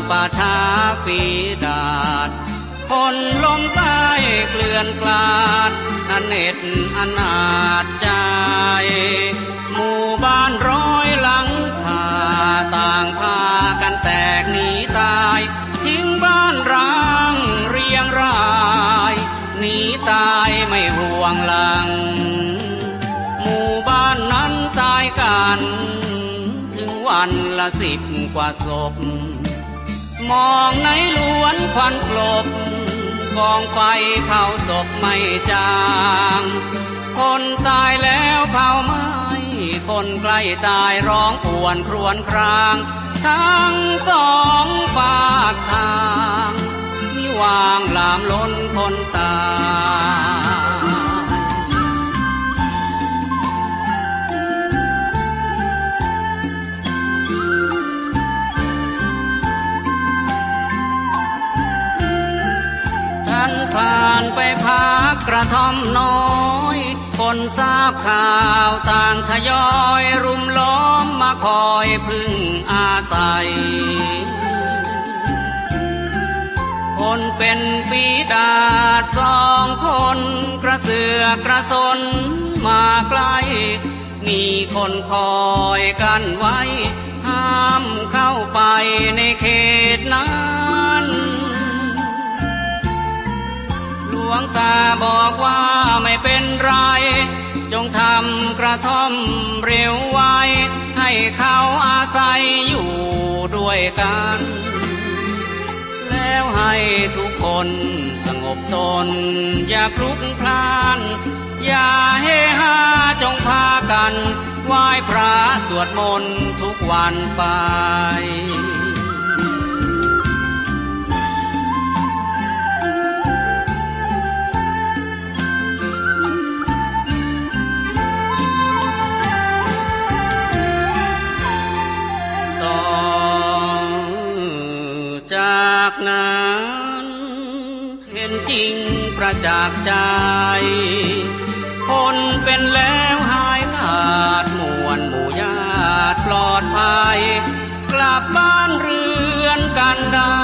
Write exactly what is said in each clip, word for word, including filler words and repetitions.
ป่าช้าฝีดาษ คนล้มตายเกลื่อนกลาด อเน็จอนาถใจ หมู่บ้านร้อยหลังคา ต่างพากันแตกหนีตาย ทิ้งบ้านร้างเรียงราย หนีตายไม่ห่วงหลัง หมู่บ้านนั้นตายกัน ถึงวันละสิบกว่าศพ มองในหลวนควันกลบ กองไฟเผาศพไม่จาง คนตายแล้วเผาไหม้ คนใกล้ตายร้องป่วนครวญคราง ทั้งสองฟากทาง มีวางหลามล้นคนตาย ท่านผ่านไปพักกระท่อมน้อย คนทราบข่าวต่างทยอยรุมล้อมมาคอยพึ่งอาศัย คนเป็นฝีดาษสองคน กระเสือกกระสนมาใกล้ มีคนคอยกั้นไว้ ห้ามเข้าไปในเขตนั้น หลวงตาบอกว่าไม่เป็นไร จงทำกระท่อมเร็วไว ให้เขาอาศัยอยู่ด้วยกัน แล้วให้ทุกคนสงบตน อย่าพลุกพล่าน อย่าเฮฮา จงพากันไหว้พระสวดมนต์ทุกวันไป ต่อจากนั้น เห็นจริงประจักษ์ใจ คนเป็นแล้วหายขาด มวลหมู่ญาติปลอดภัย กลับบ้านเรือนกันได้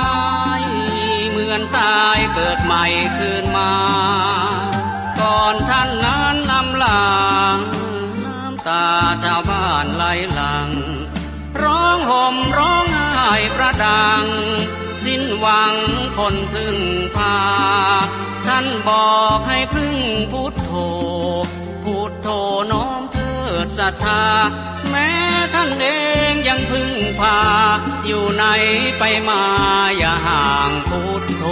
เหมือนตายเกิดใหม่คืนมา ก่อนท่านนั้นอำลา น้ำตาชาวบ้านไหลหลั่ง ร้องห่มร้องไห้กระด้าง สิ้นหวังคนพึ่งพา ท่านบอกให้พึ่งพุทโธ พุทโธน้อมเถิดศรัทธา แม้ท่านเองยังพึ่งพา อยู่ไหนไปมาอย่าห่างพุทโธ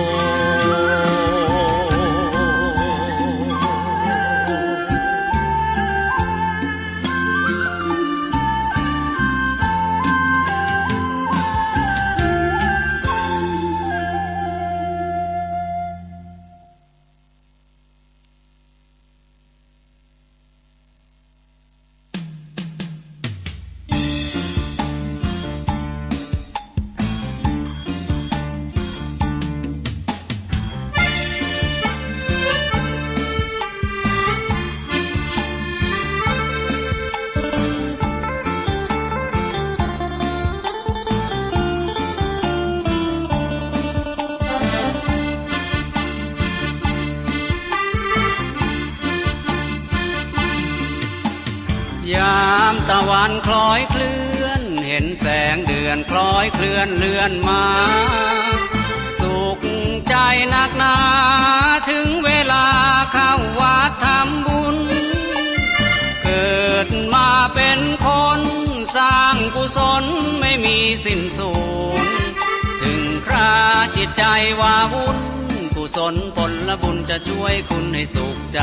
ยามตะวันคล้อยเคลื่อน เห็นแสงเดือนคล้อยเคลื่อนเลือนมา สุขใจนักหนา ถึงเวลาเข้าวัดทำบุญ เกิดมาเป็นคน สร้างกุศลไม่มีสิ้นสุด ถึงคราจิตใจว้าวุ่น กุศลผลบุญจะช่วยคุณให้สุขใจ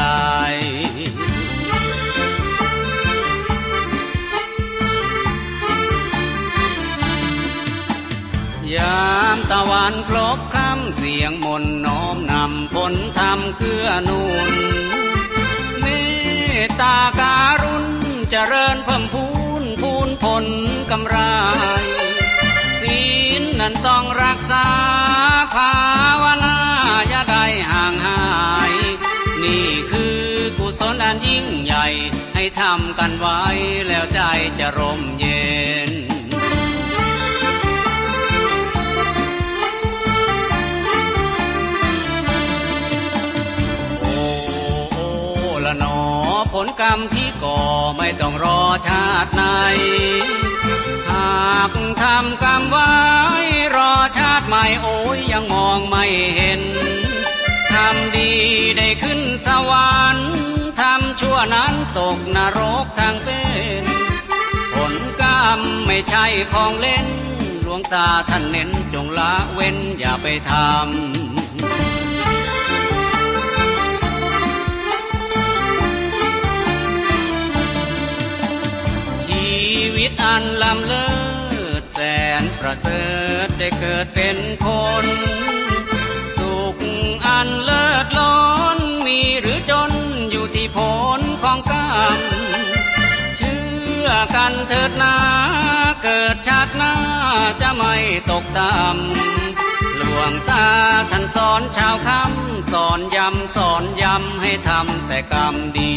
ยามตะวันพลบค่ำ เสียงมนต์น้อมนำ ผลธรรมเกื้อหนุน เมตตาการุณเจริญเพิ่มพูน พูนผลกำไร ศีลนั้นต้องรักษา ภาวนาอย่าได้ห่างหาย นี่คือกุศลอันยิ่งใหญ่ ให้ทำกันไว้ แล้วใจจะร่มเย็น กรรมที่ก่อไม่ต้องรอชาติไหน หากทำกรรมไว้รอชาติใหม่ โอ้ยยังมองไม่เห็น ทำดีได้ขึ้นสวรรค์ ทำชั่วนั้นตกนรกทั้งเป็น ผลกรรมไม่ใช่ของเล่น หลวงตาท่านเน้นจงละเว้นอย่าไปทำ ชีวิตอันล้ำเลิศแสนประเสริฐได้เกิดเป็นคน สุขอันเลิศล้นมีหรือจนอยู่ที่ผลของกรรม เชื่อกันเถิดนา เกิดชาติหน้าจะไม่ตกต่ำ หลวงตาท่านสอนชาวค่ำ สอนย้ำสอนย้ำให้ทำแต่กรรมดี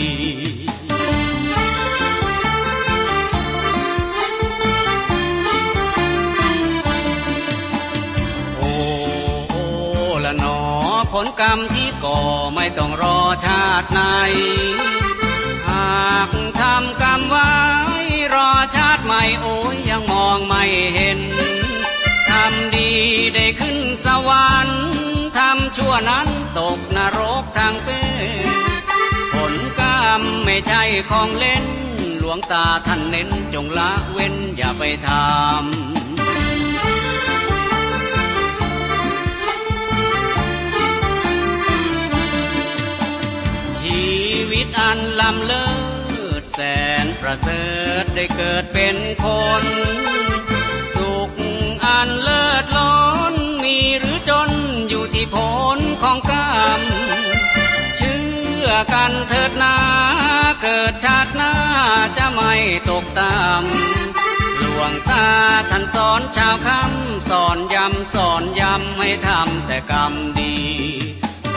โอ้ โอ้ละหนอ ผลกรรมที่ก่อไม่ต้องรอชาติไหน หากทำกรรมไว้รอชาติใหม่ โอ้ยยังมองไม่เห็น ทำดีได้ขึ้นสวรรค์ ทำชั่วนั้นตกนรกทั้งเป็น ผลกรรมไม่ใช่ของเล่น หลวงตาท่านเน้นจงละเว้นอย่าไปทำ ชีวิตอันล้ำเลิศแสนประเสริฐได้เกิดเป็นคน สุขอันเลิศล้นมีหรือจนอยู่ที่ผลของกรรม เชื่อกันเถิดนา เกิดชาติหน้าจะไม่ตกต่ำ หลวงตาท่านสอนชาวค่ำ สอนย้ำสอนย้ำให้ทำแต่กรรมดี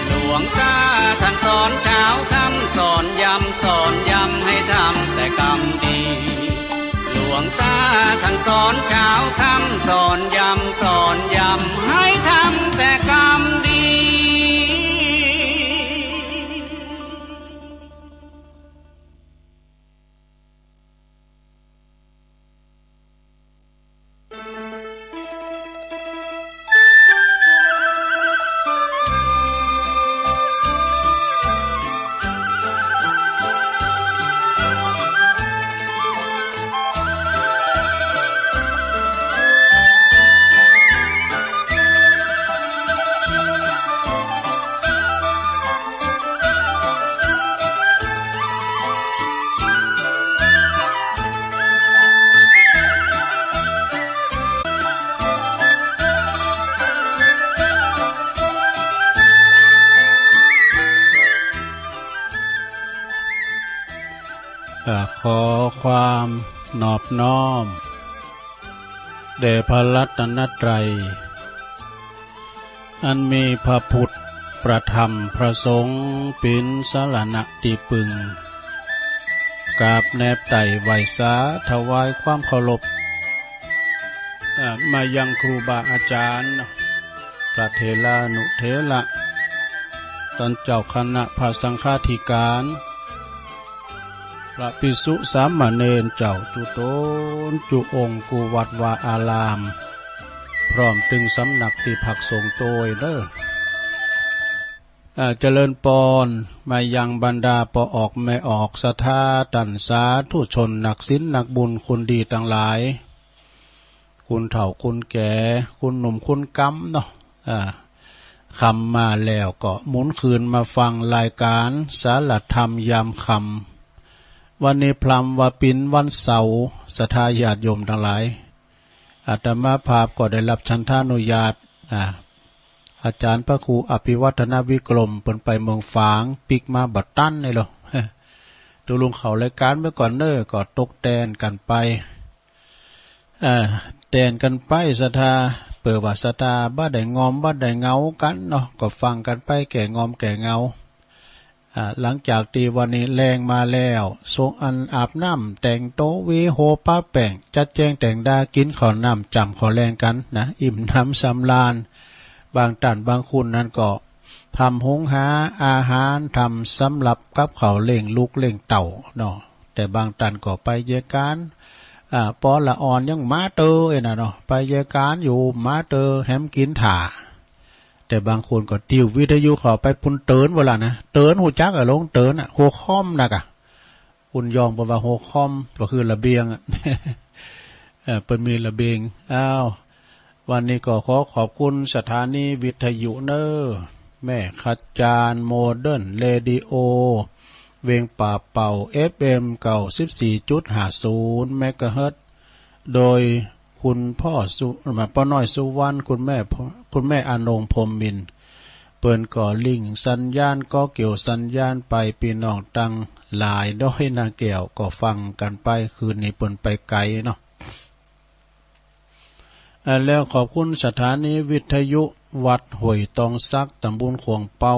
หลวงตาท่านสอนชาวค่ำ สอนย้ำสอนย้ำให้ทำแต่กรรมดี หลวงตาท่านสอนชาวค่ำ สอนย้ำสอนย้ำให้ทำแต่กรรมดี อ่า ขอความนอบน้อม แด่พระรัตนตรัย อันมีพระพุทธ พระธรรม พระสงฆ์ เป๋นสรณะตี้ปึง กราบแนบไต่ไหว้สา ถวายความเคารพ อ่า มายังครูบาอาจารย์ พระเถรานุเถระ ต้านเจ้าคณะพระสังฆาธิการ พระภิกษุสามเณรเจ้าจุ๊ต๋นจุ๊องค์กู้วัดวาอาราม พร้อมตึงสำนักตี้พักสงฆ์โตยเน่อ อ่า เจริญปอน มายังบรรดาป้อออกแม่ออกศรัทธา ต้านสาธุชนนักศีลนักบุญคุณดีตังหลาย คุณเฒ่าคุณแก่ คุณหนุ่มคุณกำเนาะ อ่า ค่ำมาแล้วก็หมุนคืนมาฟังรายการสารธรรมยามค่ำ วันนี้พลัมว่าเป๋นวันเสาร์ ศรัทธาญาติโยมตังหลาย อาตมาภาพก็ได้รับฉันทานุญาต อ่า อาจารย์พระครูอภิวัฒนวิกรมเปิ้นไปเมืองฝาง ปิ๊กมาบ่ตันนี่ลอ ตกลงเข้ารายการไปก่อนเน่อ ก็ตกแต่นกั๋นไป เอ่อ แต่นกั๋นไปศรัทธา เปื้อว่าศรัทธาบ่ได้ง่อมบ่ได้เหงากั๋นเนาะ ก็ฟังกั๋นไปแก้ง่อมแก้เหงา อ่า หลังจากตี้วันนี้แลงมาแล้ว ส่งอันอาบน้ำแต่งโต หวีหัวปะแป้ง จัดแจงแต่งดา กิ๋นข้าวน้ำจ๋ำข้าวแลงกั๋นนะ อิ่มหนำสำราญ บางต้านบางคนนั้นก็ ทำหุงหาอาหาร ทำสำหรับกับข้าวเลี้ยงลูกเลี้ยงเต้าเนาะ แต่บางต้านก็ไปเยียะก๋าน อ่า ปอละอ่อนยังมาเตอเอ้ยนะเนาะ ไปเยียะก๋านอยู่ มาเตอแหมกิ๋นถ่า แต่บางคนก็ติววิทยุเข้าไปปู๊นเตินเวลานะ เตินฮู้จักอะ ลงเตินอะ หัวค่อมนะกะ ปู๊นยองเปิ้นว่าหัวค่อมก็คือระเบียงอะ เอ่อ เปิ้นมีระเบียง อ้าว วันนี้ก็ขอขอบคุณสถานีวิทยุเนอ แม่ขจารย์โมเดิร์นเรดิโอ เวียงป่าเป่า เอฟเอ็ม เก้าสิบสี่จุดห้าศูนย์ เมกะเฮิรตซ์ โดยคุณพ่อสุ ป้อน้อยสุวรรณ คุณแม่ คุณแม่อนง พรหมมินทร์ เปิ้นก็ลิงก์สัญญาณ ก็เกี่ยวสัญญาณไป ปี้น้องตังหลายดอยนาแก้วก็ฟังกั๋นไป คืนนี้เปิ้นไปไก๋เนาะ อ่า แล้วขอบคุณสถานีวิทยุวัดห้วยตองสัก ต๋ำบลข่วงเปา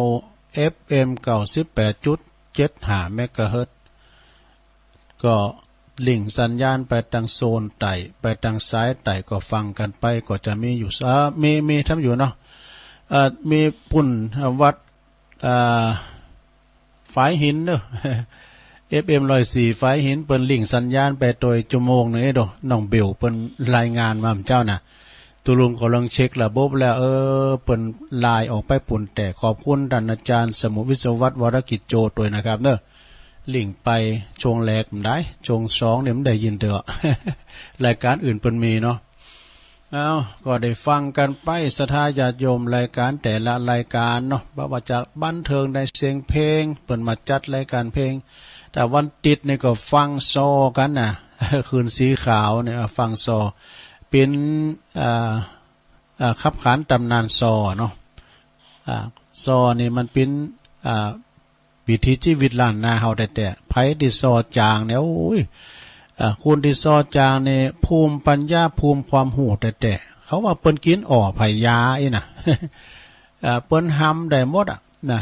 เอฟเอ็ม เก้าสิบแปดจุดเจ็ดห้า เมกะเฮิรตซ์ ก็ลิงก์สัญญาณไปตางโซนใต้ ไปตางสายใต้ก็ฟังกั๋นไป ก็จะมีอยู่ เอ่อ มี มีทำอยู่เนาะ เอ่อ มีปู๊น เอ่อ วัด อ่า ฝายหินเนอะ เอฟเอ็ม ร้อยสี่ ฝายหิน เปิ้นลิงก์สัญญาณไปโตยจั่วโมงนึ่งเอ้ยโด น้องเบลเปิ้นรายงานมาเมื่อเจ๊าน่ะ ตุ๊ลุงก็ลองเช็คระบบแล้ว เออ เปิ้นไลน์ออกไปปู๊น แต่ขอบคุณต้านอาจ๋ารย์สมุทร วิศวัฒน์ วรกิจโจ ตวยนะครับเนอะ ลิงก์ไปช่วงแรกบ่ได้ ช่วงสองนี่บ่ได้ยินเตื้อ รายก๋านอื่นเปิ้นมีเนาะ เอ้า ก็ได้ฟังกั๋นไป ศรัทธาญาติโยม รายก๋านแต่ละรายก๋านเนาะ บ่ว่าจะบันเทิงในเสียงเพลง เปิ้นมาจัดรายก๋านเพลง แต่วันติ๊ดนี่ก็ฟังซอกั๋นน่ะ คืนสีขาวเนี่ย ฟังซอ เป๋น อ่า อ่า ขับขานต๋ำนานซอเนาะ อ่า ซอนี่มันเป๋น อ่า วิถีจีวิตล้านนาเฮาแต๊ๆ ใผตี้ซอจ๋างเนี่ย โอ้ย อ่า คนตี้ซอจ๋างเนี่ย ภูมิปัญญา ภูมิความฮู้แต๊ๆ เขาว่าเปิ้นกิ๋นอ่อผญาอี้นะ อ่า เปิ้นหำได้หมดอะนะ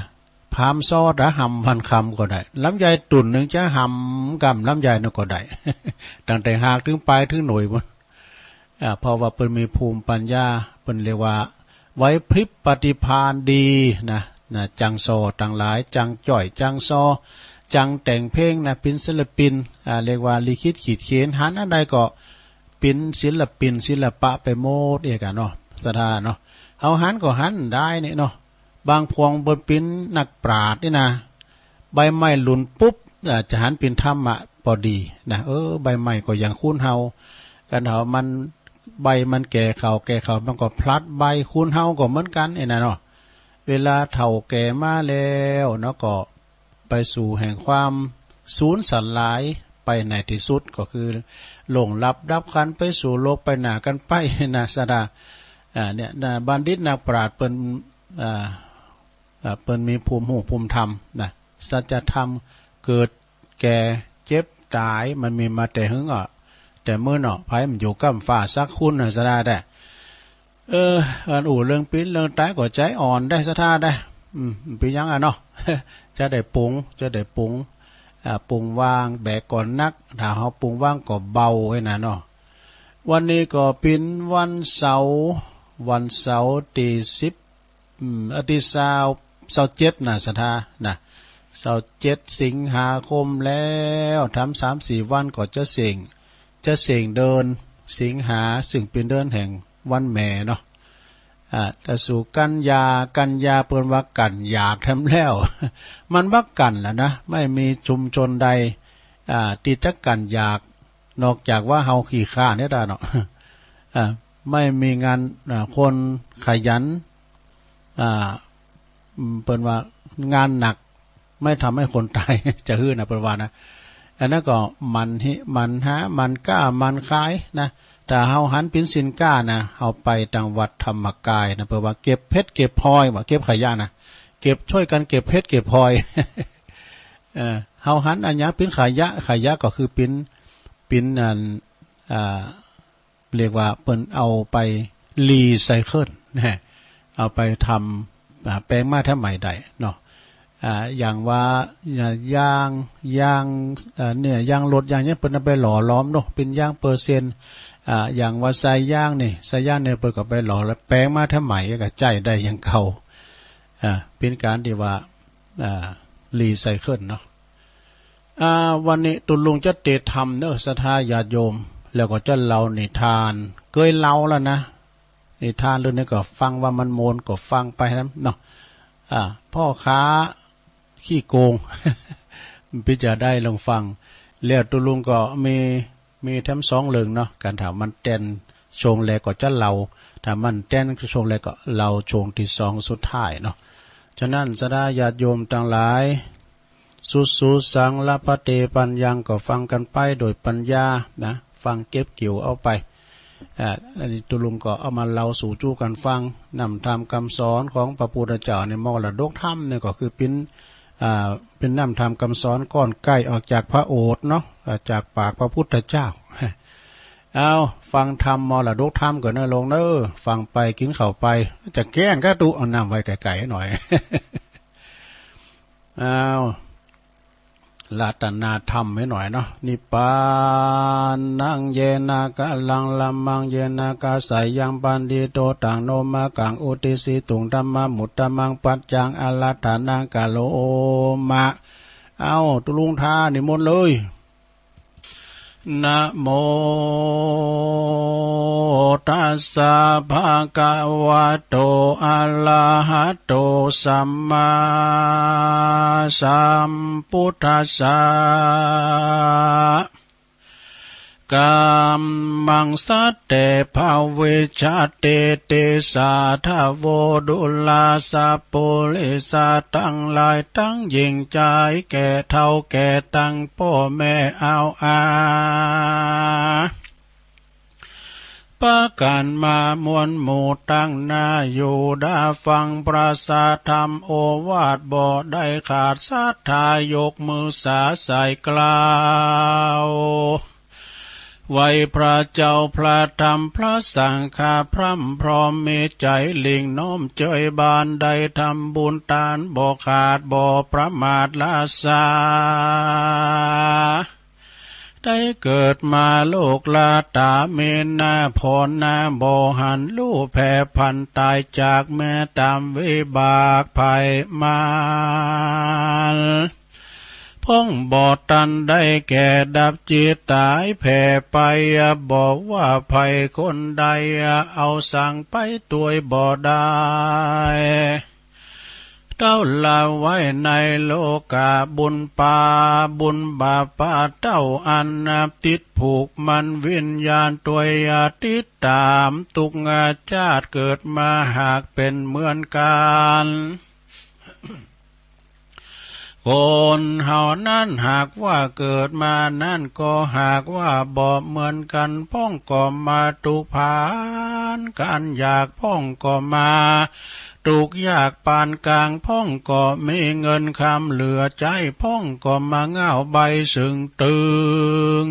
ผามซอต๋าหำวันคำก็ได้ ลำไยตุ่นนึ่งจะหำก้ำลำไยนั่นก็ได้ ตั้งแต่ฮากเถิงป๋ายเถิงหน่วยปู๊น อ่า เพราะว่าเปิ้นมีภูมิปัญญา เปิ้นเรียกว่าไหวพริบปฏิภาณดีนะ นะ จังซอตังหลาย จังจ้อย จังซอ จังแต่งเพลงนะ เป๋นศิลปิน อ่า เรียกว่าลิขิตขีดเขียน หันอันใดก็เป๋นศิลปินศิลปะไปหมดเอกอะเนาะ ศรัทธาเนาะ เฮาหันก็หันได้นี่เนาะ บางพวงเปิ้นเป๋นนักปราชญ์นี่นะ ใบไม้หล่นปุ๊บ อ่า จะหันเป๋นธรรมะปอดีนะ เออ ใบไม้ก็อย่างคนเฮา คันเฮามัน ใบมันแก่เข้า แก่เข้า มันก็พลัดใบ คนเฮาก็เหมือนกั๋นนี่นะเนาะ เวลาเฒ่าแก่มาแล้วเนาะ ก็ไปสู่แห่งความสูญสลายไปในตี้สุด ก็คือล่วงลับดับขันธ์ไปสู่โลกไปหน้ากั๋นไปนะ ศรัทธา อ่า เนี่ยนะ บัณฑิตนักปราชญ์เปิ้น อ่า อ่า เปิ้นมีภูมิฮู้ภูมิธรรมนะ สัจธรรม เกิด แก่ เจ็บ ต๋าย มันมีมาแต่หึงอ้อ แต่เมินอ้อ ใผมันอยู่ก้ำฟ้าสักคนนะ ศรัทธาแต๊ เออ อันอู้เรื่องเปี๋นเรื่องต๋ายก็ใจ๋อ่อนได้ ศรัทธาแต๊ อืม เป๋นหยังอะเนาะ จะได้ปง จะได้ปง อ่า ปงว่าง แบกก็หนัก ถ้าเฮาปงว่างก็เบาไอ้น่ะเนาะ วันนี้ก็เป๋นวันเสาร์ วันเสาร์ตี้สิบ อืม อาทิตย์ซาว ซาวเจ็ดนะ ศรัทธานะ ซาวเจ็ดสิงหาคมแล้ว ทำสามสี่วันก็จะเส้ง จะเส้งเดือนสิงหา ซึ่งเป๋นเดือนแห่งวันแม่เนาะ อ่า แต่สู่กันยา กันยาเปิ้นว่ากั้นอยากแถมแล้ว มันบ่กั้นแล้วนะ ไม่มีชุมชนใด อ่า ตี้จะกั้นอยาก นอกจากว่าเฮาขี้คร้านเนี่ยเนาะ อ่า ไม่มีงาน อ่า คนขยัน อ่า อืม เปิ้นว่างานหนักไม่ทำให้คนตาย จะหื้อนะ เปิ้นว่านะ อันนั้นก็หมั่นหิ หมั่นหา หมั่นก้า หมั่นขายนะ ถ้าเฮาหันเป๋นสินค้านะ เฮาไปตางวัดธรรมกายนะ เปิ้นว่าเก็บเพชรเก็บพลอย ว่าเก็บขยะนะ เก็บ ช่วยกันเก็บเพชรเก็บพลอย เอ่อ เฮาหันอะหยังเป๋นขยะ ขยะก็คือเป๋น เป๋นอัน อ่า เรียกว่าเปิ้นเอาไปรีไซเคิลนะ เอาไปทำ อ่า แป๋งมาทำใหม่ได้เนาะ อ่า อย่างว่า อ่า ยาง ยาง อ่า เนี่ย ยางรถ ยางหยัง เปิ้นเอาไปหล่อหลอมเนาะ เป๋นยางเปอร์เซ็นต์ อ่า อย่างว่าไส้ยางนี่ ไส้ยางนี่เปิ้นก็ไปหล่อแล้วแป๋งมาทำใหม่ก็ใจ๊ได้อย่างเก่า อ่า เป๋นก๋านตี้ว่า อ่า รีไซเคิลเนาะ อ่า วันนี้ตุ๊ลุงจะเตศน์ธรรมเนาะ ศรัทธาญาติโยม แล้วก็จะเล่านิทาน เกยเล่าแล้วนะ นิทานเรื่องนี้ก็ฟังว่ามันม่วนก็ฟังไปนะเนาะ อ่า พ่อค้าขี้โกง เป๋นจาใดลองฟัง แล้วตุ๊ลุงก็มี มีแถมสองเรื่องเนาะ กันถ้ามันแตนช่วงแรกก็จะเล่า ถ้ามันแตนช่วงแรกก็เล่าช่วงตี้สองสุดท้ายเนาะ ฉะนั้นศรัทธาญาติโยมตังหลาย สุสุสัง ละพันเต ปัญญัง ก็ฟังกั๋นไปโดยปัญญานะ ฟังเก็บเกี่ยวเอาไป อ่า อันนี้ตุ๊ลุงก็เอามาเล่าสู่จู้กั๋นฟัง น้ำธรรมกำสอนของพระพุทธเจ้าในมรดกธรรมเนี่ยก็คือเป๋น อ่า เป๋นน้ำธรรมกำสอนก้อนใก้ออกจากพระโอษฐ์เนาะ อ่า จากปากพระพุทธเจ้า เอา ฟังธรรมมรดกธรรมก่อนเนอะลงเนอะ ฟังไปกิ๋นข้าวไป จะแก้นก็ดู เอาน้ำไว้ไก๋ๆ หน่อย เอา อาราธนาธรรมไว้หน่อยเนาะ นิพพานัง เยนะ กะลัง ละมัง เยนะ กะสายัง ปัณฑิโต ตัง โนมะกัง อุตติสสิตุง ธัมมามุตตะมัง ปัจจัง อาราธนัง กะโรมะ เอา ตุ๊ลุงท้านิมนต์เลย นะโมตัสสะ ภะคะวะโต อะระหะโต สัมมาสัมพุทธัสสะ กัมมัง สัตเต ภะวิชชะติ ติสสะ ทะโว ดูราสะ ปุริสะตังหลาย ตังหญิงจาย แก่เฒ่าแก่ตัง ป้อแม่เอาอา ปากั๋นมามวลหมู่ตังหน้าอยู่ดาฟังพระสัทธรรมโอวาท บ่ได้ขาดศรัทธายกมือสาใส่กล่าว ไหว้พระเจ้าพระธรรมพระสังฆา พร่ำพร้อมมีใจ๋หลิ่งน้อมเจยบาน ได้ทำบุญตานบ่ขาดบ่ประมาทละสา ได้เกิดมาโลกละต๋า มีหน้าผ่อนหน้าบ่หัน ลู่แผ่พันต๋ายจาก แม้ต๋ามวิบากไผมัน พ่องบ่ตันได้แก่ดับ จิตต๋ายแผ่ไป บ่ว่าใผคนใด เอาสังไปตวยบ่ได้ เต้าละไว้ในโลก๋า บุญปาบุญบาปาเต้าอันนับติดผูกมันวิญญาณตวย ติดต๋ามตุ๊กอาจาติเกิดมาหากเป๋นเหมือนกั๋น คนเฮานั้นหากว่าเกิดมานั้นก็หากว่าบ่เหมือนกั๋น พ่องก็มาตุ๊กข์ปานก๋านอยาก พ่องก็มาตุ๊กข์ยากปานก๋าง พ่องก็มีเงินคำเหลือใจ๊ พ่องก็มาง่าวใบ้เซิงตึง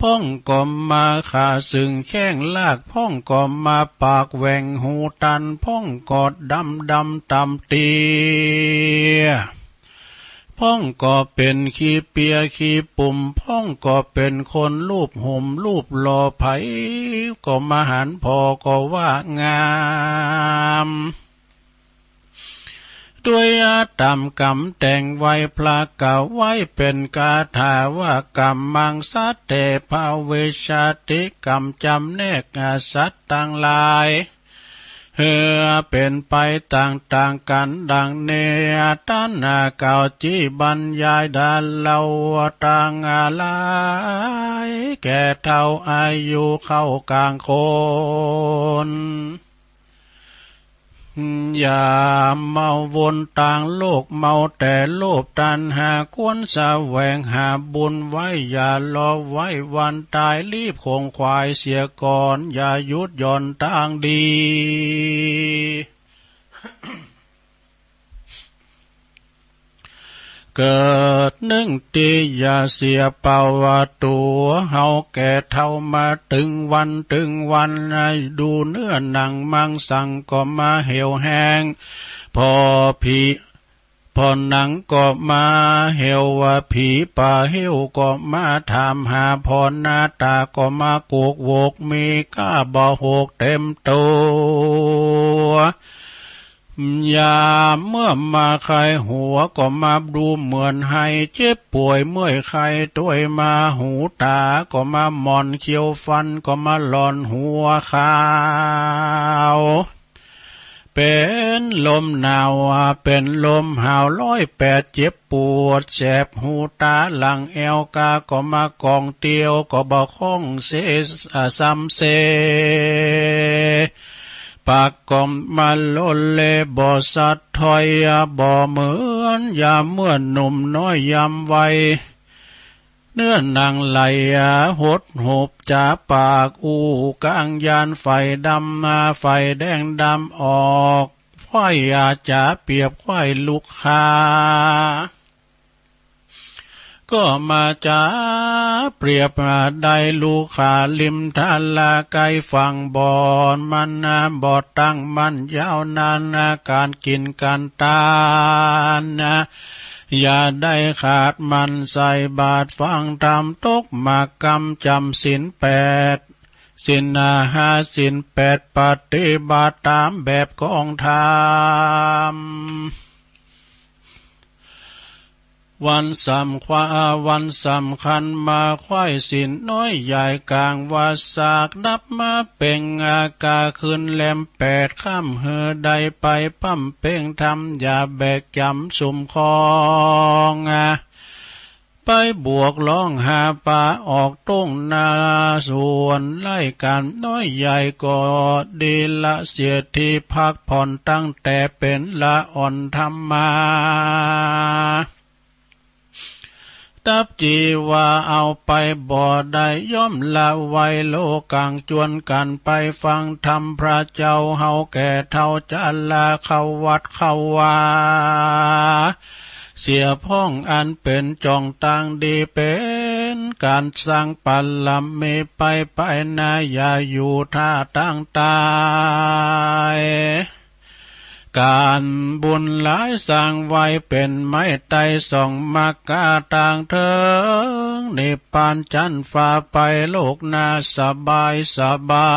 พ่องก็มาขาเซิงแข้งลาก พ่องก็มาปากแหว่งหูตัน พ่องก็ดำดำต่ำเตี้ย พ่องก็เป๋นขี้เปียขี้ปุ่ม พ่องก็เป๋นคนรูปห่มรูปหล่อ ใผก็มาหันผ่อก็ว่างาม ตวยต๋ามกำแต่งไว้ พระกล่าวไว้เป๋นคาถาว่า กัมมัง สัตเต ภะวิชชะติ กำจ๋ำแนกสัตว์ตังหลาย หื้อเป๋นไปต่างๆ กั๋นดังนี้ ตัณหาเก่าจี้บรรยายดาเล่าตังหลาย แก่เฒ่าอายุเข้าก๋างคน อย่ามัววนตางโลก มัวแต่โลภตัณหา ควรแสวงหาบุญไว้ อย่ารอไว้วันต๋าย รีบขงขวายเสียก่อน อย่าหยุดหย่อนตางดี เกิดนึ่งตี้อย่าเสียเป่าว่าตั๋วเฮาแก่เฒ่ามาตึงวันตึงวัน ดูเนื้อหนังมังสังก็มาเหี่ยวแห้ง ผ่อผี ผ่อหนังก็มาเหี่ยวว่า ผีป่าเหี่ยวก็มาถามหา ผ่อหน้าต๋าก็มากุกวก มีก้าบ่หกเต็มตั๋ว ยามเมื่อมาไข้หัวก็มาดูเหมือนไห้ เจ็บป่วยเมื่อยไข้ตวยมา หูต๋าก็มาหม่อน เขี้ยวฟันก็มาหล่อน หัวขาว เป๋นลมหนาว เป๋นลมหาว ร้อยแปด เจ็บปวดแสบ หูต๋าหลังแอว กาก็มากองเตียว ก็บ่คล่องเส อ่า ซ้ำเส ปากก็มาโลเล บ่สัตย์ถ้อย บ่เหมือนยามเมื่อหนุ่มน้อยยามวัย เนื้อหนังไหล หดหุบจ๋าปาก อู้ก้างยานไฟดำ ไฟแดงดำออก ควายจ๋าเปรียบควายลูกค้า ก็มาจ๋าเปรียบได้ลูกค้า ริมทาราไกลฝั่งบ่อน มันบ่ตั้งมั่นยาวนาน ก๋านกิ๋นก๋านตาน อย่าได้ขาด หมั่นใส่บาตรฟังธรรม ตกหมากกำ จ๋ำศีลแปด ศีลห้า ศีลแปด ปฏิบัติต๋ามแบบกองธรรม วันสำคัญ วันสำคัญมาไขว้ศีลน้อยใหญ่ ก๋างวาสากดับมาเป่ง กาคืนแรมแปดค่ำ หื้อได้ไปบำเพ็งธรรม อย่าแบกจ๋ำสุมคอง ไปบวกร้องหาป๋าออกต้งนา ส่วนไล่ก๋านน้อยใหญ่ก็ดี ละเสียทีพักผ่อน ตั้งแต่เป๋นละอ่อนธรรมา ตับจีวาเอาไปบ่ได้ ย่อมละไว้โลกัง จวนกั๋นไปฟังธรรมพระเจ้า เฮาแก่เฒ่าจะละเข้าวัดเข้าวา เสียพ่องอันเป๋นจ่องตางดี เป๋นก๋านสร้างปารมี ไปไปนา อย่าอยู่ท่าตางต๋าย ก๋านบุญหลายสร้างไว้ เป๋นไม้ไต้ส่องมักกาตางเถิงนิพพานจั๊นฟ้า ไปโลกนาสบายสบา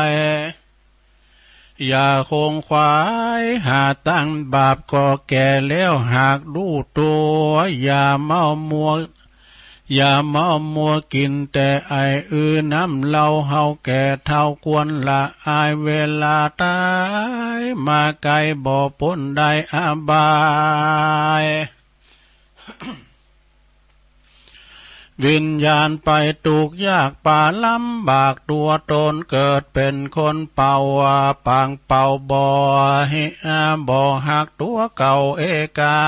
ย อย่าขงขวายหาตางบาป ก็แก่แล้วหากฮู้ตั๋ว อย่าเมามัว อย่าเมามัวกิ๋นแต่ไอ อือน้ำเหล้า เฮาแก่เฒ่าควรละอาย เวลาต๋ายมาไกล บ่ป๊นได้อบาย วิญญาณไปตุ๊กข์ยากป๋าลำบาก ตั๋วต๋นเกิดเป๋นคนเป่า ปางเป่าบ่เหีย บ่ฮักตั๋วเก่าเอกา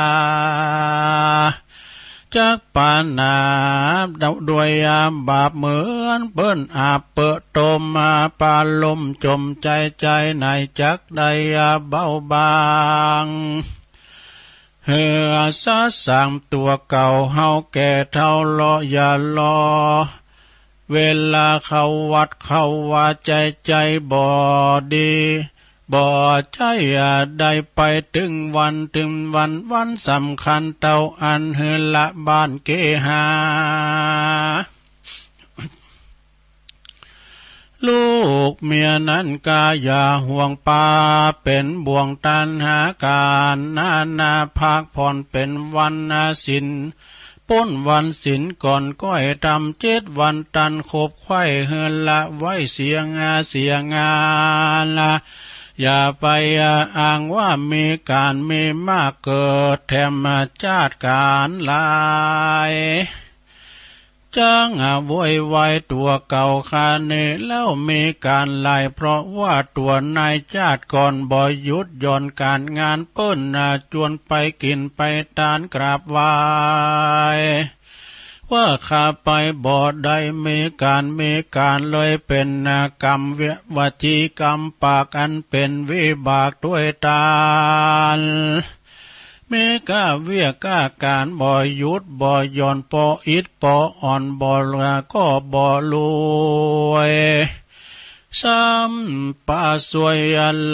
จักปานาด้วยบาป เหมือนเปิ้นอาบเปิ้นต้ม ปาลมจมใจ๋ ใจ๋ไหนจักได้เบาบาง หื้อสะสางตั๋วเก่า เฮาแก่เฒ่าเลาะอย่าเลาะ เวลาเข้าวัดเข้าวา ใจ๋ใจ๋บ่ดี บ่ใจ้ได้ไป ตึงวันตึงวัน วันสำคัญเต้าอั้น หื้อละบ้านเกหา ลูกเมียนั้นกาอย่าห่วงปา เป๋นบ่วงตัณหาก๋านนานา พักผ่อนเป๋นวันศีล ป๊นวันศีลก่อนก้อยธรรม เจ็ดวันตันขบไขว้ หื้อละไว้เสียงาเสียงาน อย่าไปอ้างว่ามีก๋านมีมาก เกิดแถมจาติก๋านหลาย จักโวยวายตั๋วเก่าคานี้ แล้วมีก๋านหลาย เพราะว่าตั๋วนายจาติก่อนบ่หยุดหย่อนก๋านงานเปิ้นนา จวนไปกิ๋นไปตานกราบไหว้ ว่าข้าไปบ่ได้ มีก๋านมีก๋านเลย เป๋นกรรมวจีกรรมปาก อันเป๋นวิบากด้วยตาน มีก้าเวียกก้าก๋านบ่หยุดบ่หย่อน ปออิดปออ่อนบ่เหลือก็บ่รวย ซ้ำปาซวย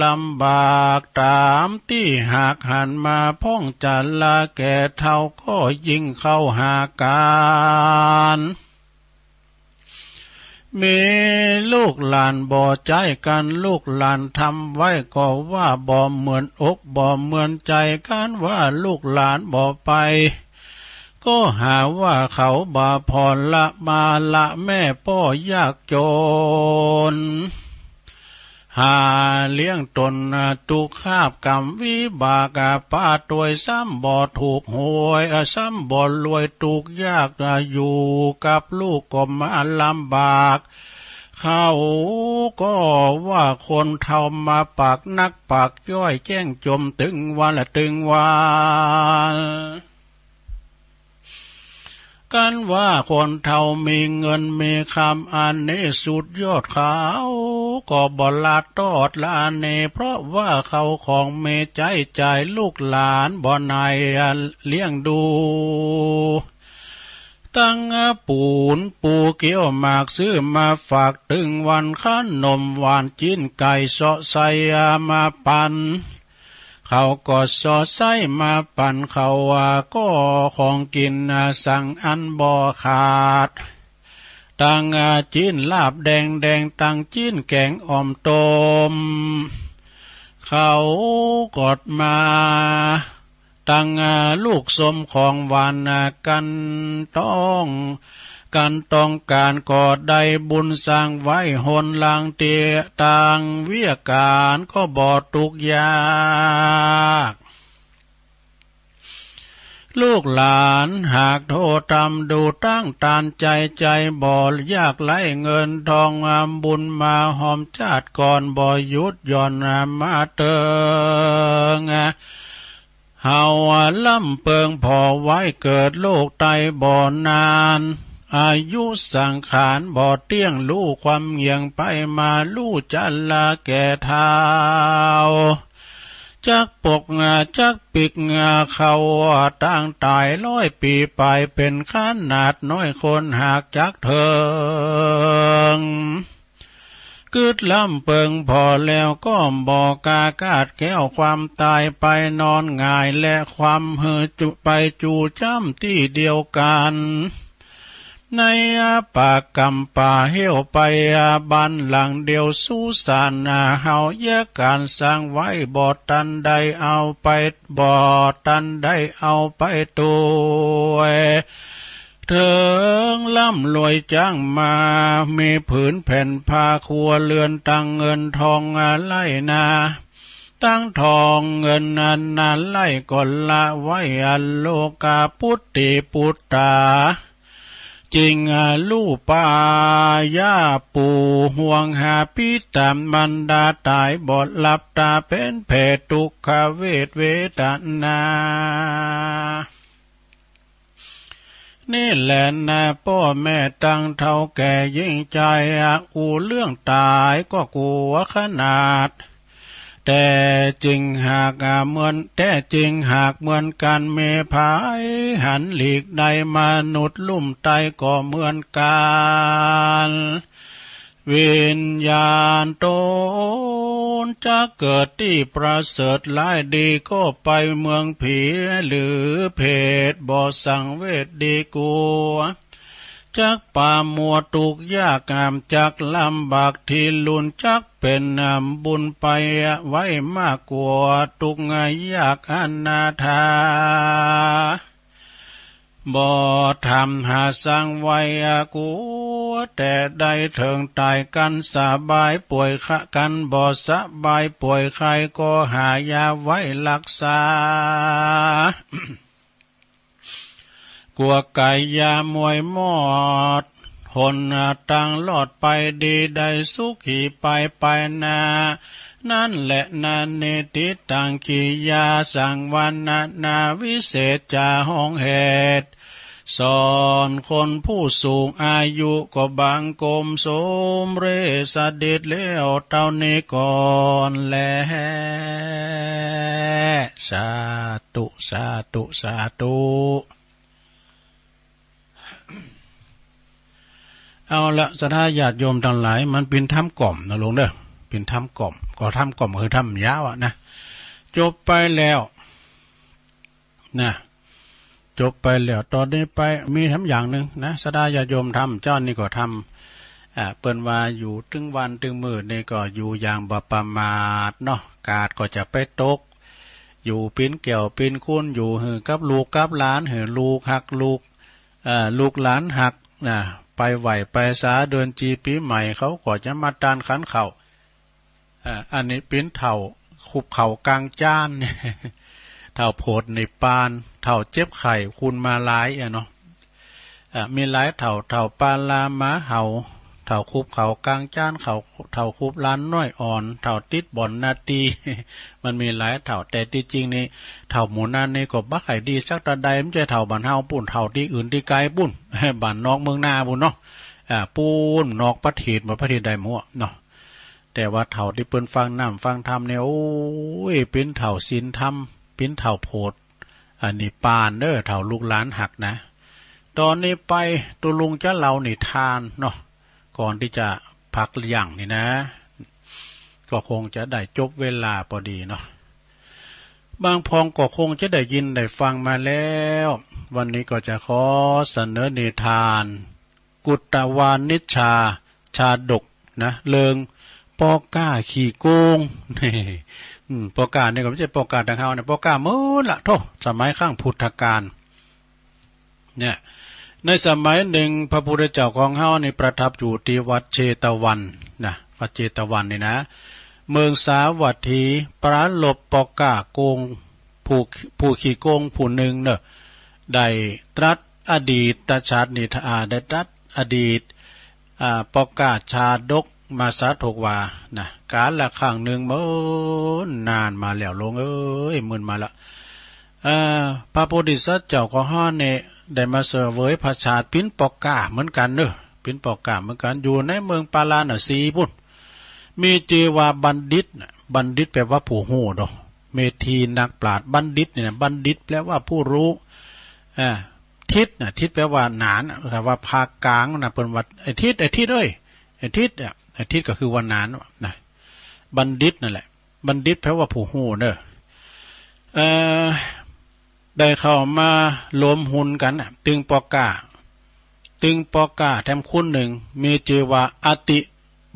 ลำบาก ต๋ามตี้หากหันมา พ่องจะละแก่เฒ่าก็ยิ่งเข้าหาก๋าน มีลูกหลานบ่ใจ้กั๋น ลูกหลานทำไว้ก็ว่าบ่เหมือนอกบ่เหมือนใจ๋กั๋น ว่าลูกหลานบ่ไป ก็หาว่าเขาบ่ผ่อนละภาระแม่ป้อยากจ๋น หาเลี้ยงต๋นตุ๊กคาบกรรมวิบาก ปาตวยซ้ำบ่ถูกหวย ซ้ำบ่รวยตุ๊กยาก อยู่กับลูกก็มาลำบาก เขาก็ว่าคนเฒ่ามาปากนักปากจ้อย แจ้งจ่มตึงวันละตึงวัน กั๋นว่าคนเฒ่ามีเงินมีคำ อันนี้สุดยอด เขาก็บ่ละตอดละเน เพราะว่าเข้าของมีใจ๊จ่าย ลูกหลานบ่หน่ายเลี้ยงดู ตังปู๋นปูเกี้ยวหมากซื้อมาฝาก ตึงวันขนมหวานจิ๊นไก่เซาะไส้มาปั๋น เขาก็เซาะไส้มาปั๋น เขาว่าก็ของกิ๋นสังอันบ่ขาด ตังจิ๊นลาบแดงๆ ตังจิ๊นแก๋งอ่อมต้ม เขาก็มา ตังลูกส้มของหวาน กั๋นต้อง กั๋นต้องก๋านก็ได้บุญสร้างไว้ หนหลังเตียตังเวียกก๋านก็บ่ตุ๊กยาก ลูกหลานหากโทษตามดูตั้งตานใจ๋ ใจ๋บ่ยากไร้เงินทอง บุญมาฮอมจาติก่อน บ่หยุดหย่อนมาเติง เฮาล้ำเปิงผ่อไว้เกิดโลกใต้บ่นาน อายุสังขารบ่เตี้ยง ลู่ความเหยียงไปมา ลู่จะลาแก่เฒ่า จักปกจักปิกเขา ตางต๋ายร้อยปี๋ไป เป๋นขนาดน้อยคนหากจักเถิง กึ๊ดล้ำเปิงผ่อแล้วก็บ่กล้าคาดแคล้วความต๋ายไป นอนหงายและความหือจุไปจู๋จ้ำตี้เดียวกั๋น ในปากก๋ำป่าเหี่ยวไป บ้านหลังเดียวสุสาน เฮาแยกก๋านสร้างไว้ บ่ตันได้เอาไป บ่ตันได้เอาไปตวย เถิงล้ำรวยจ้างมา มีผืนแผ่นผ้าครัวเรือน ตังเงินทองไร่นา ตังทองเงินนาไร่ก็ละไว้ อโลกาปุตติปุตตา จิ่งลู่ปายาปู่ ห่วงหาปิดต๋ามมารดาต๋าย บ่หลับต๋าเป๋นแผ่ทุกขเวทเวทนา นี่แหละนาป้อแม่ตังเฒ่าแก่ยิ่งใจ๋ อู้เรื่องต๋ายก็กั๋วขนาด แต๊จริงหากเหมือน แต๊จริงหากเหมือนกั๋น แม่นใผหันหลีกได้ มนุษย์ลุ่มใต้ก็เหมือนกั๋น วิญญาณต๋นจักเกิดตี้ประเสริฐร้ายดี ก็ไปเมืองผีหรือเปรต บ่สังเวชดีกั๋ว จักปามัวทุกข์ยาก จักลำบากทรุณ จักเป๋นบุญไปไว้มากกั๋วทุกข์ยากอนาถา บ่ทำหาสร้างไว้กั๋ว แต๊ได้เถิงต๋ายกั๋นสบายป่วยไข้ กั๋นบ่สบายป่วยไข้ ก็หายาไว้ฮักษา กั๋วก๋ายยามวยหมด หนตางรอดไปดี ได้สุขีไปไปนา นั้นแหละนานิติตัง กิริยาสังวรนานา วิเศษจ๋าห้องเหตุ สอนคนผู้สูงอายุ ก็บังคมสมเร็จเสียแล้วเต้านี้ก่อนแล สาธุ สาธุ สาธุ เอาละ ศรัทธาญาติโยมตังหลาย มันเป๋นธรรมกล่อมนะโยมเน่อ เป๋นธรรมกล่อม ก็ธรรมกล่อมคือธรรมยาวอะนะ จบไปแล้วนะ จบไปแล้ว ต่อนี้ไปมีธรรมอย่างนึ่งนะ ศรัทธาญาติโยมธรรม เจ้านี่ก็ธรรม อ่า เปิ้นว่าอยู่ตึงวันตึงมื้อนี่ก็อยู่อย่างบ่ประมาทเนาะ กาดก็จะไปตก อยู่เป๋นแก้วเป๋นคุณ อยู่หื้อกับลูกกับหลาน หื้อลูกฮักลูก เอ่อ ลูกหลานฮักนะ ไปไหว้ไปสาเดือนจีปีใหม่ เขาก็จะมาตานขันข้าว อ่า อันนี้เป๋นเฒ่าคุบข้าวก๋างจาน เฒ่าโผดนิพพาน เฒ่าเจ็บไข้คุณมาหลายอะเนาะ อ่า มีหลายเฒ่า เฒ่าปาลาหมาเห่า เฒ่าคุบข้าวก๋างจาน เฒ่า เฒ่าคุบหลานน้อยอ่อน เฒ่าติดบ่อนนาตี มันมีหลายเฒ่า แต่ตี้จริงนี่ เฒ่าหมู่นั้นนี่ก็บ่ใค่ดีสักเต้าใด บ่ใจ้เฒ่าบ้านเฮาปู้น เฒ่าตี้อื่นตี้ไกลปู้น บ้านนอกเมืองนาปู้นเนาะ อ่า ปู้นนอกประเทศ บ่ประเทศใดหมดเนาะ แต่ว่าเฒ่าตี้เปิ้นฟังน้ำฟังธรรมเนี่ย โอ้ย เป๋นเฒ่าศีลธรรม เป๋นเฒ่าโผด อันนี้ปานเด้อ เฒ่าลูกหลานฮักนะ ต๋อนนี้ไปตุ๊ลุงจะเล่านิทานเนาะ ก่อนตี้จะพักหยั่งนี่นะ ก็คงจะได้จบเวลาปอดีเนาะ บางพ่องก็คงจะได้ยินได้ฟังมาแล้ว วันนี้ก็จะขอเสนอนิทาน กุตตวานิชชา ชาดกนะ เรื่องป้อก้าขี้โก๋ง อืม ป้อก้านี่ก็บ่ใจ้ป้อก้าตางเฮานะ ป้อก้าเมินละ โธ่ สมัยครั้งพุทธกาล เนี่ย ในสมัยนึ่งพระพุทธเจ้าของเฮานี่ประทับอยู่ตี้วัดเชตวันนะ วัดเชตวันนี่นะ เมืองสาวัตถี ปรารภป้อก้าโก๋ง ผู้ ผู้ขี้โก๋งผู้นึ่งเนาะ ได้ตรัสอดีตชาตินิทาน ได้ตรัสอดีต อ่า ป้อก้าชาดกมาสาธกว่านะ กาลครั้งนึ่งเมินนานมาแล้ว โลงเอ้ย เมินมาละ อ่า พระโพธิสัตว์เจ้าของเฮานี่ได้มาเสวยพระชาติเป๋นป้อก้าเหมือนกั๋นเนาะ เป๋นป้อก้าเหมือนกั๋น อยู่ในเมืองปาราณสีปู้น มีจื้อว่าบัณฑิตนะ บัณฑิตแปลว่าผู้ฮู้เนาะ เมธีนักปราชญ์ บัณฑิตนี่นะ บัณฑิตแปลว่าผู้ฮู้ อ่า ทิตนะ ทิตแปลว่าหนาน แต่ว่าภาคก๋างนะ เปิ้นว่า ไอ้ทิต ไอ้ทิตเอ้ย ไอ้ทิตอะ ไอ้ทิตก็คือว่าหนานนะ บัณฑิตนั่นแหละ บัณฑิตแปลว่าผู้ฮู้เนาะ เอ่อ ได้เข้ามาหลวมหุนกั๋นน่ะ ตึงป้อก้า ตึงป้อก้าแถมคนนึ่ง มีจื้อว่าอติ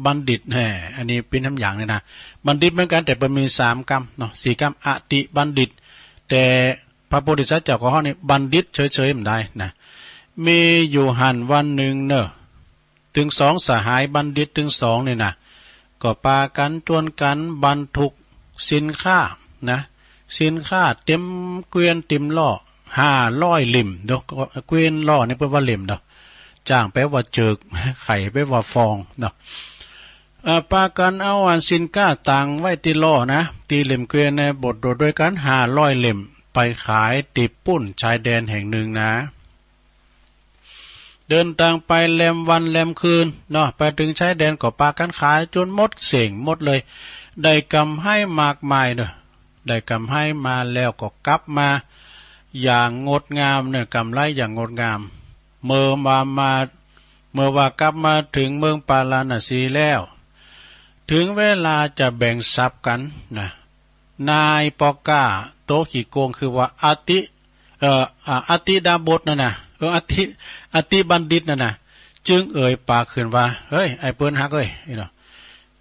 บัณฑิต แหม อันนี้เป๋นหยังนี่นะ บัณฑิตเหมือนกั๋น แต่เปิ้นมีสามกำเนาะ สี่กำ อติบัณฑิต แต่พระโพธิสัตว์เจ้าของเฮานี่บัณฑิตเฉยๆ บ่ได้นะ มีอยู่หั้นวันนึ่งเนาะ ตึงสองสหายบัณฑิตตึงสองนี่นะ ก็ปากั๋นจวนกั๋นบรรทุกสินค้านะ สินค้าเตรียมเกวียนเตรียมล้อห้าร้อยเล่มเนาะ เกวียนล้อนี่เปิ้นว่าเล่มเนาะ จ้างแปลว่าเจิก ไข่แปลว่าฟองเนาะ เอ่อ ปากั๋นเอาอันสินค้าตางไว้ตี้ล้อนะ ตี้เล่มเกวียนนะ บดโดดด้วยกั๋นห้าร้อยเล่ม ไปขายตี้ปู๊นชายแดนแห่งนึ่งนะ เดินตางไปแรมวันแรมคืนเนาะ ไปตึงชายแดนก็ปากั๋นขายจ๋นหมดเส้งหมดเลย ได้ก๋ำไรมากมายเนาะ ได้ก๋ำไรมาแล้วก็กลับมาอย่างงดงามเนาะ ก๋ำไรอย่างงดงาม เมื่อว่ามา เมื่อว่ากลับมาเถิงเมืองปาราณสีแล้ว เถิงเวลาจะแบ่งทรัพย์กั๋นนะ นายป้อก้าโตขี้โก๋งคือว่าอติ เอ่อ อ่า อติดาบสนั่นน่ะ เออ อติ อติบัณฑิตนั่นน่ะ จึงเอ่ยปากขึ้นว่า เฮ้ย ไอ้เปิ้นฮักเอ้ย นี่เนาะ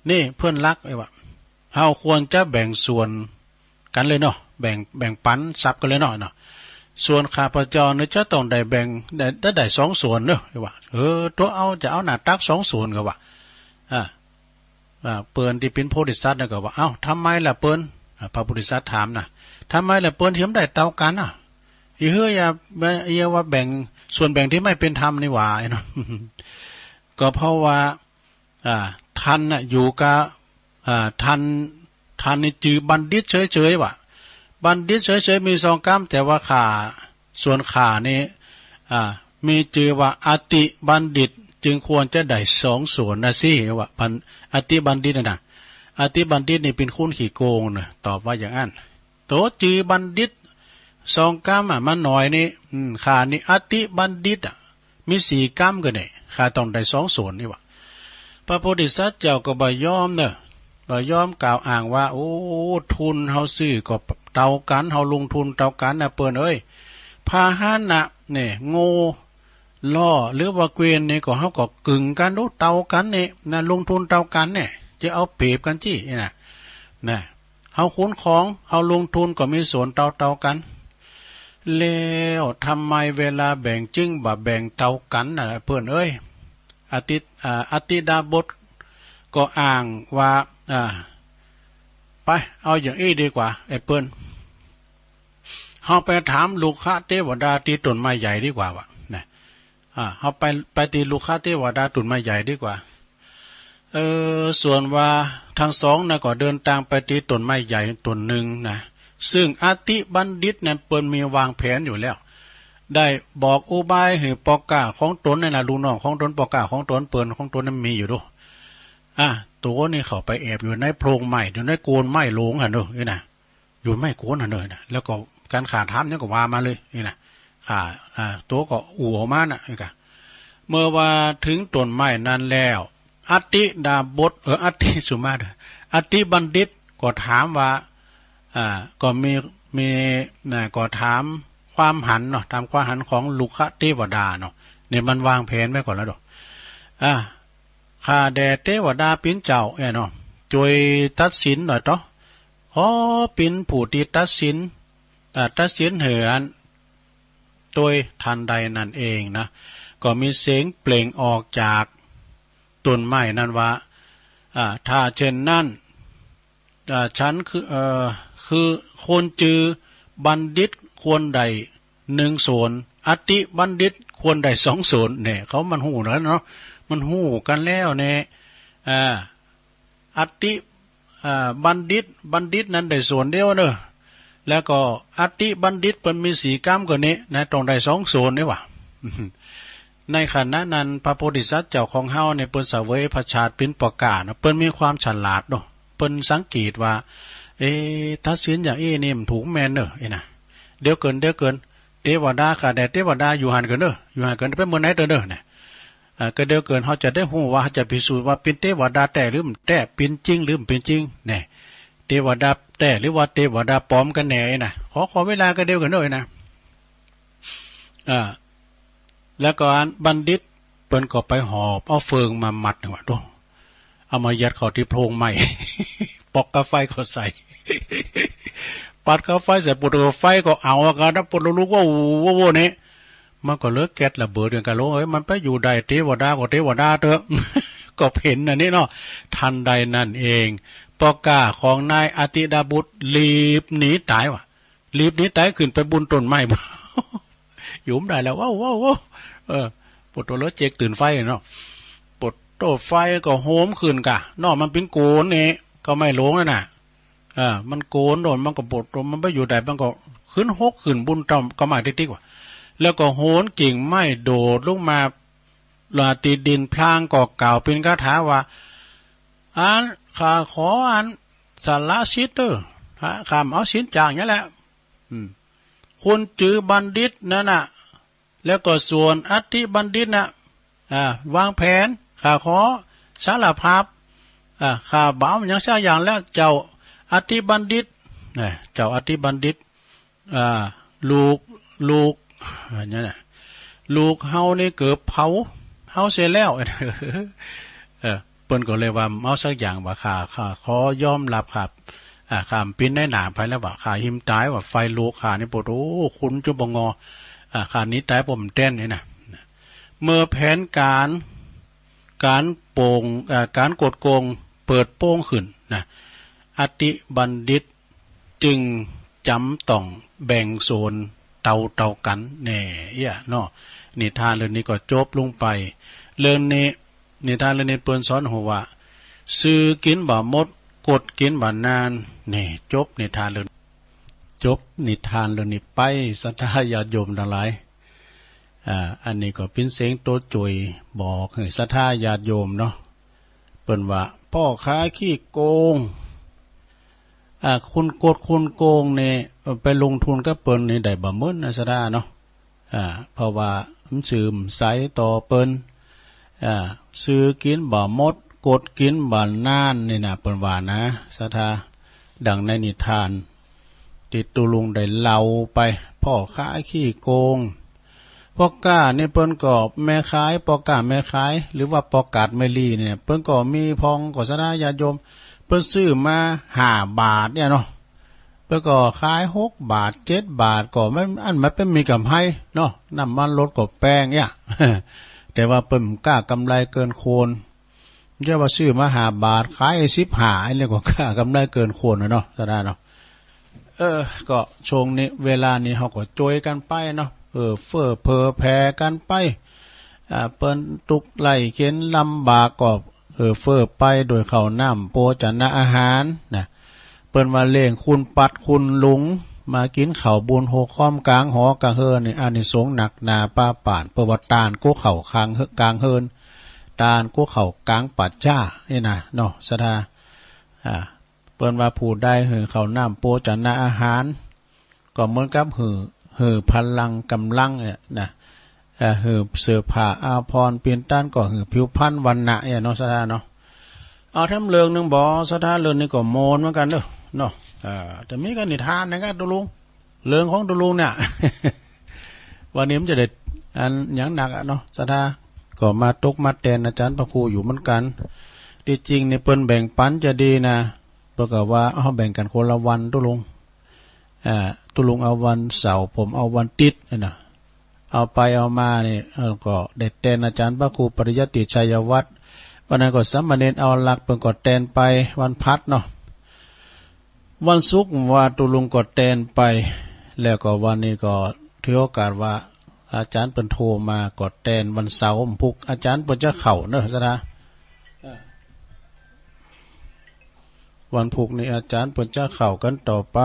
นี่เปิ้นฮักเอ้ย ว่า เฮาควรจะแบ่งส่วนกั๋นเลยเนาะ แบ่ง แบ่งปันทรัพย์กั๋นเลยเนาะ เนาะ ส่วนข้าพเจ้านี่จะต้องได้แบ่ง ได้ ได้ ได้สองส่วนเนาะ ว่า เออ ตั๋วเอาจะเอาหน้าตักสองส่วน ก็ว่า อ่า อ่า เปิ้นตี้เป๋นโพธิสัตว์น่ะก็ว่า เอ้า ทำไมล่ะเปิ้น อ่า พระโพธิสัตว์ถามน่ะ ทำไมล่ะเปิ้นถึงได้เต้ากั๋นน่ะ อีหื้ออย่า อย่าว่าแบ่ง ส่วนแบ่งที่ไม่เป็นธรรมนี่หว่า ไอ้เนาะ ก็เพราะว่า อ่า ต้านน่ะอยู่กับ อ่า ต้าน ต้านนี่จื้อบัณฑิตเฉยๆ ว่า บัณฑิตเฉยๆ มีสองกำ แต่ว่าข้า ส่วนข้านี่ อ่า มีจื้อว่าอติบัณฑิต จึงควรจะได้สองส่วนนะสิ ว่า บัณ อติบัณฑิตน่ะนะ อติบัณฑิตนี่เป๋นคนขี้โก๋งเนาะ ตอบว่าอย่างนั้น โตจื้อบัณฑิตสองกำอะ มันน้อยนี่ อืม ข้านี่อติบัณฑิตอะ มีสี่กำก็เนี่ย ข้าต้องได้สองส่วนนี่หว่า พระโพธิสัตว์เจ้าก็บ่ยอมเนาะ บ่ยอม กล่าวอ้างว่า โอ้ ทุนเฮาซื้อก็เต้ากั๋น เฮาลงทุนเต้ากั๋นนะเปิ้นเอ้ย พาหนะเนี่ย โง่ ล้อหรือว่าเกวียนนี่ก็ เฮาก็กึ่งกั๋นดู เต้ากั๋นนี่นะ ลงทุนเต้ากั๋นเนี่ย จะเอาเปรียบกั๋นตี้นะ นะ เฮาขนของ เฮาลงทุนก็มีส่วนเต้าๆ กั๋น แล้วทำไมเวลาแบ่งจึงบ่แบ่งเต้ากั๋นน่ะเปิ้นเอ้ย อติ อ่า อติดาบสก็อ้างว่า อ่า ไป เอาอย่างอี้ดีกว่า ไอ้เปิ้น เฮาไปถามรุกขเตวดาตี้ต้นไม้ใหญ่ดีกว่าว่ะ นะ อ่า เฮาไป ไปตี้รุกขเตวดาต้นไม้ใหญ่ดีกว่า เออ ส่วนว่าตังสองน่ะก็เดินตางไปตี้ต้นไม้ใหญ่ต้นนึ่งนะ ซึ่งอติบัณฑิตนั้นเปิ้นมีวางแผนอยู่แล้ว ได้บอกอุบายหื้อป้อก้าของต๋นนั่นน่ะ ลูกน้องของต๋น ป้อก้าของต๋น เปิ้นของต๋นนั้นมีอยู่ดู อ่ะ ตั๋วนี่เข้าไปแอบอยู่ในโพรงไม้ อยู่ในโคนไม้หลวงหั้นเน่อ นี่นะ อยู่ไม้โคนหั้นเน่อนะ แล้วก็ก๋านข้าถามหยังก็ว่ามาเลย นี่นะ ข้า อ่า ตั๋วก็อู้ออกมาน่ะ นี่กะ เมื่อว่าเถิงต้นไม้นั้นแล้ว อติดาบส เออ อติ สุมาเถอะ อติบัณฑิตก็ถามว่า อ่า ก็มี มี นะ ก็ถามความหันเนาะ ต๋ามความหันของรุกขเตวดาเนาะ เนี่ยมันวางแผนไว้ก่อนแล้วดอก อ่า ข้าแด่เตวดาปิ๋นเจ้า เอ้ยเนาะ จวยตัดสินหน่อยเต๊อะ ขอปิ๋นผู้ตี้ตัดสิน อ่า ตัดสินหื้ออัน โดยทันใดนั้นเองนะ ก็มีเสียงเปล่งออกจากต้นไม้นั้นว่า อ่า ถ้าเช่นนั้น อ่า ฉันคือ เอ่อ คือคนจื้อบัณฑิตควรได้หนึ่งส่วน อติบัณฑิตควรได้สองส่วน เนี่ย เขามันฮู้แล้วเนาะ มันฮู้กั๋นแล้วเนี่ย อ่า อติ อ่า บัณฑิต บัณฑิตนั้นได้ส่วนเดียวเน่อ แล้วก็อติบัณฑิตเปิ้นมีสี่กำก็นี้นะ ต้องได้สองส่วนนี่หว่า ในขณะนั้นพระโพธิสัตว์เจ้าของเฮาเนี่ย เปิ้นเสวยพระชาติปิ๋นป้อก้าเนาะ เปิ้นมีความฉลาดเนาะ เปิ้นสังเกตว่า เอ๊ะ ตัดสินอย่างอี้นี่มันถูกแม่นเน่อ เอ้ยนะ เดี๋ยวเกิน เดี๋ยวเกิน เตวดา ข้าแด่เตวดาอยู่หั้นเกินเน่อ อยู่หั้นเกิน ไปเมื่อไหนเต๊อะเน่อ นะ อ่า ก็เดี๋ยวเกิน เฮาจะได้ฮู้ว่า เฮาจะพิสูจน์ว่าเป๋นเตวดาแต๊หรือบ่แต๊ เป๋นจริงหรือบ่เป๋นจริง เนี่ย เตวดาแต๊หรือว่าเตวดาปลอมกั๋นแน่นะ ขอ ขอเวลาก็เดี๋ยวเกินเน่อนะ อ่า แล้วก็อันบัณฑิตเปิ้นก็ไปหอบเอาเฟืองมามัดหนึ่งว่ะ โธ่ เอามายัดเข้าตี้โพรงไม้ ปอกก้าไฟก็ใส่ ปัดก้าไฟใส่ ปุ๊ด ไฟก็เอากั๋นนะ ปุ๊ด ลุกๆ โว้วๆๆ เนี่ย มันก็เลยแก๊สระเบิดกั๋นกะโลง เอ้ย มันไปอยู่ได้ เตวดาก็เตวดาเต๊อะ ก็เป๋นอันนี้เนาะ ทันใดนั้นเอง ป้อก้าของนายอติดาบสหลีบหนีต๋ายว่ะ หลีบหนีต๋ายขึ้นไปบนต้นไม้ อยู่บ่ได้แล้ว ว้าว ว้าว ว้าว เออ ปุ๊ด โธ่ เลยเจ๊กตื่นไฟเนาะ ปุ๊ด โธ่ ไฟก็โหมขึ้นก่ะ เนาะ มันเป๋นโกนนี่ ก็ไม้หลวงนั่นน่ะ อ่า มันโกนโดน มันก็ปุ๊ด โธ่ มันไปอยู่ได้ มันก็ขึ้นหกขึ้นบนต้นก้าไม้ติ๊กๆ ว่ะ แล้วก็โหนกิ่งไม้โดดลงมา ลาตีดิน พลางก็กล่าวเป๋นคาถาว่า อัน ข้าขออัน สละสิทธิ์เต๊อะ ข้า ข้าบ่เอาสินจากหยังแหละ อืม คนจื้อบัณฑิตนั้นน่ะ แล้วก็ส่วนอติบัณฑิตน่ะ อ่า วางแผน ข้าขอสารภาพ อ่า ข้าบ่เอาหยังสักอย่างแล้ว เจ้าอติบัณฑิต นะ เจ้าอติบัณฑิต อ่า ลูก ลูก อันนั้นน่ะ ลูกเฮานี่เกือบเผาเฮาเสียแล้ว เออ เปิ้นก็เลยว่าบ่เอาสักอย่างว่า ข้า ข้าขอยอมรับครับ อ่า ข้าบ่เป๋นนายหน้าใผแล้วว่า ข้าหิ้มต๋ายว่า ไฟลวกข้านี่ ปุ๊ด โอ้ คนจุ่มบ่งอ อ่า ข้าหนีต๋ายป้อมแต้นนี่นะ เมื่อแผนก๋าน ก๋านโป๋ง อ่า ก๋านกดโกงเปิดโป้งขึ้นนะ อติบัณฑิตจึงจำต้องแบ่งส่วนเต้าๆ กั๋นแน่ เอี้ยเนาะ นิทานเรื่องนี้ก็จบลงไป เรื่องนี้ นิทานเรื่องนี้เปิ้นสอนเฮาว่า ซื่อกิ๋นบ่หมด กดกิ๋นบ่นาน นี่ จบนิทานเรื่อง จบนิทานเรื่องนี้ไป ศรัทธาญาติโยมตังหลาย อ่า อันนี้ก็เป๋นเสียงตั๋วจ่วยบอกหื้อศรัทธาญาติโยมเนาะ เปิ้นว่าป้อค้าขี้โกง อ่า คนกดคนโกงนี่ ไปลงทุนกับเปิ้นนี่ได้บ่หมื่นนะศรัทธาเนาะ อ่า เพราะว่ามันซื่อบ่ใสต่อเปิ้น อ่า ซื่อกิ๋นบ่หมด กดกิ๋นบ่นานนี่นะ เปิ้นว่านะศรัทธา ดังในนิทานตี้ตุ๊ลุงได้เล่าไป ป้อค้าขี้โกง ป้อก๊านี่เปิ้นก็แม่ขาย ป้อก๊าแม่ขาย หรือว่าป้อก๋าดแม่หลี้เนี่ย เปิ้นก็มีพ่องก็ศรัทธาญาติโยม เปิ้นซื้อมาห้าบาทเนี่ยเนาะ เปิ้นก็ขายหกบาท เจ็ดบาท ก็มัน อันมันเปิ้นมีก๋ำไรเนาะ น้ำมันรถก็แปงเนี่ย แต่ว่าเปิ้นบ่กล้ากำไรเกินควร บ่ใจ้ว่าซื้อมาห้าบาท ขายสิบห้า อันนี้ก็กล้ากำไรเกินควรนะเนาะ ศรัทธาเนาะ เออ ก็ช่วงนี้เวลานี้เฮาก็จ้วยกั๋นไปเนาะ เออ เฟ้อเผื่อแผ่กั๋นไป อ่า เปิ้นตุ๊กข์ไร้เข็ญลำบากก็ เออ เฟ้อไปโดยข้าวน้ำโภชนะอาหารนะ เปิ้นว่าเลี้ยงคุณปัดคุณลุง มากิ๋นข้าวบุญโฮมก๋างหอกลางเฮือนนี่ อานิสงส์หนักหนาฟ้าป่าน เปิ้นว่าตานกั๋วข้าวกลางเฮือน ตานกั๋วข้าวก๋างป่าจ๊านี่นะเนาะ ศรัทธา อ่า เปิ้นว่าผู้ใดหื้อข้าวน้ำโภชนะอาหาร ก็เหมือนกับหื้อ หื้อพลังก๋ำลังเนี่ยนะ เอ่อ หื้อเสื้อผ้าอาภรณ์ปิ่นตัน ก็หื้อผิวพรรณวรรณะเนี่ยเนาะ ศรัทธาเนาะ เอาแถมเรื่องนึ่งบ่ ศรัทธา เรื่องนี้ก็โมนเหมือนกั๋นเนาะ เนาะ อ่า แต่มีกั๋นนิทานนะครัตุลุง เรื่องของตุลุงเนี่ย วันนี้มันจะได้อันหยังหนักอะเนาะ ศรัทธา ก็มาตกมาแตนอาจ๋ารย์พระครูอยู่เหมือนกั๋น ตี้จริงนี่เปิ้นแบ่งปั๋นจะดีนะ เปิ้นก็ว่า เอาแบ่งกั๋นคนละวันตุลุง อ่า ตุลุงเอาวันเสาร์ ผมเอาวันติ๊ดนี่นะ เอาไปเอามานี่ เออ ก็ได้แตนอาจ๋ารย์พระครูปริยัติชัยวัฒน์ วันนั้นก็สามเณรเอาหลัก เปิ้นก็แตนไปวันพัดเนาะ วันศุกร์ว่าตุลุงก็แตนไป แล้วก็วันนี้ก็ถือโอกาสว่าอาจ๋ารย์เปิ้นโทรมา ก็แตนวันเสาร์ วันพุกอาจ๋ารย์เปิ้นจะเข้าเนาะ ศรัทธา วันพุกนี่อาจ๋ารย์เปิ้นจะเข้ากั๋นต่อไป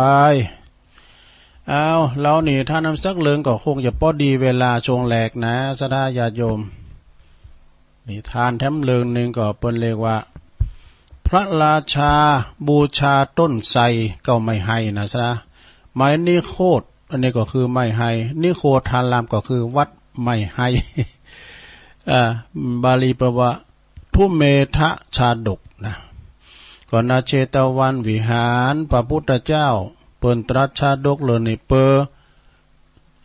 เอา เล่านิทานนำสักเรื่องก็คงจะพอดีเวลาช่วงแลกนะ ศรัทธาญาติโยม นิทานแถมเรื่องนึ่งก็เปิ้นเรียกว่า พระราชาบูชาต้นไทรเก๊าไม่ไฮนะ ศรัทธา ไม้นิโคธ อันนี้ก็คือไม่ไฮ นิโคธารามก็คือวัดไม่ไฮ อ่า บาลีแปลว่า ทุเมธชาดกนะ ก็ ณ เชตวันวิหาร พระพุทธเจ้าเปิ้นตรัสชาดกเรื่องนี้เปื้อ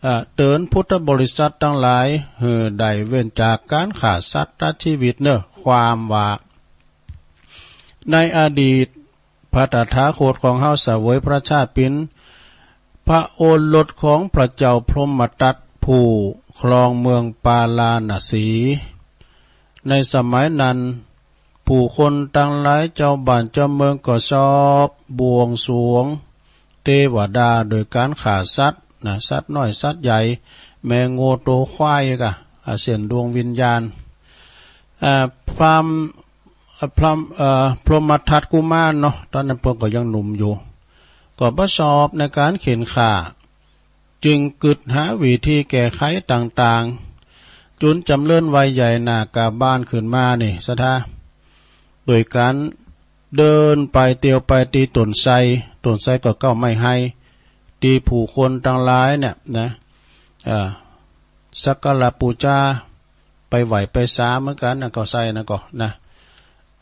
เอ่อ เตื๋อนพุทธบริษัทตังหลาย หื้อได้เว้นจากก๋านฆ่าสัตว์ตัดชีวิตเนาะ ความว่า ในอดีต พระตถาคตของเฮาเสวยพระชาติเป๋นพระโอรสของพระเจ้าพรหมทัตผู้ครองเมืองปาราณสี ในสมัยนั้น ผู้คนตังหลายเจ้าบ้านเจ้าเมืองก็ชอบบวงสรวงเตวดาโดยก๋านฆ่าสัตว์นะ สัตว์น้อยสัตว์ใหญ่ แม่งัวโตควายก่า อ่า เส้นดวงวิญญาณ อ่า พราหมณ์ อ่า พราหมณ์ เอ่อ พรหมทัตกุมารเนาะ ต๋อนนั้นเปิ้นก็ยังหนุ่มอยู่ ก็บ่ชอบในก๋านเข็นฆ่า จึงกึ๊ดหาวิธีแก้ไขต่างๆ จุนจ๋ำเริญวัยใหญ่หน้ากาบ้านขึ้นมานี่ ศรัทธา โดยก๋านเดินไปเตียวไปตี้ต้นไทร ต้นไทรก็เก๊าไม่ไฮ ตี้ผู้คนตังหลายเนี่ยนะ เอ่อ สักการะปู๋จา ไปไหว้ไปสาเหมือนกั๋นนะ เก๊าไทรนะก็นะ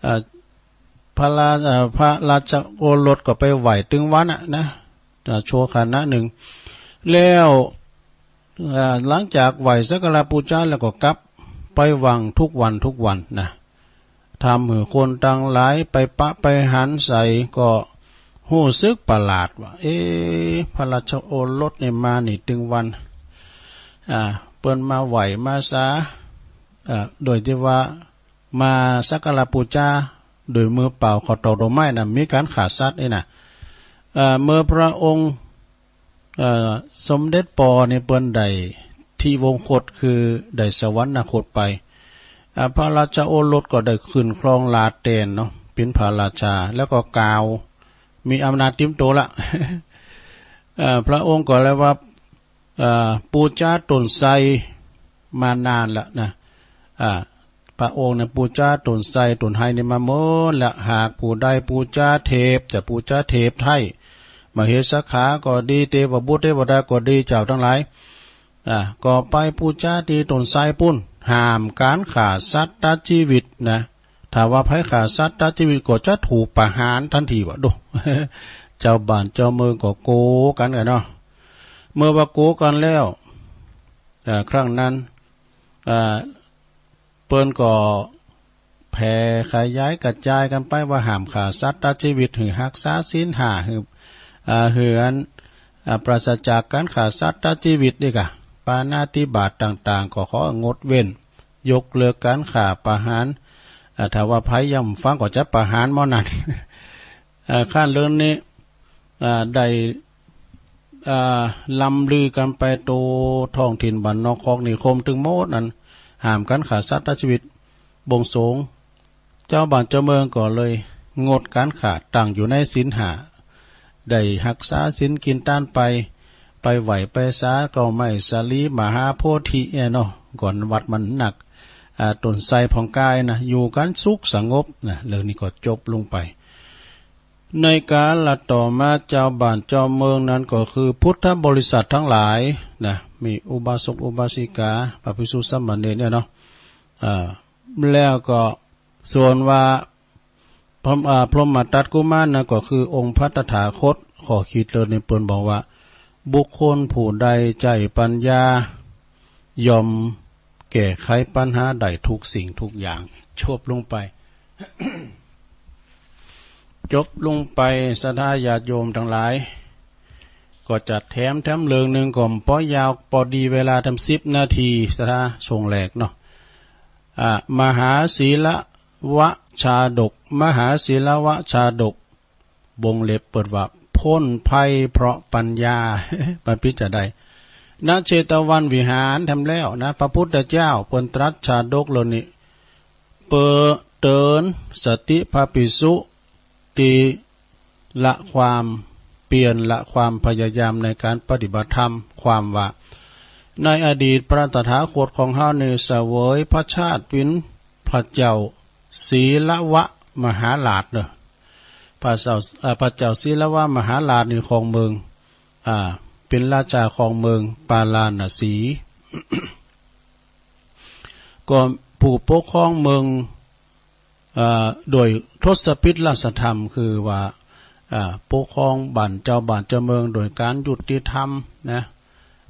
เอ่อ พระรา เอ่อ พระราชโอรสก็ไปไหว้ตึงวันอะนะ อ่า ชั่วขณะนึ่ง แล้ว อ่า หลังจากไหว้สักการะปู๋จาแล้วก็กลับไปวังทุกวันทุกวันนะ ทำหื้อคนตังหลายไปปะไปหันใส่ก็ฮู้สึกประหลาดว่า เอ๊ะ พระราชโอรสนี่มานี่ตึงวัน อ่า เปิ้นมาไหว้มาสา อ่า โดยตี้ว่า มาสักการะปู๋จาโดยมือเปล่า ข้าวตอกดอกไม้นะ มีก๋านฆ่าสัตว์นี่นะ เอ่อ เมื่อพระองค์ เอ่อ สมเด็จป้อนี่เปิ้นได้ทิวงคต คือได้สวรรคตไป อ่า พระราชโอรสก็ได้ขึ้นครองราชย์แตนเนาะ เป๋นพระราชา แล้วก็กล่าว มีอำนาจเตรียมตั๋วละ เอ่อ พระองค์ก็เลยว่า เอ่อ ปู๋จาต้นไทรมานานละนะ อ่า พระองค์เนี่ยปู๋จาต้นไทรต้นไฮนี่มาเมินละ หากผู้ใดปู๋จาเทพ จะปู๋จาเทพไท้ มเหสกขาก็ดี เตวบุตรเตวดาก็ดี เจ้าตังหลาย อ่า ก็ไปปู๋จาตี้ต้นไทรปู้น ห้ามก๋านฆ่าสัตว์ตัดจีวิตนะ ถ้าว่าใผฆ่าสัตว์ตัดจีวิตก็จะถูกประหารตันทีว่า ดู เจ้าบ้านเจ้าเมืองก็กั๋วกั๋นก่าเนาะ เมื่อว่ากั๋วกั๋นแล้ว เอ่อ ครั้งนั้น เอ่อ เปิ้นก็แผ่ขยายกระจายกั๋นไปว่าห้ามฆ่าสัตว์ตัดชีวิต หื้อฮักษาศีลห้า หื้อ อ่า หื้ออัน อ่า ปราศจากก๋านฆ่าสัตว์ตัดชีวิตนี่ก่ะ ปาณาติบาตต่างๆ ก็ของดเว้น ยกเลิกก๋านฆ่าประหาร อ่า ถ้าว่าใผบ่ฟังก็จะประหารหมอนั่น อ่า ครั้นเรื่องนี้ อ่า ได้ อ่า ล่ำลือกั๋นไปโตท้องถิ่นบ้านนอกคอกนิคมตึงหมดนั้น ห้ามก๋านฆ่าสัตว์ตัดชีวิต บวงสรวง จาวบ้านจาวเมืองก็เลยงดก๋านฆ่า ตั้งอยู่ในศีลห้า ได้ฮักษาศีลกิ๋นตานไป ไปไหว้ไปสาเก๊าไม้สาลีมหาโพธิเนี่ยเนาะ ก่อนวัดมันนัก อ่า ต้นไทรผ่องกายนะ อยู่กั๋นสุขสงบนะ เรื่องนี้ก็จบลงไป ในกาลต่อมาจาวบ้านจาวเมืองนั้นก็คือพุทธบริษัทตังหลายนะ มีอุบาสกอุบาสิกา พระภิกษุสามเณรเนี่ยเนาะ อ่า แล้วก็ส่วนว่าพรหม- อ่า พรหมทัตกุมารนะ ก็คือองค์พระตถาคต ข้อคิดเรื่องนี้เปิ้นบอกว่า บุคคลผู้ใดใจ๊ปัญญา ย่อมแก้ไขปัญหาได้ทุกสิ่งทุกอย่าง จบลงไป จบลงไป ศรัทธาญาติโยมตังหลาย ก็จะแถม แถมเรื่องนึ่งก็บ่ยาว ปอดีเวลาทำสิบนาที ศรัทธาช่วงแรกเนาะ อ่า มหาศีลวชาดก มหาศีลวชาดก วงเล็บเปิดว่า พ้นภัยเพราะปัญญา มันเป๋นจาใด ณ เชตวันวิหารแถมแล้วนะ พระพุทธเจ้าเปิ้นตรัสชาดกเรื่องนี้ เป๋อเตือนสติพระภิกษุ ตี้ละความเพียร ละความพยายามในก๋านปฏิบัติธรรม ความว่า ในอดีตพระตถาคตของเฮานี่เสวยพระชาติเป๋นพระเจ้าศีลวะมหาราชเนาะ พระเจ้า เอ่อ พระเจ้าศีลวะมหาราชนี่ครองเมือง อ่า เป๋นราชาครองเมืองปาราณสี ก็ผู้ปกครองเมือง เอ่อ โดยทศพิธราชธรรม คือว่า อ่า ปกครองบ้าน จาวบ้านจาวเมืองโดยก๋านยุติธรรมนะ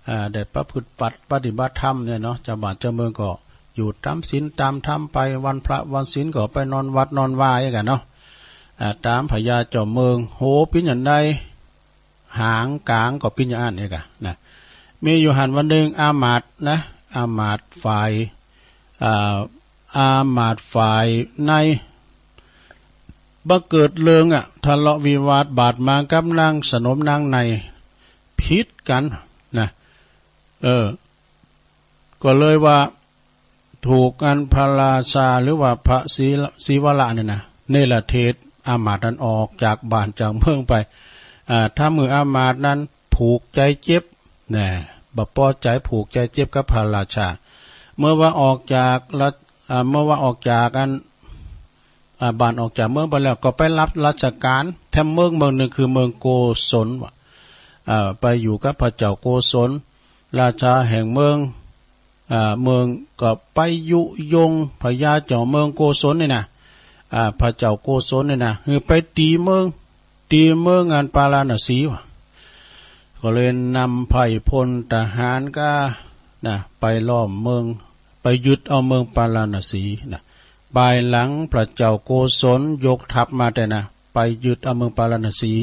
อ่า ได้ประพฤติปฏิบัติธรรมเนี่ยเนาะ จาวบ้านจาวเมืองก็อยู่ต๋ามศีลต๋ามธรรมไป วันพระวันศีลก็ไปนอนวัดนอนวาอย่างกั๋นเนาะ อ่า ต๋ามพญาเจ้าเมือง โห เป๋นจาใด หางก๋างก็เป๋นอย่างอั้นเองอะนะ มีอยู่หั้นวันนึ่งอามาตย์นะ อามาตย์ฝ่าย อ่า อามาตย์ฝ่ายใน บ่าเกิดเรื่องอะ ทะเลาะวิวาทบาดหมางกับนางสนมนางใน ผิดกั๋นนะ เออ ก็เลยว่า ถูกอันพระราชาหรือว่าพระศรี ศรีวละเนี่ยนะ เนรเทศอามาตย์นั้นออกจากบ้านจากเมืองไป อ่า ทำหื้ออามาตย์นั้นผูกใจ๋เจ็บ นะ บ่ปอใจ๋ ผูกใจ๋เจ็บกับพระราชา เมื่อว่าออกจากราช- อ่า เมื่อว่าออกจากอัน อ่า บ้านออกจากเมืองไปแล้ว ก็ไปรับราชก๋านแถมเมือง เมืองนึ่งคือเมืองโกศลว่ะ อ่า ไปอยู่กับพระเจ้าโกศล ราชาแห่งเมือง อ่า เมืองก็ไปยุยงพญาเจ้าเมืองโกศลนี่นะ อ่า พระเจ้าโกศลนี่นะ หื้อไปตี๋เมือง ตี๋เมืองอันปาราณสีว่ะ ก็เลยนำไพร่พลทหารก้านะ ไปล้อมเมือง ไปยึดเอาเมืองปาราณสีนะ ภายหลังพระเจ้าโกศลยกทัพมาแต่นะ ไปยึดเอาเมืองปาราณสี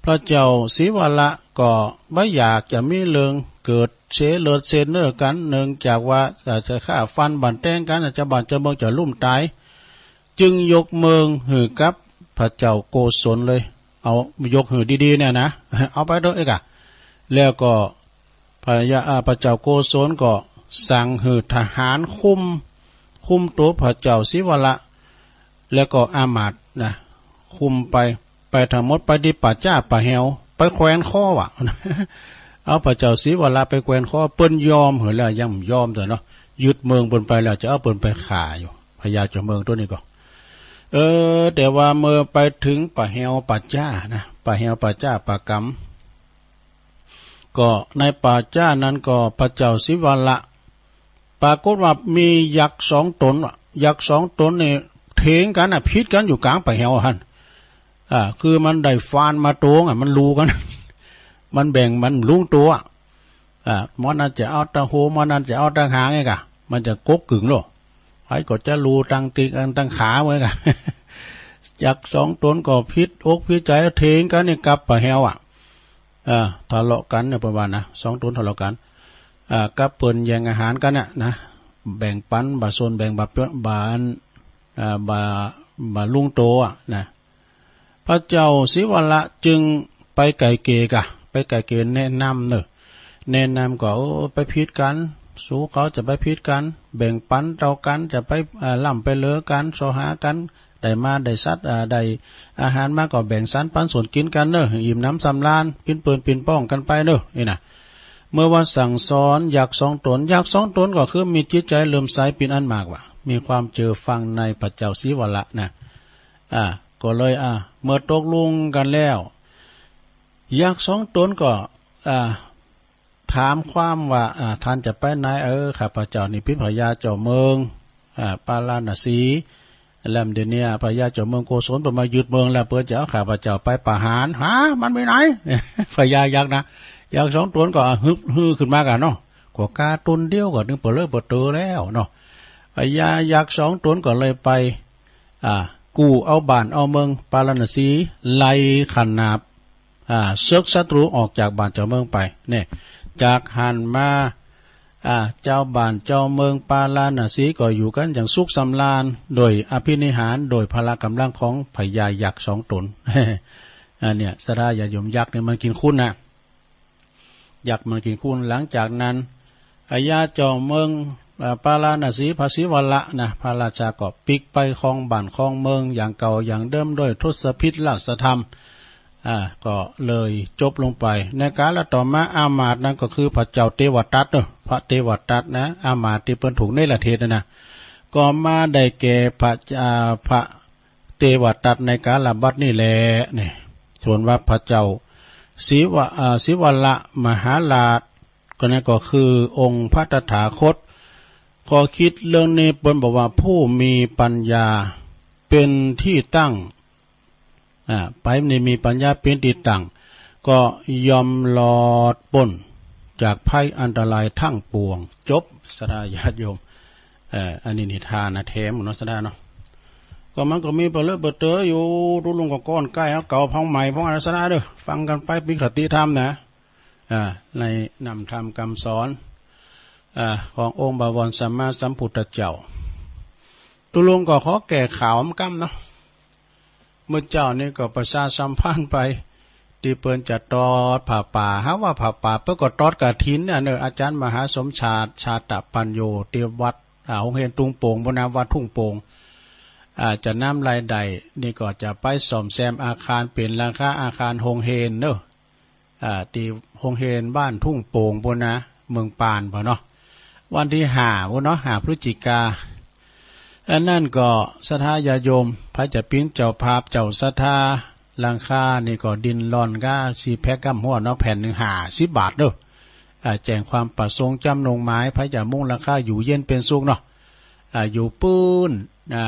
พระเจ้าศรีวละก็บ่อยากจะมีเรื่องเกิดเสียเลือดเสียเนื้อกั๋น เนื่องจากว่าอาจจะฆ่าฟันบ่อนแต๊งกั๋น อาจจะบ้านจะเมืองจะลุ่มต๋าย จึงยกเมืองหื้อกับพระเจ้าโกศลเลย เอายกหื้อดีๆ เนี่ยนะ เอาไปเต๊อะเอกอะ แล้วก็ พระยา- อ่า พระเจ้าโกศลก็สั่งหื้อทหารคุม คุมตั๋วพระเจ้าศรีวละ แล้วก็อามาตย์นะ คุมไป ไปทั้งหมด ไปตี้ป่าจ๊าป่าแหว ไปแขวนคอว่ะ เอาพระเจ้าศรีวละไปแขวนคอ เปิ้นยอมหื้อแล้ว ยังบ่ยอมเตื้อเนาะ ยึดเมืองเปิ้นไปแล้ว จะเอาเปิ้นไปฆ่าอยู่ พญาเจ้าเมืองตั๋วนี้ก็ เออ แต่ว่าเมื่อไปเถิงป่าแหวป่าจ๊านะ ป่าแหวป่าจ๊าป่ากำ ก็ในป่าจ๊านั้นก็พระเจ้าศรีวละ ปรากฏว่ามียักษ์สองต๋นว่ะ ยักษ์สองต๋นนี่เถียงกั๋นน่ะ ผิดกั๋นอยู่ก๋างป่าแหวหั้น อ่า คือมันได้ฟานมาตั๋วอะ มันลู่กั๋น มันแบ่ง มันบ่ฮู้ตั๋ว อ่า หมอนั้นจะเอาตางหู หมอนั้นจะเอาตางหางไงกะ มันจะกกกึ่งโลก ใผก็จะลู่ตางติ่งตางขาเหมือนกั๋น ยักษ์สองต๋นก็ผิดอกผิดใจ๋ เถียงกั๋นเนี่ยกับบ่าแฮวอะ เออ ทะเลาะกั๋นเนี่ย เปิ้นว่านะ สองต๋นทะเลาะกั๋น อ่า กับเปิ้นแย่งอาหารกั๋นน่ะนะ แบ่งปั๋นบ่าส้น แบ่งบ่าเปื้อน บ่าอัน อ่า บ่า บ่าลุงโตอะนะ พระเจ้าศรีวละจึงไปไกล่เกลี่ยกะ ไปไกล่เกลี่ยแนะนำเน่อ แนะนำก็ เออ ไปผิดกั๋น สูเขาจะไปผิดกั๋น แบ่งปั๋นเต้ากั๋น จะไป อ่า ล้ำไปเหลือกั๋น เซาะหากั๋น ได้มาได้สัตว์ อ่า ได้อาหารมาก็แบ่งสรรปั๋นส่วนกิ๋นกั๋นเน่อ อิ่มหนำสำราญ ปิ๊นเปิ้นปิ๊นป้องกั๋นไปเน่อ นี่นะ เมื่อว่าสั่งสอนยักษ์สองต๋น ยักษ์สองต๋นก็คือมีจิตใจ๋เลื่อมใสเป๋นอันมากว่า มีความเจื้อฟั่งในพระเจ้าศรีวละนะ อ่า ก็เลย อ่า เมื่อตกลงกั๋นแล้ว ยักษ์สองต๋นก็ อ่า ถามความว่า อ่า ต้านจะไปไหน เออ ข้าพเจ้านี่เป๋นพญาเจ้าเมือง อ่า ปาราณสี แล้วเดี๋ยวนี้พญาเจ้าเมืองโกศลเปิ้นมายึดเมืองแล้ว เปิ้นจะเอาข้าพเจ้าไปประหาร ฮะ มันไปไหน พญายักษ์นะ ยักษ์สองต๋นก็ อ่า ฮึบ ฮือขึ้นมากั๋นเนาะ ก็กาต๋นเดียวก็นึ่งเปลือเปลือเต๋อแล้วเนาะ พญายักษ์สองต๋นก็เลยไป อ่า กู้เอาบ้านเอาเมืองปาราณสี ไล่ขนาบ อ่า เซิกศัตรูออกจากบ้านเจ้าเมืองไป เนี่ย จากหั้นมา อ่า เจ้าบ้านเจ้าเมืองปาราณสีก็อยู่กั๋นอย่างสุขสำราญ โดยอภินิหาร โดยพละก๋ำลังของพญายักษ์สองต๋น อันเนี่ย ศรัทธาญาติโยม ยักษ์เนี่ยมันกิ๋นคุณนะ ยักษ์มันกิ๋นคุณ หลังจากนั้น พญาเจ้าเมือง เอ่อ ปาราณสี พระศรีวละนะ พระราชาก็ปิ๊กไปครองบ้านครองเมืองอย่างเก่าอย่างเดิมโดยทศพิธราชธรรม อ่า ก็เลยจบลงไป ในกาลต่อมาอามาตย์นั้นก็คือพระเจ้าเทวทัตเนาะ พระเทวทัตนะ อามาตย์ตี้เปิ้นถูกเนรเทศน์นะนะ ก็มาได้แก่พระ อ่า พระ เทวทัตในกาลบัดนี้แล เนี่ย ส่วนว่าพระเจ้าศรีวะ อ่า ศรีวละมหาราช ก็นั่นก็คือองค์พระตถาคต ก็กึ๊ดเรื่องนี้เปิ้นบอกว่าผู้มีปัญญาเป๋นตี้ตั้ง อ่า ใผนี่มีปัญญาเป๋นตี้ตั้ง ก็ย่อมรอดป๊นจากภัยอันตรายทั้งปวง จบ ศรัทธาญาติโยม เอ่อ อันนี้นิทานนะ แถมเนาะ ศรัทธาเนาะ ก็มันก็มีเปลือเปลือเต๋ออยู่ ตุ๊ลุงก็ก้อนใก้เอาเก่าพ่องใหม่พ่องอันนั้น ศรัทธาเด้อ ฟังกั๋นไปเป๋นคติธรรมนะ อ่า ในน้ำธรรมกำสอน อ่า ขององค์บวรสัมมาสัมพุทธเจ้า ตุ๊ลุงก็ขอแก้ข่าวกำเนาะ เมื่อเจ๊านี่ก็ประชาสัมพันธ์ไป ตี้เปิ้นจะตอดผ้าป่า หาว่าผ้าป่า เปิ้นก็ตอดกฐินน่ะเนาะ อาจารย์มหาสมชาติ ชาตปัญโญ ตี้วัด อ่า โฮงเฮียนทุ่งโป่ง พุ้นนะ วัดทุ่งโป่ง อ่า จะนำรายได้นี่ก็จะไปซ่อมแซมอาคาร เป๋นหลังคาอาคารโฮงเฮียนเนาะ อ่า ตี้โฮงเฮียนบ้านทุ่งโป่งพุ้นนะ เมืองปานพุ้นเนาะ วันตี้ห้าพุ้นเนาะ ห้าพฤศจิกา อันนั้นก็ศรัทธาญาติโยม ใผจะเป๋นเจ้าภาพเจ้าศรัทธา หลังคานี่ก็ดิ้นรนก้า สี่แพ็คก้ำหั้วเนาะ แผ่นนึ่งห้าสิบบาทเนาะ อ่า แจ้งความประสงค์จำนงหมาย ใผจะมุงหลังคาอยู่เย็นเป๋นสุขเนาะ อ่า อยู่ปื้น อ่า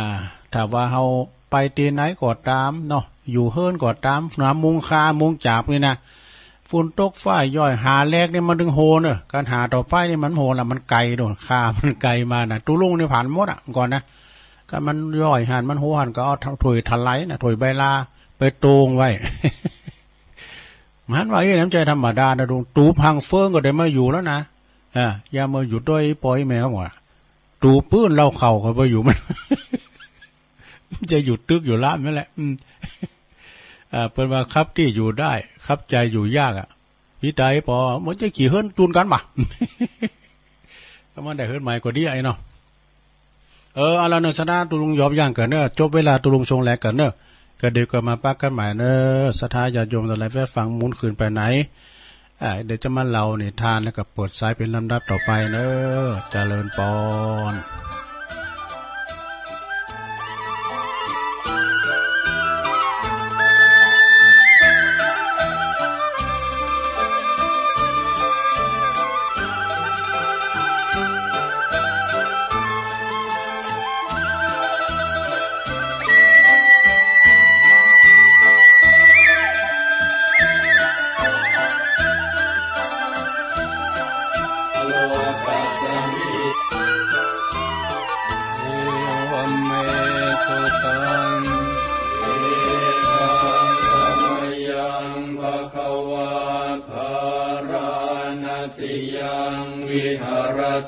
ถ้าว่าเฮาไปตี้ไหนก็ต๋ามเนาะ อยู่เฮือนก็ต๋าม หน้ามุงคามุงจาบนี่นะ ฝนตกฟ้าย้อย หาแลกนี่มันตึงโหเนาะ การหาต่อไปนี่มันโหละ มันไก๋โน่น คามันไก๋มานะ ตุ๊ลุงนี่ผ่านหมดอะ ก่อนนะ ก็มันย้อยหั้น มันโหหั้น ก็เอาถ้วยถลายนะ ถ้วยใบลาไปโต่งไว้ มันว่า เอ๊ะ น้ำใจ๋ธรรมดานะ ตุ๊ลุง ตูบหังเฟิงก็ได้มาอยู่แล้วนะ อ่า อย่ามาอยู่ด้วยปอยแม่เขาหมดอะ ตูบปื้นเหล้าเข้าก็บ่อยู่มัน จะอยู่ตึกอยู่ร้านนั่นแหละ อืม อ่า เปิ้นว่าคับตี้อยู่ได้ คับใจ๋อยู่ยากอะ พี่ต๋ายปอ มันจะกี่เฮือนจูนกั๋นบ่ะ ถ้ามันได้เฮือนใหม่ก็ดีไอ้เนาะ เออ เอาละเนาะ ศรัทธา ตุ๊ลุงหยอบย่างก่อนเนาะ จบเวลาตุ๊ลุงชงแหลก่อนเนาะ ก็เดี๋ยวก็มาปะกั๋นใหม่เนาะ ศรัทธาญาติโยมตังหลาย แวะฟังหมุนคืนไปไหน อ่า เดี๋ยวจะมาเล่านิทานแล้วก็เปิดสายเป๋นลำดับต่อไปเนาะ เจริญปอน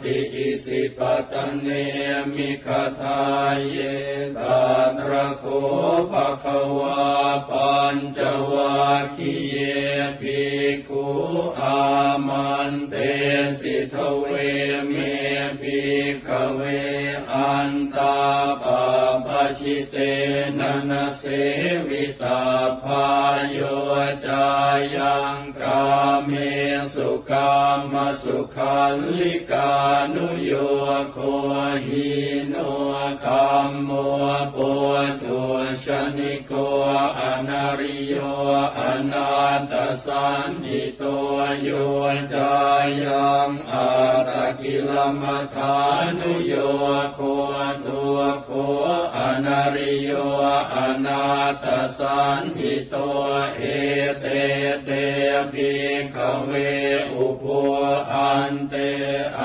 ति। इसिपतने मिगधाये तत्र खो भगवा पञ्चवग्गिये भिक्खु आमन्तेसि। द्वे मे भिक्खवे अन्ता पापज्जितेन न सेवितब्बा। यो चायं कामेसु कामसुखाल्लिकानुयोगो हीनो गम्मो पोथुजनिको अनरियो अनाथसञ्ञितो। यो चायं अट्टगिलमठानुयोगो दुग्गो अनरियो अनाथसञ्ञितो। एते ते भिक्खवे उभो अन्ते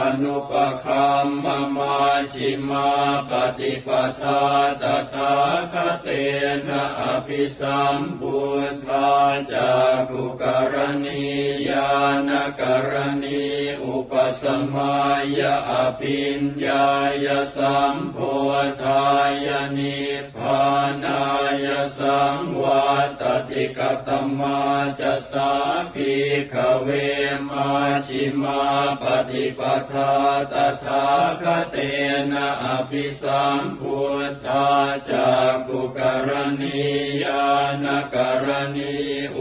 अनुपगम्म मज्झिमा पटिपदा तथागतेन अभिसम्बुद्धा चक्खुकरणी ञानकरणी उपसमाय अभिञ्ञाय सम्बोधाय निब्बानाय संवत्तति। कतमा च सा भिक्खवे मज्झिमा पटिपदा तथागतेन अभिसम्बुद्धा चक्खुकरणी ञानकरणी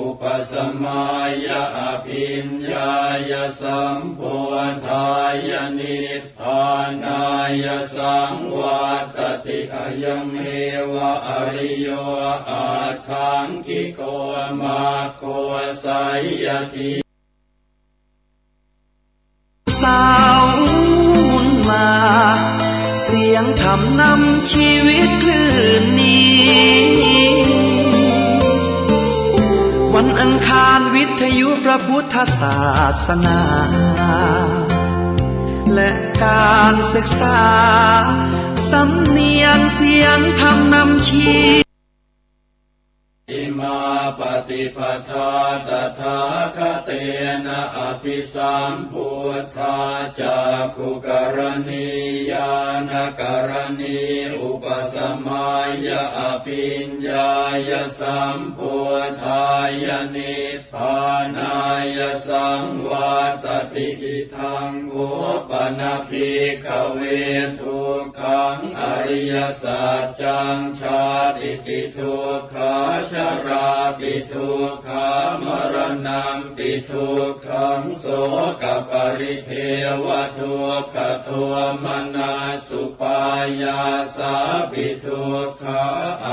उपसमाय अभिञ्ञाय सम्बोधाय निब्बानाय संवत्तति। अयमेव अरियो अट्टाङ्गिको मग्गो सैय्यधी สาวบุญมา เสียงธรรมนำชีวิตคลื่นนี้ วันอังคารวิทยุพระพุทธศาสนา และการศึกษา สำเนียงเสียงธรรมนำชี Majjhimā paṭipadā tathāgatena abhisambuddhā cakkhukaraṇī ñāṇakaraṇī upasamāya abhiññāya sambodhāya nibbānāya saṃvattati. Idaṃ kho pana bhikkhave dukkhaṃ ariyasaccaṃ. Jātipi dukkhā jarāpi dukkhā maraṇampi dukkhaṃ sokaparidevadukkhadomanassupāyāsāpi dukkhā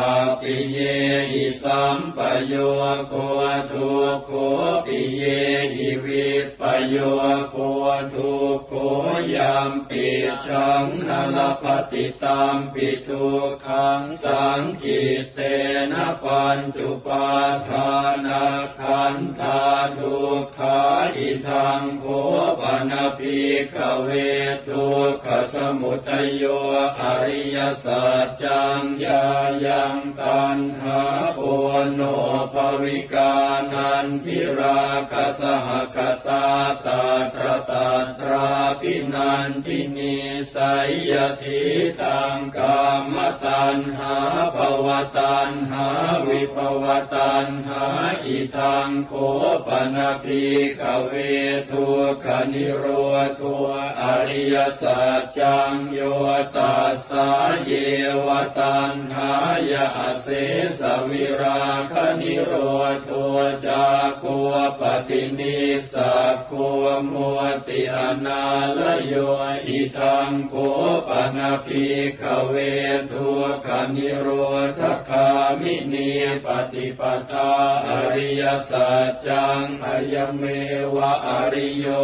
appiyehi sampayogo dukkho piyehi vippayogo dukkho yampicchaṃ na labhati tampi dukkhaṃ saṅkhittena pañcupādānakkhandhā dukkhā. Idaṃ kho pana bhikkhave dukkhasamudayo ariyasaccaṃ. Yāyaṃ taṇhā ponobbhavikā nandirāgasahagatā tatra tatrābhinandinī seyyathīdaṃ kāmataṇhā bhavataṇhā vibhavataṇhā. Idaṃ kho pana bhikkhave dukkhanirodho ariyasaccaṃ. Yo tassāyeva taṇhāya asesavirāganirodho cāgo paṭinissag go mutti anālayo. Idaṃ kho pana bhikkhave dukkhanirodhagāminī paṭipadā ariyasaccaṃ. Ayameva ariyo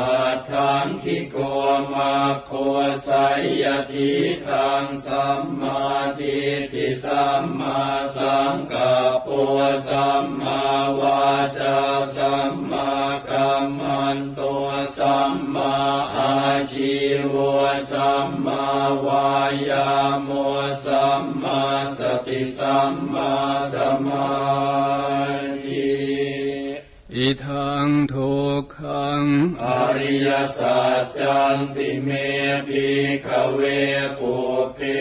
aṭṭhaṅgiko maggo seyyathīdaṃ sammādiṭṭhi sammāsaṅkappo sammāvācā sammākammanto sammāājīvo sammāvāyāmo sammāsati sammāsamādhi. Idaṃ dukkhaṃ Ariyasaccanti me bhikkhave pubbe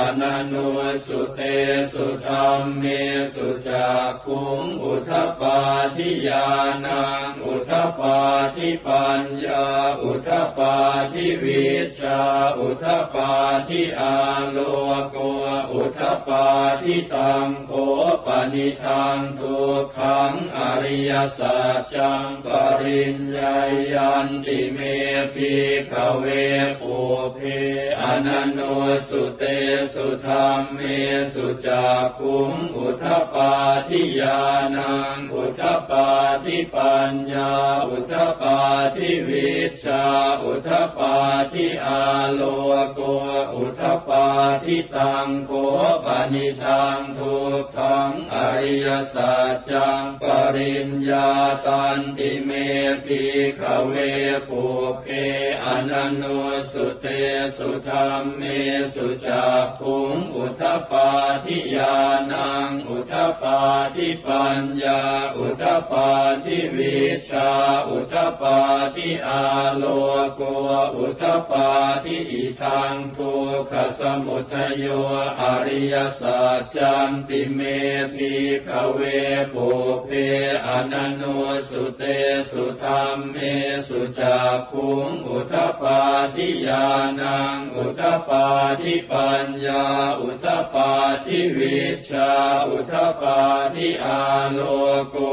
ananussutesu dhammesu cakkhuṃ udapādi ñāṇaṃ udapādi paññā udapādi vijjā udapādi āloko udapādi. Taṃ kho panidaṃ dukkhaṃ ariyasaccaṃ pariññeyyanti me bhikkhave pubbe ananussutesu dhammesu cakkhuṃ udapādi ñāṇaṃ udapādi paññā udapādi vijjā udapādi āloko udapādi. Taṃ kho panidaṃ dukkhaṃ ariyasaccaṃ pariññātanti me bhikkhave pubbe ananussutesu dhammesu cakkhuṃ udapādi ñāṇaṃ udapādi paññā udapādi vijjā udapādi āloko udapādi. Idaṃ dukkhasamudayo ariyasaccanti me bhikkhave pubbe ananussutesu dhammesu cakkhuṃ udapādi ñāṇaṃ udapādi paññā udapādi vijjā udapādi āloko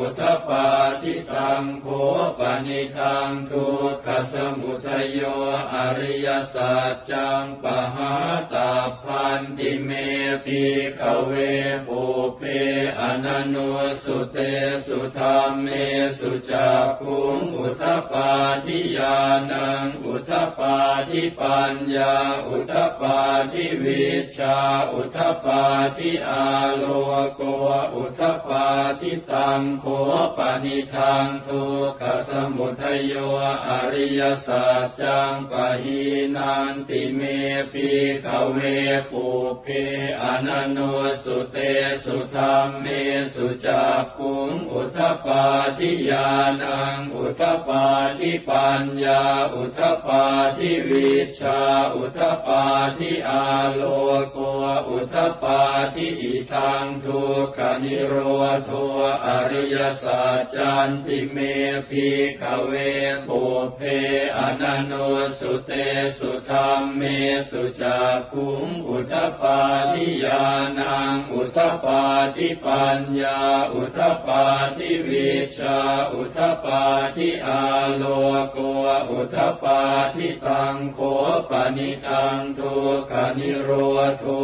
udapādi. Taṃ kho panidaṃ dukkhasamudayo ariyasaccaṃ pahātabbanti me bhikkhave pubbe ananussutesu dhammesu cakkhuṃ udapādi ñāṇaṃ udapādi paññā udapādi vijjā udapādi āloko udapādi. Taṃ kho panidaṃ dukkhasamudayo ariyasaccaṃ pahīnanti me bhikkhave pubbe ananussutesu dhammesu cakkhuṃ udapādi ñāṇaṃ udapādi paññā udapādi vijjā udapādi āloko udapādi. Idaṃ dukkhanirodho ariyasaccanti me bhikkhave pubbe ananussutesu dhammesu cakkhuṃ udapādi ñāṇaṃ udapādi paññā udapādi vijjā udapādi āloko udapādi. Taṃ kho panidaṃ dukkhanirodho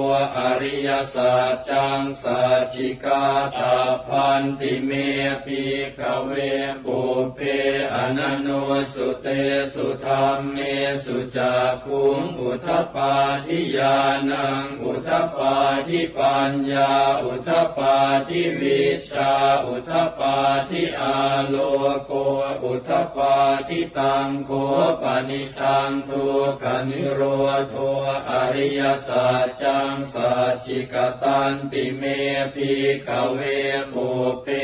ariyasaccaṃ sacchikātabbanti me bhikkhave pubbe ananussutesu dhammesu cakkhuṃ udapādi ñāṇaṃ udapādi paññā udapādi vijjā udapādi āloko udapādi. Taṃ kho panidaṃ dukkhanirodho ariyasaccaṃ sacchikatanti me bhikkhave pubbe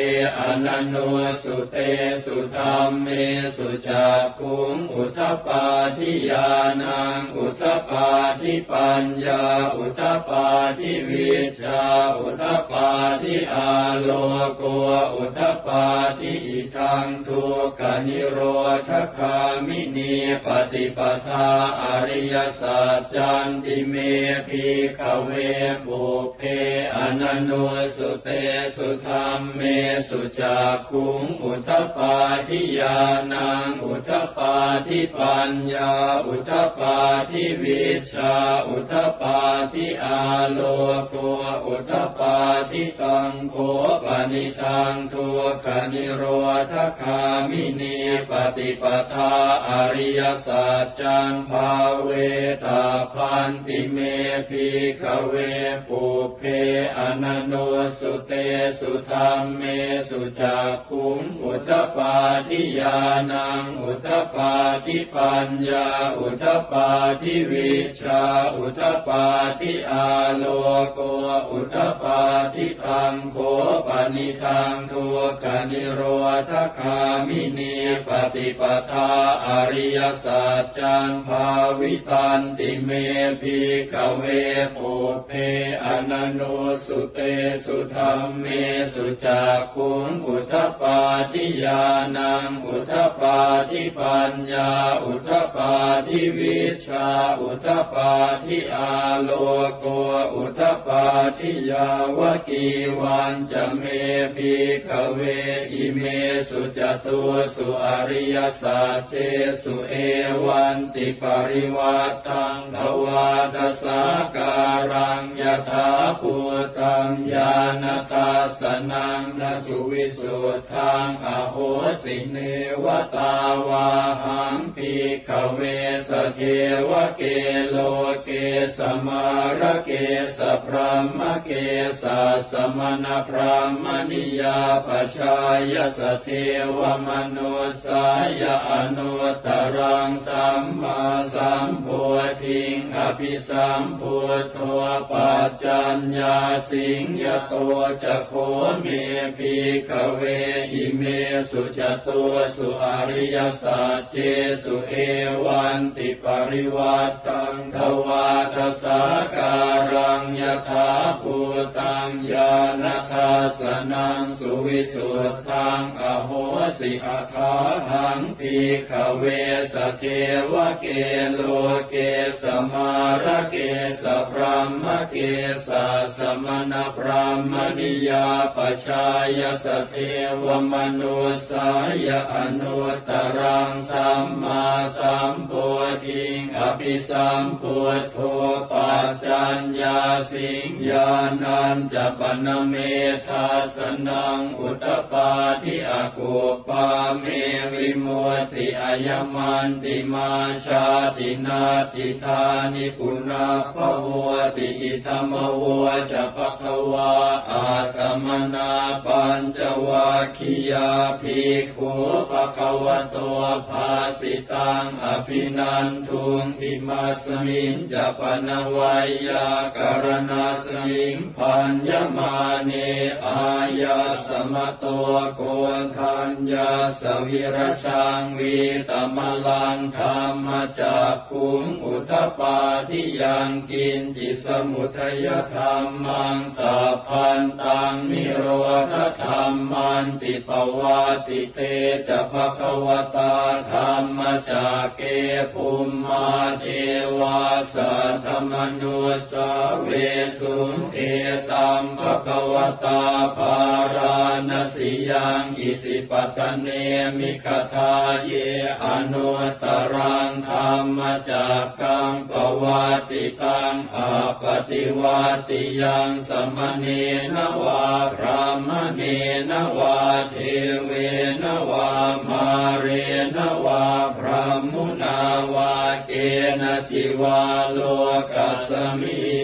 ananussutesu dhammesu cakkhuṃ udapādi ñāṇaṃ udapādi paññā udapādi vijjā udapādi āloko udapādi. Idaṃ dukkhanirodhagāminī paṭipadā ariyasaccanti me bhikkhave pubbe ananussutesu dhammesu cakkhuṃ udapādi ñāṇaṃ udapādi paññā udapādi vijjā udapādi āloko udapādi. Taṃ kho panidaṃ dukkhanirodhagāminī paṭipadā ariyasaccaṃ bhāvetabbanti me bhikkhave pubbe ananussutesu dhammesu cakkhuṃ udapādi ñāṇaṃ udapādi paññā udapādi vijjā udapādi āloko udapādi. Taṃ kho panidaṃ dukkhanirodhagāminī paṭipadā ariyasaccaṃ bhāvitanti me bhikkhave pubbe ananussutesu dhammesu cakkhuṃ udapādi ñāṇaṃ udapādi paññā udapādi vijjā udapādi āloko udapādi. Yāvakīvañca me bhikkhave imesu catūsu ariyasaccesu evantiparivaṭṭaṃ dvādasākāraṃ yathābhūtaṃ ñāṇadassanaṃ na suvisuddhaṃ ahosi. Neva tāvāhaṃ bhikkhave sadevake loke samārake sabrahmake sassamaṇabrāhmaṇiyā pajāya sadevamanussāya anuttaraṃ sammāsambodhiṃ abhisambuddho paccaññāsiṃ. Yato ca kho me bhikkhave imesu catūsu ariyasaccesu evantiparivaṭṭaṃ dvādasākāraṃ yathābhūtaṃ ñāṇadassanaṃ suvisuddhaṃ ahosi. Athāhaṃ bhikkhave sadevake loke samārake sabrahmake sassamaṇabrāhmaṇiyā pajāya sadevamanussāya anuttaraṃ sammāsambodhiṃ abhisambuddho paccaññāsiṃ. Ñāṇañca pana me dassanaṃ udapādi akup pā me vimutti ayamantimā jāti natthidāni punabbhavoti. Idamavoca bhagavā. Attamanā pañcavaggiyā bhikkhū bhagavato bhāsitaṃ abhinanduṃ. Imasmiñca pana veyyākaraṇasmiṃ bhaññamāne āyasmato Koṇḍaññassa virajaṃ vītamalaṃ dhammacakkhuṃ udapādi yaṃ kiñci samudayadhammaṃ sabbantaṃ nirodhadhammanti. Pavattite ca bhagavatā dhammacakke bhummā devā saddamanussāvesuṃ. Etaṃ bhagavatā Bārāṇasiyaṃ Isipatane Migadāye anuttaraṃ dhammacakkaṃ pavattitaṃ appaṭivattiyaṃ samaṇena vā brāhmaṇena vā devena vā mārena vā brahmunā vā kenaci vā lokasminti.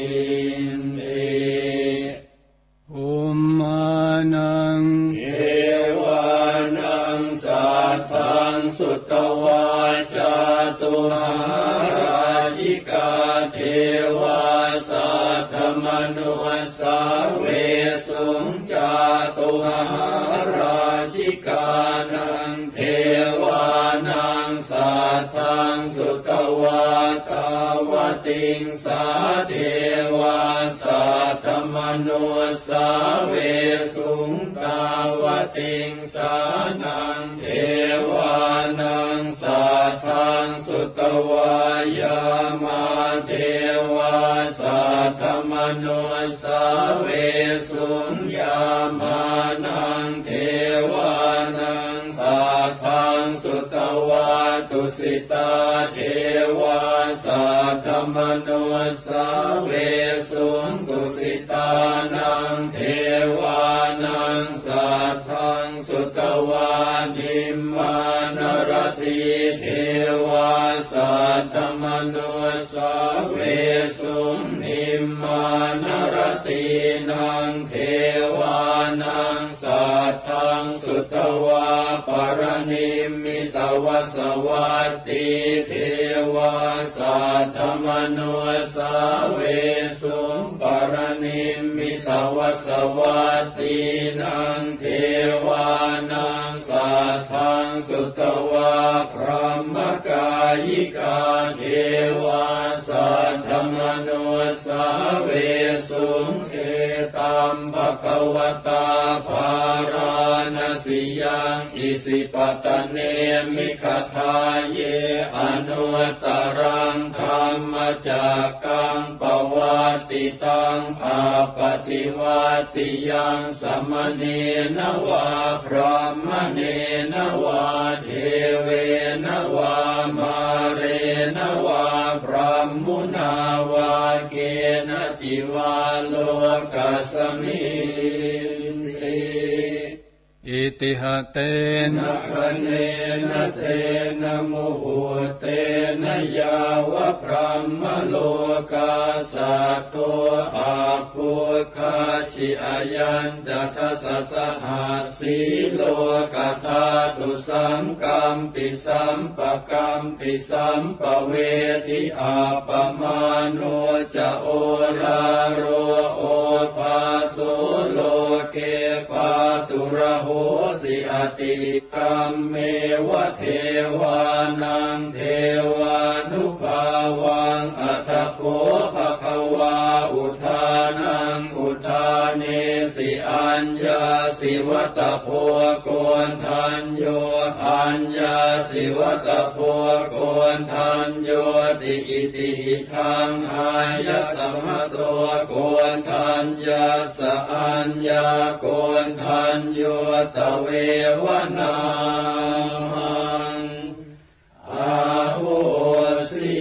Bhummānaṃ devānaṃ saddaṃ sutvā cātummahārājikā devā saddamanussāvesuṃ. Cātummahārājikānaṃ devānaṃ saddaṃ sutvā tāvatiṃsā devā saddamanussāvesuṃ. Tāvatiṃsānaṃ devānaṃ saddaṃ sutvā yāmā devā saddamanussāvesuṃ. Yāmānaṃ devānaṃ saddaṃ sutvā tusitā devā saddamanussāvesuṃ. Tusitānaṃ devānaṃ saddaṃ sutvā nimmānaratī devā saddamanussāvesuṃ. Nimmānaratīnaṃ devānaṃ sutvā paranimmitavasavattī devā saddamanussāvesuṃ. Paranimmitavasavattīnaṃ devānaṃ saddaṃ sutvā brahmakāyikā devā saddamanussāvesuṃ. Etaṃ bhagavatā bārāṇasiyaṃ isipatane migadāye anuttaraṃ dhammacakkaṃ pavattitaṃ appaṭivattiyaṃ samaṇena vā brāhmaṇena vā devena vā mārena vā brahmunā vā kenaci vā lokasminti. Itiha tena khaṇena tena muhuttena yāva brahmalokā saddo abbhuggacchi. Ayañca dasasahassī lokadhātu saṅkampi sampakampi sampavedhi. Appamāṇo ca oḷāro obhāso loke pāturahosi atikkammeva devānaṃ devānubhāvaṃ. Atha kho bhagavā udānaṃ udānesi: Aññāsi vata bho koṇḍañño, aññāsi vata bho koṇḍaññoti. Iti hidaṃ āyasmato koṇḍaññassa aññākoṇḍañño tveva nāmaṃ ahosīti.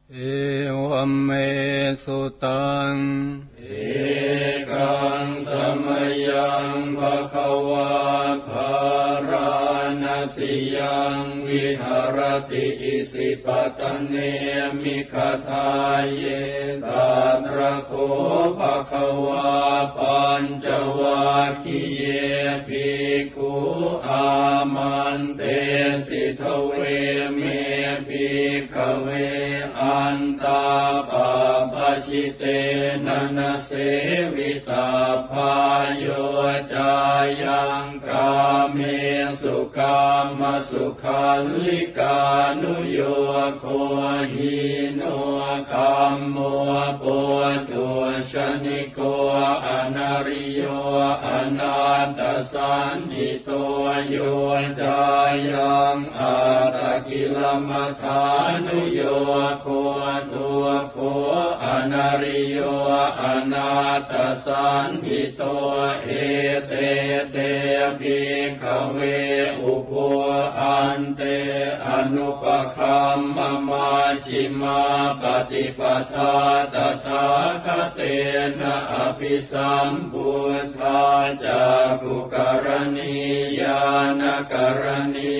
Evaṃ me sutaṃ. Ekaṃ samayaṃ bhagavā bārāṇasiyaṃ viharati isipatane migadāye. Tatra kho bhagavā pañcavaggiye bhikkhū āmantesi: Dveme, bhikkhave, antā pabbajitena na sevitabbā. Yo cāyaṃ kāmesu kāmasukhallikānuyogo hīno gammo pothujjaniko anariyo anatthasañhito. Yo cāyaṃ attakilamathānuyogo dukkho anariyo anatthasañhito. Ete te, bhikkhave, ubho ante anupagamma majjhimā paṭipadā tathāgatena abhisambuddhā cakkhukaraṇī ñāṇakaraṇī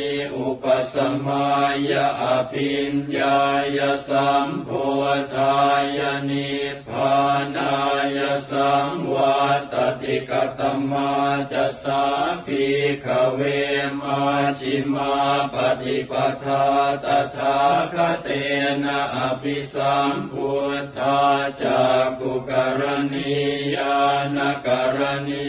upasamāya abhiññāya sambodhāya nibbānāya saṃvattati. Katamā ca sā, bhikkhave, majjhimā paṭipadā tathāgatena abhisambuddhā cakkhukaraṇī ñāṇakaraṇī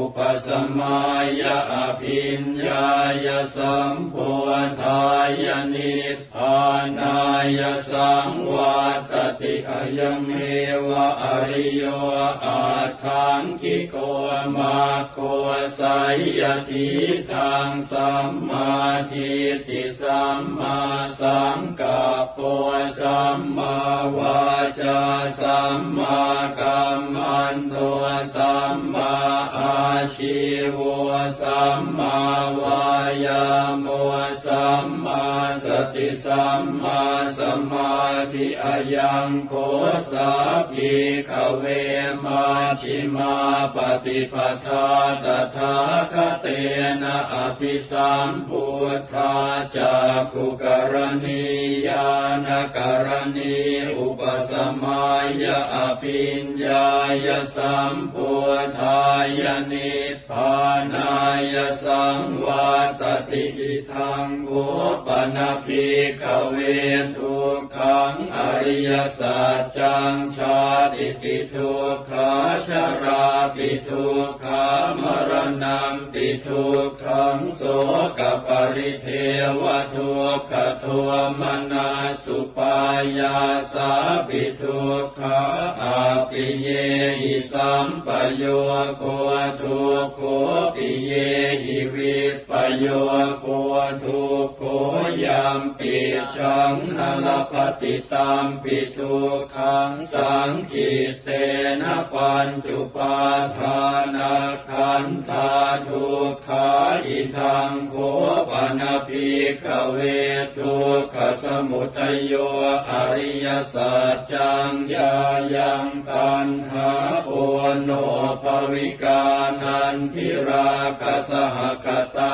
upasamāya abhiññāya sambodhāya nib bānāya saṃvattati. Ayameva ariyo aṭṭhaṅgiko maggo, seyyathīdaṃ: sammādiṭṭhi sammāsaṅkappo sammāvācā sammākammanto sammāājīvo sammāvāyāmo sammāsati sammāsamādhi. Ayaṃ kho sā bhikkhave majjhimā paṭipadā tathāgatena abhisambuddhā cakkhukaraṇī ñāṇakaraṇī upasamāya abhiññāya sambodhāya nibbānāya saṃvattati. Idaṃ kho pana bhikkhave dukkhaṃ ariyasaccaṃ jātipi dukkhā jarāpi dukkhā maraṇampi dukkhaṃ sokaparidevadukkhadomanassupāyāsāpi duk khā appiyehi sampayogo dukkho piyehi vippayogo dukkho yampicchaṃ na labhati tampi dukkhaṃ saṅkhittena pañcupādānakkhandhā duk khā. Idaṃ kho pana bhikkhave dukkhasamudayo ariyasaccaṃ yāyaṃ taṇhā ponobbhavikā nandirāgasahagatā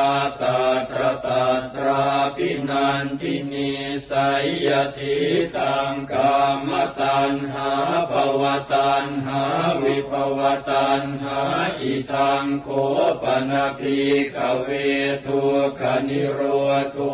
tatra tatrābhinandinī seyyathidaṃ kāmataṇhā bhavataṇhā vibhavataṇhā. Idaṃ kho pana bhikkhave dukkhanirodho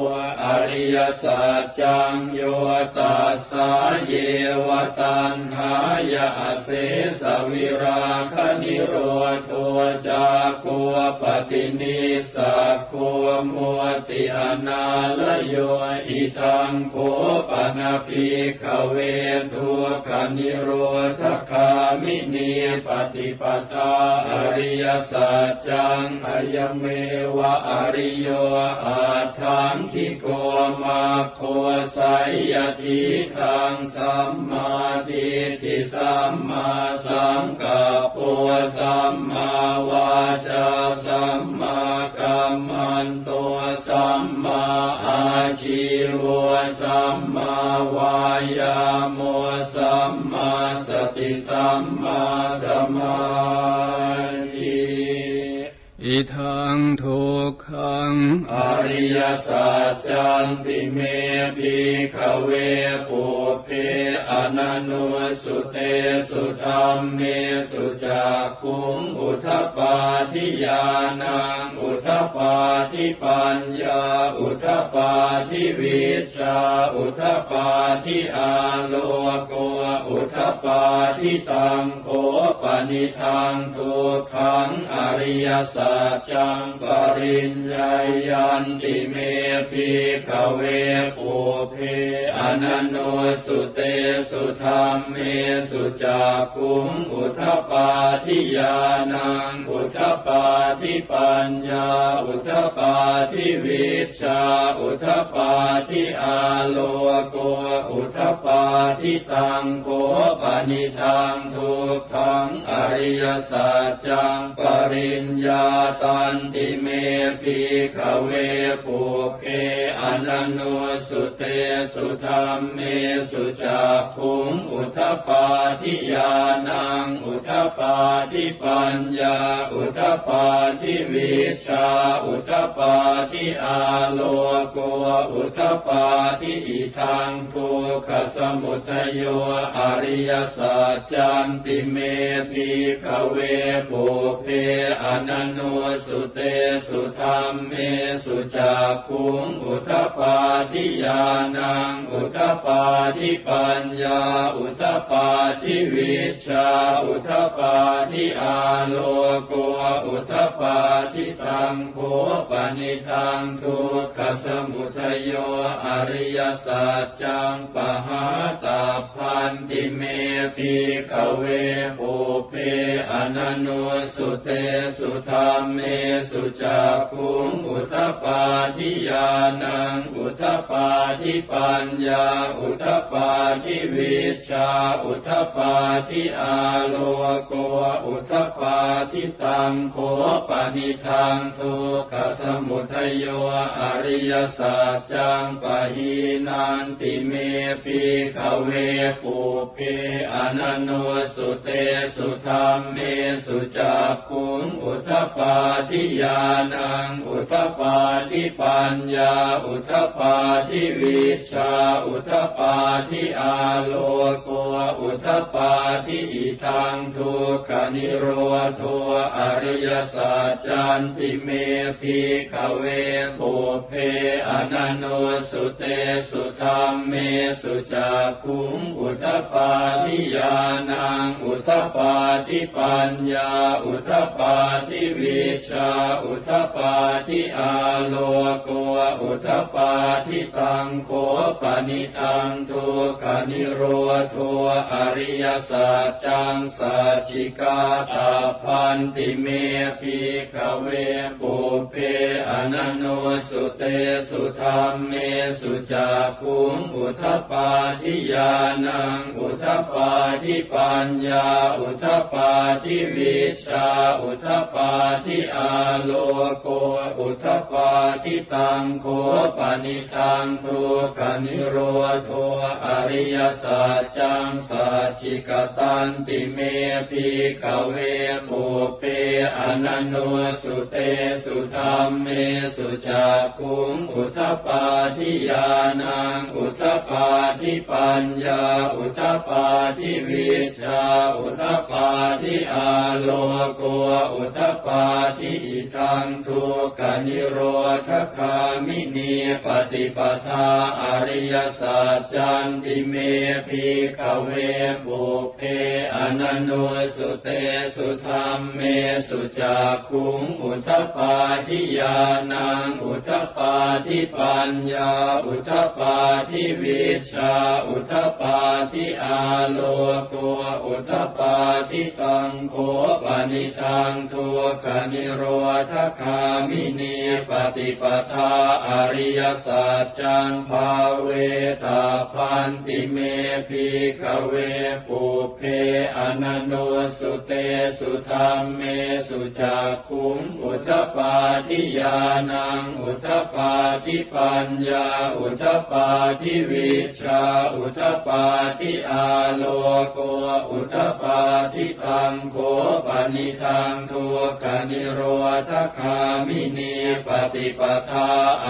ariyasaccaṃ yo tassāyeva taṇhāya asesavirāganirodho cāgo paṭinissag go mutti anālayo. Idaṃ kho pana bhikkhave dukkhanirodhagāminī paṭipadā ariyasaccaṃ ayameva ariyo aṭṭhaṅgiko mag go seyyathidaṃ sammādiṭṭhi sammāsaṅkappo sammāvācā sammākammanto sammāājīvo sammāvāyāmo sammāsati sammāsamādhi. Idaṃ dukkhaṃ ariyasaccanti me bhikkhave pubbe ananussutesu dhammesu cakkhuṃ udapādi ñāṇaṃ udapādi paññā udapādi vijjā udapādi āloko udapādi. Taṃ kho panidaṃ dukkhaṃ ariyasaccaṃ pariññeyyanti me bhikkhave pubbe ananussutesu dhammesu cakkhuṃ udapādi ñāṇaṃ udapādi paññā udapādi vij jā udapādi āloko udapādi. Taṃ kho panidaṃ dukkhaṃ ariyasaccaṃ pariññātanti me bhikkhave pubbe ananussutesu dhammesu cakkhuṃ udapādi ñāṇaṃ udapādi paññā udapādi vij jā udapādi āloko udapādi. Idaṃ dukkhasamudayo ariyasaccanti me bhikkhave pubbe ananussutesu dhammesu cakkhuṃ udapādi ñāṇaṃ udapādi paññā udapādi vij jā udapādi āloko udapādi. Taṃ kho panidaṃ dukkhasamudayo ariyasaccaṃ pahātabbanti me bhikkhave pubbe ananussutesu dhammesu cakkhuṃ udapādi ñāṇaṃ udapādi paññā udapādi vij jā udapādi āloko udapādi. Taṃ kho panidaṃ dukkhasamudayo ariyasaccaṃ pahīnanti me bhikkhave pubbe ananussutesu dhammesu cakkhuṃ udapādi ñāṇaṃ udapādi paññā udapādi vijjā udapādi āloko udapādi. Idaṃ dukkhanirodho ariyasaccanti me bhikkhave pubbe ananussutesu dhammesu cakkhuṃ udapādi ñāṇaṃ udapādi paññā udapādi vijjā udapādi āloko udapādi. Taṃ kho panidaṃ dukkhanirodho ariyasaccaṃ sacchikātabbanti me bhikkhave pubbe ananussutesu dhammesu cakkhuṃ udapādi ñāṇaṃ udapādi paññā udapādi vijjā udapādi āloko udapādi. Taṃ kho panidaṃ dukkhanirodho ariyasaccaṃ sacchikatanti me bhikkhave pubbe ananussutesu dhammesu cakkhuṃ udapādi ñāṇaṃ udapādi paññā udapādi vijjā udapādi āloko udapādi. Idaṃ dukkhanirodhagāminī paṭipadā ariyasaccanti me bhikkhave pubbe ananussutesu dhammesu cakkhuṃ udapādi ñāṇaṃ udapādi paññā udapādi vijjā udapādi āloko udapādi. Taṃ kho panidaṃ dukkhanirodhagāminī paṭipadā ariyasaccaṃ bhāvetabbanti me bhikkhave pubbe ananussutesu dhammesu cakkhuṃ udapādi ñāṇaṃ udapādi paññā udapādi vijjā udapādi āloko udapādi. Taṃ kho panidaṃ dukkhanirodhagāminī paṭipadā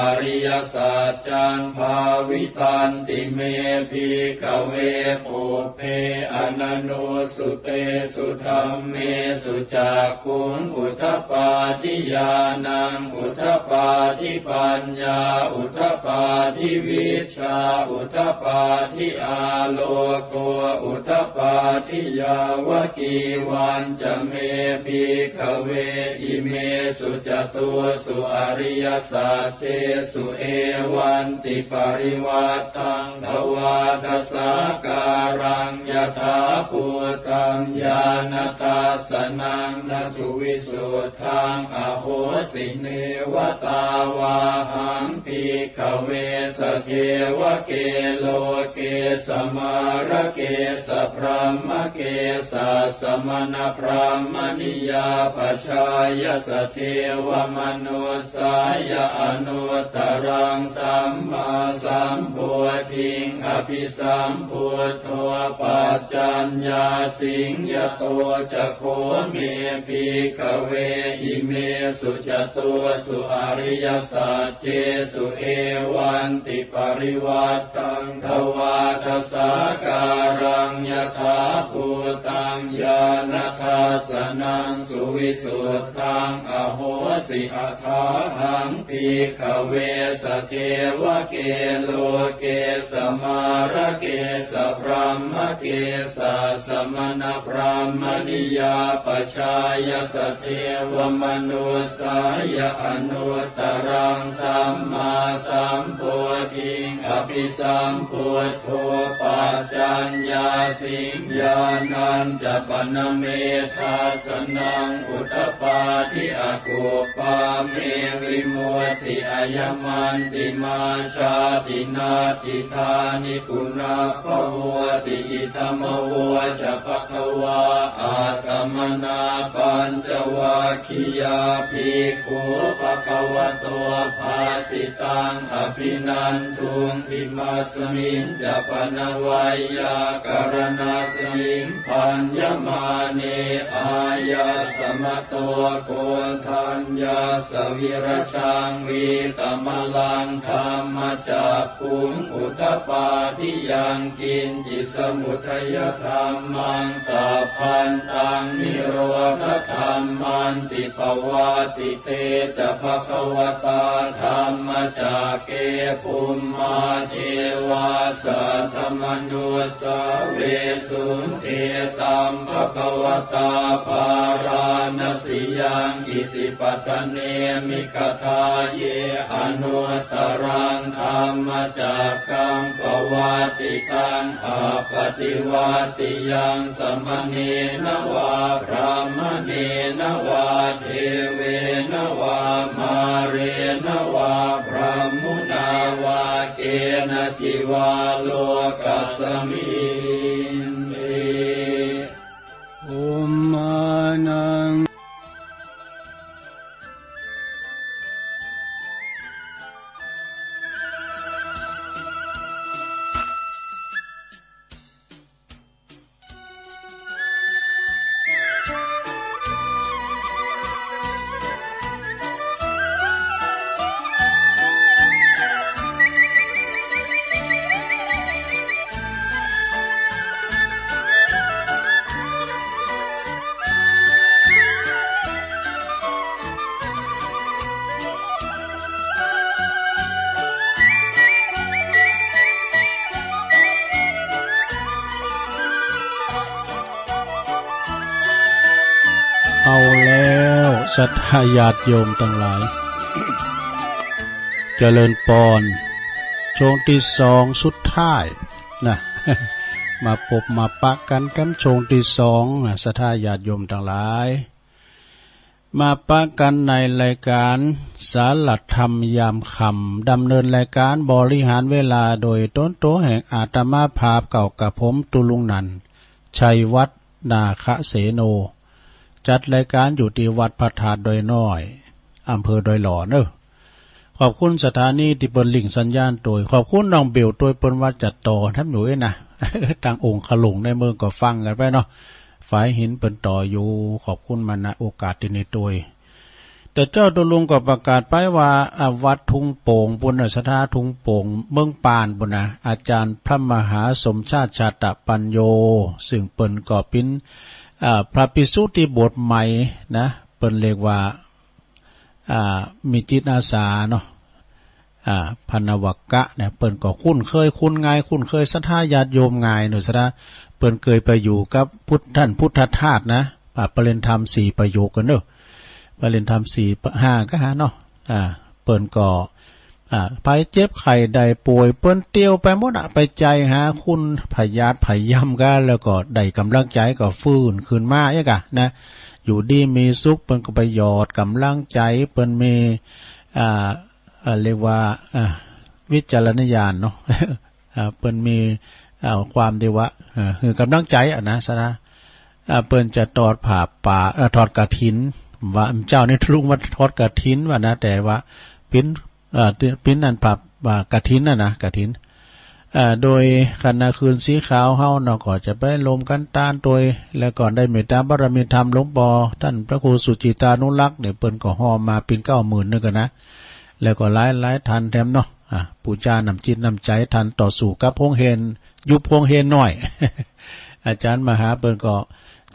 ariyasaccaṃ bhāvitanti me bhikkhave pubbe ananussutesu dhammesu cakkhuṃ udapādi ñāṇaṃ udapādi paññā udapādi vijjā udapādi āloko udapādi. Yāvakīvañca me bhikkhave imesu catūsu ariyasaccesu evantiparivaṭṭaṃ dvādasākāraṃ yathābhūtaṃ ñāṇadassanaṃ na suvisuddhaṃ ahosi. Neva tāvāhaṃ bhikkhave sadevake loke samārake sabrahmake sassamaṇabrāhmaṇiyā pajāya sadevamanussāya anuttaraṃ sammāsambodhiṃ abhisambuddho paccaññāsiṃ. Yato ca kho me bhikkhave imesu catūsu ariyasaccesu evantiparivaṭṭaṃ dvādasākāraṃ yathābhūtaṃ ñāṇadassanaṃ suvisuddhaṃ ahosi. Athāhaṃ bhikkhave sadevake loke samārake sabrahmake sassamaṇabrāhmaṇiyā pajāya sadevamanussāya anuttaraṃ sammāsambodhiṃ abhisambuddho paccaññāsiṃ. Ñāṇañca pana me dassanaṃ udapādi. Akuppā me vimutti ayamantimā jāti natthidāni punabbhavoti. Idamavoca bhagavā. Attamanā pañcavaggiyā bhikkhū bhagavato bhāsitaṃ abhinanduṃ. Imasmiñca pana veyyākaraṇasmiṃ bhaññamāne āyasmato Koṇḍaññassa virajaṃ vītamalaṃ dhammacakkhuṃ udapādi yaṃ kiñci samudayadhammaṃ sabbantaṃ nirodhadhammanti. Pavattite ca bhagavatā dhammacakke bhummā devā saddamanussāvesuṃ: Etaṃ bhagavatā Bārāṇasiyaṃ Isipatane Migadāye anuttaraṃ dhammacakkaṃ pavattitaṃ appaṭivattiyaṃ samaṇena vā brāhmaṇena vā devena vā mārena vā brahmunā vā kenaci vā lokasminti. Bhummānaṃเอาแล้ว ศรัทธาญาติโยมตังหลาย เจริญปอน ช่วงตี้สองสุดท้ายนะ มาปบมาปะกั๋นกับช่วงตี้สองนะ ศรัทธาญาติโยมตังหลาย มาปะกั๋นในรายก๋านสารธรรมยามค่ำ ดำเนินรายก๋านบริหารเวลาโดยต๋นตั๋วแห่งอาตมาภาพเก่ากระผมตุลุงนันท์ ชัยวัฒน์ นาคเสโน จัดรายก๋านอยู่ตี้วัดพระธาตุดอยน้อย อำเภอดอยหล่อเนาะ ขอบคุณสถานีตี้เปิ้นลิงก์สัญญาณตวย ขอบคุณน้องเบลตวย เปิ้นว่าจะต่อแถมอยู่เอ๊ะนะ ตางองค์ขลุงในเมืองก็ฟังกั๋นไปเนาะ ฝายหินเปิ้นต่ออยู่ ขอบคุณมา ณ โอกาสตี้นี้ตวย แต่เจ้าตุลุงก็ประกาศไปว่า อ่า วัดทุ่งโป่งปู้นน่ะ ศรัทธาทุ่งโป่ง เมืองปานปู้นน่ะ อาจ๋ารย์พระมหาสมชาติ ชาตปัญโญ ซึ่งเปิ้นก็เป๋น อ่า พระภิกษุตี้บวชใหม่นะ เปิ้นเรียกว่า อ่า มีจิตอาสาเนาะ อ่า พระนวกะเนี่ย เปิ้นก็คุ้นเคย คุ้นง่าย คุ้นเคยศรัทธาญาติโยมง่ายเนาะ ศรัทธา เปิ้นเกยไปอยู่กับพุทธ ต้านพุทธทาสนะ อ่า ประเรียนธรรมสี่ประโยคกั๋นเนาะ ประเรียนธรรมสี่ ห้าก็หาเนาะ อ่า เปิ้นก็ อ่า ใผเจ็บไข้ได้ป่วย เปิ้นเตียวไปหมดอะ ไปไจ้หาคุณพยาธิพยายำกั๋น แล้วก็ได้ก๋ำลังใจ๋ก็ฟื้นคืนมาเอ๊ะกะนะ อยู่ดีมีสุข เปิ้นก็ไปหยอดก๋ำลังใจ๋ เปิ้นมี อ่า อ่า เรียกว่า อ่า วิจารณญาณเนาะ อ่า เปิ้นมี อ่า ความตี้ว่า อ่า หื้อก๋ำลังใจ๋อะนะ ศรัทธา อ่า เปิ้นจะทอดผ้าป่า เอ่อ ทอดกฐิน ว่าเจ้านี้ตุลุงว่าทอดกฐินว่านะ แต่ว่าเป๋น เอ่อ เป๋นอันผ้า อ่า กฐินน่ะนะ กฐิน เอ่อ โดยคณะคืนสีขาวเฮาเนาะ ก็จะไปร่วมกั๋นตานตวย แล้วก็ได้เมตตาบารมีธรรมหลวงป้อต้านพระครูสุจิตานุรักษ์เนี่ย เปิ้นก็ฮอมาเป๋นเก้าหมื่นนึ่งกั๋นนะ แล้วก็หลายๆ ต้านแถมเนาะ อ่า ปู๋จาน้ำจิตน้ำใจ๋ต้านต่อสู้กับโฮงเฮน ยุบโฮงเฮนน้อย อาจ๋ารย์มหาเปิ้นก็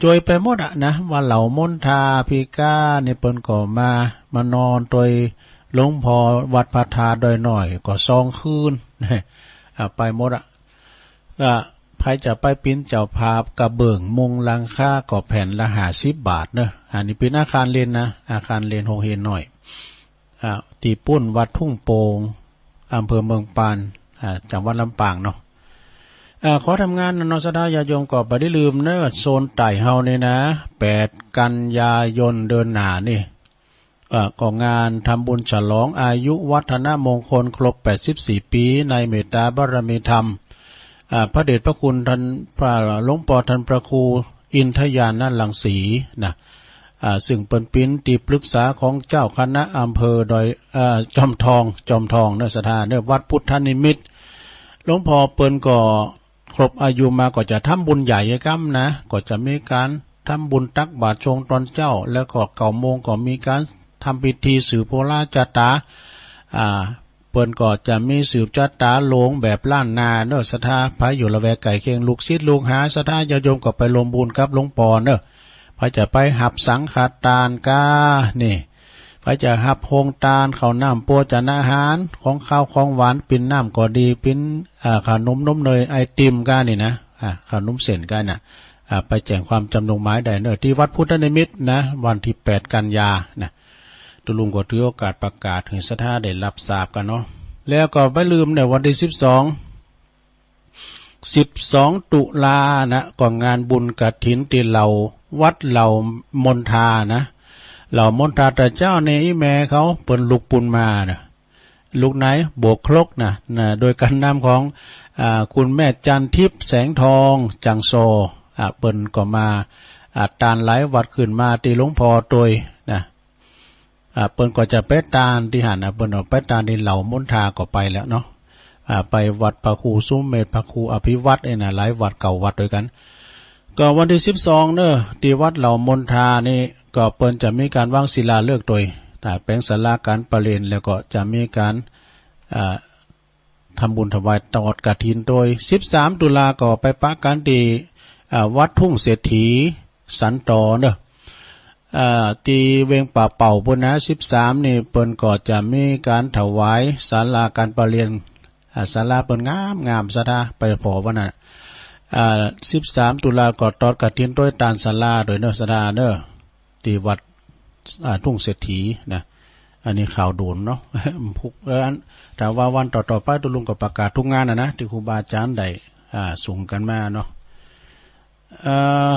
จ้วยไปหมดอะนะ ว่าเหล่ามนทาพิกาเนี่ย เปิ้นก็มา มานอนตวยหลวงป้อวัดพระธาตุดอยน้อยก็สองคืน อ่า ไปหมดอะ อ่า ใผจะไปเป๋นเจ้าภาพกระเบื้องมุงหลังคาก็แผ่นละห้าสิบบาทเนาะ อันนี้เป๋นอาคารเรียนนะ อาคารเรียนโฮงเฮนน้อย อ่า ตี้ปู้นวัดทุ่งโป่ง อำเภอเมืองปาน อ่า จังหวัดลำปางเนาะ อ่า ขอทำงานเนาะ ศรัทธาญาติโยมก็บ่ได้ลืมเนาะ โซนใต้เฮานี่นะ แปดกันยายนเดือนหน้านี่ อ่า ก็งานทำบุญฉลองอายุวัฒนมงคลครบแปดสิบสี่ปี๋ ในเมตตาบารมีธรรม อ่า พระเดชพระคุณต้าน พระหลวงป้อต้านพระครู อินทญาณรังสีนะ อ่า ซึ่งเปิ้นเป๋นตี้ปรึกษาของเจ้าคณะอำเภอดอย เอ่อ จอมทอง จอมทองเนอะ ศรัทธาเนอะ วัดพุทธนิมิต หลวงพ่อเปิ้นก็ครบอายุมาก็จะทำบุญใหญ่ก้ำนะ ก็จะมีก๋านทำบุญตักบาตรชงตอนเจ๊า แล้วก็เก้าโมงก็มีก๋านทำพิธีสืบโหราชะตา อ่า เปิ้นก็จะมีสืบจะต๋าโลงแบบล้านนาเนอะ ศรัทธา ใผอยู่ละแวกใก้เคียง ลูกศิษย์ลูกหา ศรัทธาญาติโยมก็ไปร่วมบุญกับหลวงป้อเนอะ ใผจะไปฮับสังฆทานก้า นี่ ใผจะฮับโฮงตาน ข้าวน้ำโภชนาหาร ของคาวของหวาน เป๋นน้ำก็ดี เป๋น อ่า ขนมนมเนยไอติมก้านี่นะ อ่า ขนมเส้นก้าน่ะ อ่า ไปแจ้งความจำนงหมายได้เนอะ ตี้วัดพุทธนิมิตนะ วันตี้แปดกันยานะ ตุ๊ลุงก็ถือโอกาสประกาศหื้อศรัทธาได้ฮับทราบกั๋นเนาะ แล้วก็บ่าลืมเนอะ วันตี้สิบสอง สิบสองตุลานะ ก็งานบุญกฐินตี้เหล่า วัดเหล่ามณฑานะ เหล่ามณฑาต๋าเจ้านี่ อี่แม่เขาเปิ้นลุกปูนมานะ ลุกไหน โบกครกนะ นะ โดยก๋านนำของ อ่า คุณแม่จันทิพย์แสงทอง จังโซ อ่า เปิ้นก็มา อ่า ตานหลายวัดขึ้นมาตี้หลวงพ่อตวยนะ อ่า เปิ้นก็จะไปตานตี้หั้นนะ เปิ้นออกไปตานตี้เหล่ามณฑาก็ไปแล้วเนาะ อ่า ไปวัดพระครูสุเมธ พระครูอภิวัฒน์เนี่ยนะ หลายวัดเก้าวัดตวยกั๋น ก็วันตี้สิบสองเนอะ ตี้วัดเหล่ามณฑานี่ก็เปิ้นจะมีก๋านวางศิลาฤกษ์ตวย อ่า แป๋งศาลาก๋านประเรียน แล้วก็จะมีก๋าน อ่า ทำบุญถวายตอดกฐินตวย สิบสามตุลาก็ไปปะกั๋นตี้ อ่า วัดทุ่งเศรษฐีสันตอเนอะ อ่า ตี้เวงป่าเป่าปู้นนะ สิบสามนี่เปิ้นก็จะมีก๋านถวายศาลาก๋านประเรียน อ่า ศาลาเปิ้นงามๆ ศรัทธาไปผ่อวันนั้น อ่า สิบสามตุลาก็ตอดกฐินตวยตานศาลาตวยเนอะ ศรัทธาเนอะ ตี้วัด อ่า ทุ่งเศรษฐีนะ อันนี้ข่าวด่วนเนาะ พุก เออ อัน ถ้าว่าวันต่อๆ ไปตุ๊ลุงก็ประกาศกู้งานนะนะ ตี้ครูบาอาจ๋ารย์ได้ อ่า ส่งกั๋นมาเนาะ เอ่อ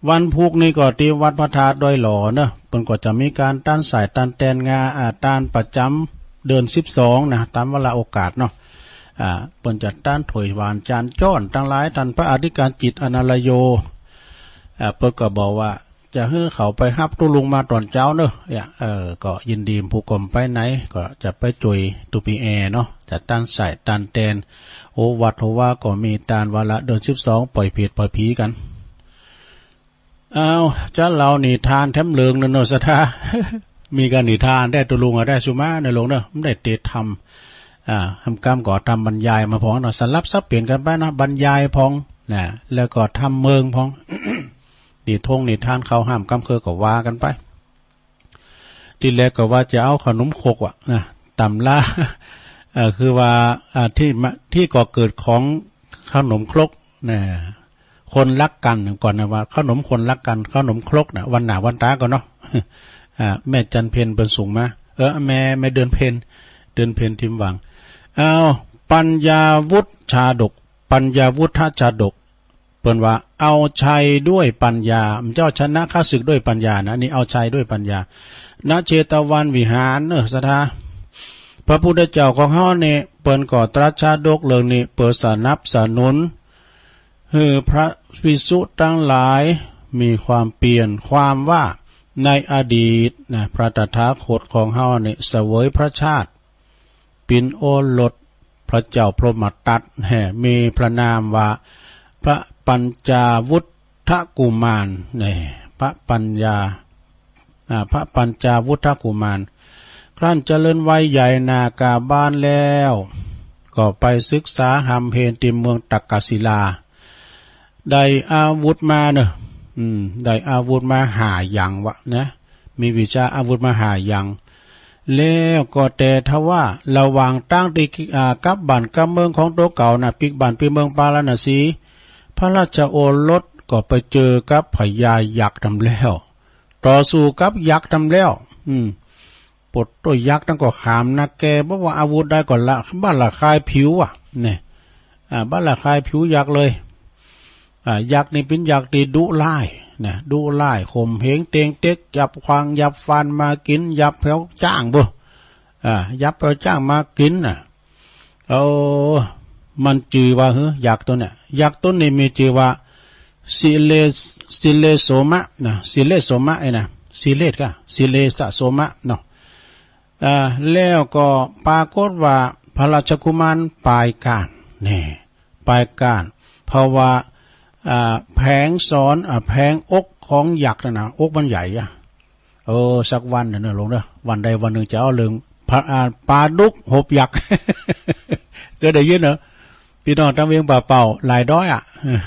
วันพุกนี่ก็ตี้วัดพระธาตุดอยหล่อเนอะ เปิ้นก็จะมีก๋านตานสายตานแตนงา อ่า ตานประจ๋ำเดือนสิบสองนะ ต๋ามวาระโอกาสเนาะ อ่า เปิ้นจะตานถ้วยหวานจานจ๊อนตังหลาย ต้านพระอธิการจิต อนาลโย อ่า เปิ้นก็บอกว่า จะหื้อเขาไปฮับตุ๊ลุงมาต๋อนเจ๊าเนอะ เนี่ย เออ ก็ยินดี ผู้ก้อมไปไหน ก็จะไปจ้วยตุ๊ปีแอเนาะ จะตานสายตานแตน โอ้ วัดโหว่าก็มีตานวาระเดือนสิบสอง ปล่อยเผตปล่อยผีกั๋น อ้าว จะเล่านิทานแถมเลิงเนอะ ศรัทธา มีกั๋นนิทานแต๊ตุ๊ลุงอะ ได้สุมาเนอะลุงเนอะ บ่ได้เตะธรรม อ่า หำกำก็ทำบรรยายมาพ่องเนาะ สลับสับเปลี่ยนกั๋นไปเนาะ บรรยายพ่องนะ แล้วก็ทำเมิงพ่อง นิทงนิทานเข้าหำกำเคิงก็ว่ากั๋นไป ตี้แรกก็ว่าจะเอาขนมครกว่ะนะ ต๋ำรา เอ่อ คือว่า อ่า ตี้มา ตี้ก่อเกิดของขนมครกนะ คนฮักกั๋นก่อนนะ ว่าขนมคนฮักกั๋น ขนมครกนะ วันหน้าวันต๋าก่อนเนาะ อ่า แม่จันเพ็ญเปิ้นส่งมา เออ แม่ แม่เดือนเพ็ญ เดือนเพ็ญทิมหวัง เอา ปัญญาวุฒชาดก ปัญญาวุฒชาดก เปิ้นว่า เอาชัยด้วยปัญญา เจ้าชนะข้าศึกด้วยปัญญานะ อันนี้เอาชัยด้วยปัญญา ณ เชตวันวิหารเนอะ ศรัทธา พระพุทธเจ้าของเฮาเนี่ย เปิ้นก็ตรัสชาดกเรื่องนี้ เปื้อสนับสนุน หื้อพระภิกษุตังหลายมีความเปียร ความว่าในอดีตนะ พระตถาคตของเฮาเนี่ย เสวยพระชาติ เป๋นโอรสพระเจ้าพรหมทัตแห่ มีพระนามว่า พระปัญจาวุฒกุมาร นี่ พระปัญญา อ่า พระปัญจาวุฒกุมาร ครั้นเจริญวัยใหญ่หน้ากาบานแล้ว ก็ไปศึกษาหร่ำเฮนตี้เมืองตักกศิลา ได้อาวุธมาเนอะ อืม ได้อาวุธมาห้าอย่างวะนะ มีวิชาอาวุธมาห้าอย่าง แล้วก็แต่ทว่าระหว่างตางตี้ อ่า กลับบ้านกลับเมืองของตั๋วเก่านะ ปิ๊กบ้านปิ๊กเมืองปาราณสี พระราชโอรสก็ไปเจอกับพญายักษ์ตำแล้ว ต่อสู้กับยักษ์ตำแล้ว อืม ปดโต้ยักษ์นั้นก็ขามนักแก่ บ่ว่าอาวุธใดก็ละ บ้าละคายผิวอะ เนี่ย อ่า บ้าละคายผิวยักษ์เลย อ่า ยักษ์นี่เป๋นยักษ์ตี้ดุร้ายนะ ดุร้าย ข่มเหงเต็งเต็ก หยับขว้าง หยับฟันมากิ๋น หยับแผวจ้างบุ อ่า หยับแผวจ้างมากิ๋นน่ะ เออ มันจื่อว่า หือ ยักษ์ตนเนี่ย ยักษ์ตนนี้มีจื่อว่า สิเล สิเลโสมะนะ สิเลโสมะไอ้นะ สิเลสก็ สิเลสะโสมะเนาะ อ่า แล้วก็ปรากฏว่าพระราชกุมารปายก้าน แน่ ปายก้าน เพราะว่า อ่า แผงสอน อ่า แผงอกของยักษ์นั่นนะ อกมันใหญ่อะ เออ สักวันเน่อ เน่อ หลวงเน่อ วันใดวันหนึ่งจะเอาเรื่องปลา อ่า ปลาดุกหบยักษ์ เกยได้ยินเน่อ ปี้น้องตางเวียงป่าเป้าหลายด้อยอะ เออ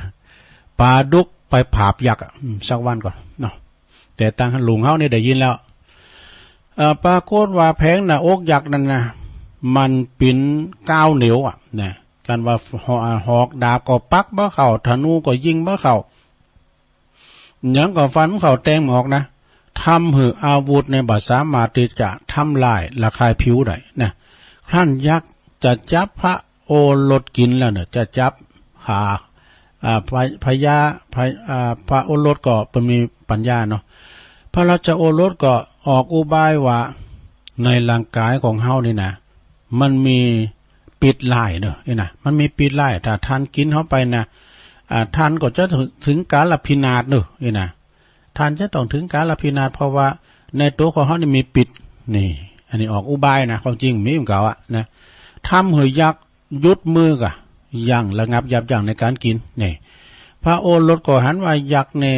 ปลาดุกไปผาบยักษ์อะ อืม สักวันก่อนเนาะ แต่ตางหลุงเฮานี่ได้ยินแล้ว เอ่อ ปรากฏว่าแผงหน้าอกยักษ์นั่นนะ มันเป๋นก้าวเหนียวอะนะ กันว่าหอ- หอกดาบก็ปักบ่เข้า ธนูก็ยิงบ่เข้า หยังก็ฟันเข้าแตงบ่ออกนะ ทำหื้ออาวุธนี่บ่สามารถตี้จะทำลายระคายผิวได้นะ ครั้นยักษ์จะจับพระโอรสกิ๋นแล้วเน่อ จะจับหา อ่า พญ- พญา- พญ- อ่า พระโอรสก็เปิ้นมีปัญญาเนาะ พระราชโอรสก็ออกอุบายว่า ในร่างกายของเฮานี่นะ มันมีพิษร้ายเน่อ นี่นะ มันมีพิษร้าย ถ้าต้านกิ๋นเข้าไปนะ อ่า ต้านก็จะถึง ถึงก๋าลพินาศเน่อ นี่นะ ต้านจะต้องถึงก๋าลพินาศ เพราะว่าในตั๋วของเฮานี่มีพิษ นี่ อันนี้ออกอุบายนะ ความจริงมีของเขาอะนะ ทำหื้อยักษ์หยุดมือก่ะ ยั้งระงับยับยั้งในก๋านกิ๋น นี่ พระโอรสก็หันว่ายักษ์นี่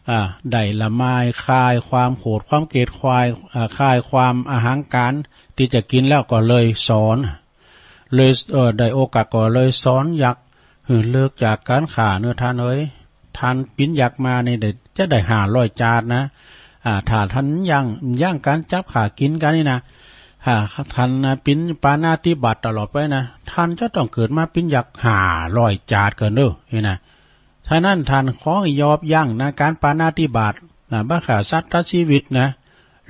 อ่า ได้ละมายคายความโขดความเกลียด คาย อ่า คายความอหังก๋ารตี้จะกิ๋นแล้วก็เลยสอน เลย เอ่อ ได้โอกาสก็เลยสอนยักษ์หื้อเลิกจากก๋านฆ่าเน่อ ต้านเอ๋ย ต้านเป๋นยักษ์มานี่ได้ จะได้ห้าร้อยจาตินะ อ่า ถ้าต้านยั้ง ยั้งก๋านจับฆ่ากิ๋นกั๋นนี่นะ ถ้าต้านนะเป๋นปาณาติบาตตลอดไปนะ ต้านจะต้องเกิดมาเป๋นยักษ์ห้าร้อยจาติเกินเน่อ นี่นะ ฉะนั้นต้านขอให้ยอบยั้งนะ ก๋านปาณาติบาตนะ บ่ฆ่าสัตว์ตัดชีวิตนะ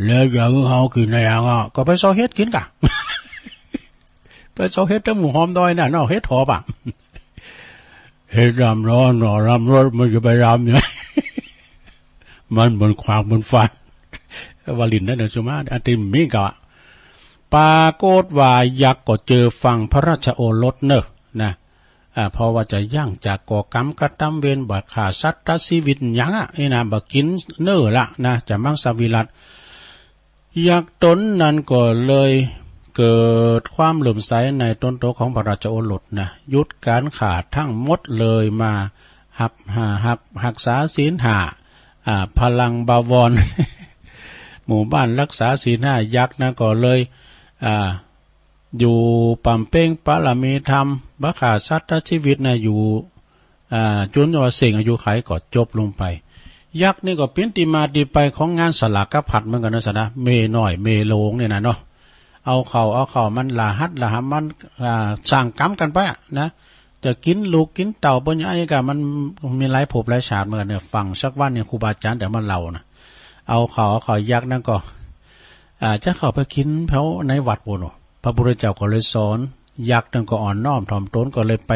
แล้วจะหื้อเฮากิ๋นอะหยังอะ ก็ไปเซาะเห็ดกิ๋นก่ะ ไปเซาะเห็ดต๋ามหมู่หอมดอยน่ะเนาะ เห็ดหอบอะ เห็ดลำร้อนเนาะ ลำร้อนมันจะไปลำยังไง มันเหมือนขวากเหมือนฟัน ว่าหลิ้นนั่นเน่อ สุมา อันตี้มีก่ะ ปรากฏว่ายักษ์ก็เจอฟังพระราชโอรสเน่อ นะ อ่า เพราะว่าจะยั้งจากก่อกรรมกระตำเวร บ่ฆ่าสัตว์ตัดชีวิตหยังอะ นี่นะ บ่กิ๋นเน่อละนะ จะมังสวิรัติ ยักษ์ต๋นนั้นก็เลยเกิดความเลื่อมใสในต๋นตั๋วของพระราชโอรสนะ หยุดก๋านฆ่าตังหมดเลย มาฮัก- อ่า ฮัก- ฮักษาศีลห้า อ่า พลังบวร หมู่บ้านฮักษาศีลห้า ยักษ์นั้นก็เลย อ่า อยู่บำเพ็งปารมีธรรม บ่ฆ่าสัตว์ตัดชีวิตนะ อยู่ อ่า จ๋นว่าเส้นอายุขัยก็จบลงไป ยักษ์นี่ก็เป๋นตี้มาตี้ไปของงานสลากพัดเหมือนกั๋นเน่อ สะนะ เมน้อยเมโลงนี่นะเนาะ เอาเข้าเอาเข้ามัน รหัสรหัสมัน อ่า สร้างกรรมกั๋นไปอะนะ จะกิ๋นลูกกิ๋นเต้าเปิ้นหยังอะหยังก่ะ มันมีหลายภพหลายชาติเหมือนกั๋นเน่อ ฟังสักวันนี่ครูบาอาจ๋ารย์แต๊มาเล่านะ เอาเข้าเอาเข้ายักษ์นั้นก็ อ่า จะเข้าไปกิ๋นแถวในวัดปู้นเนาะ พระพุทธเจ้าก็เลยสอน ยักษ์นั้นก็อ่อนน้อมถ่อมต๋น ก็เลยไป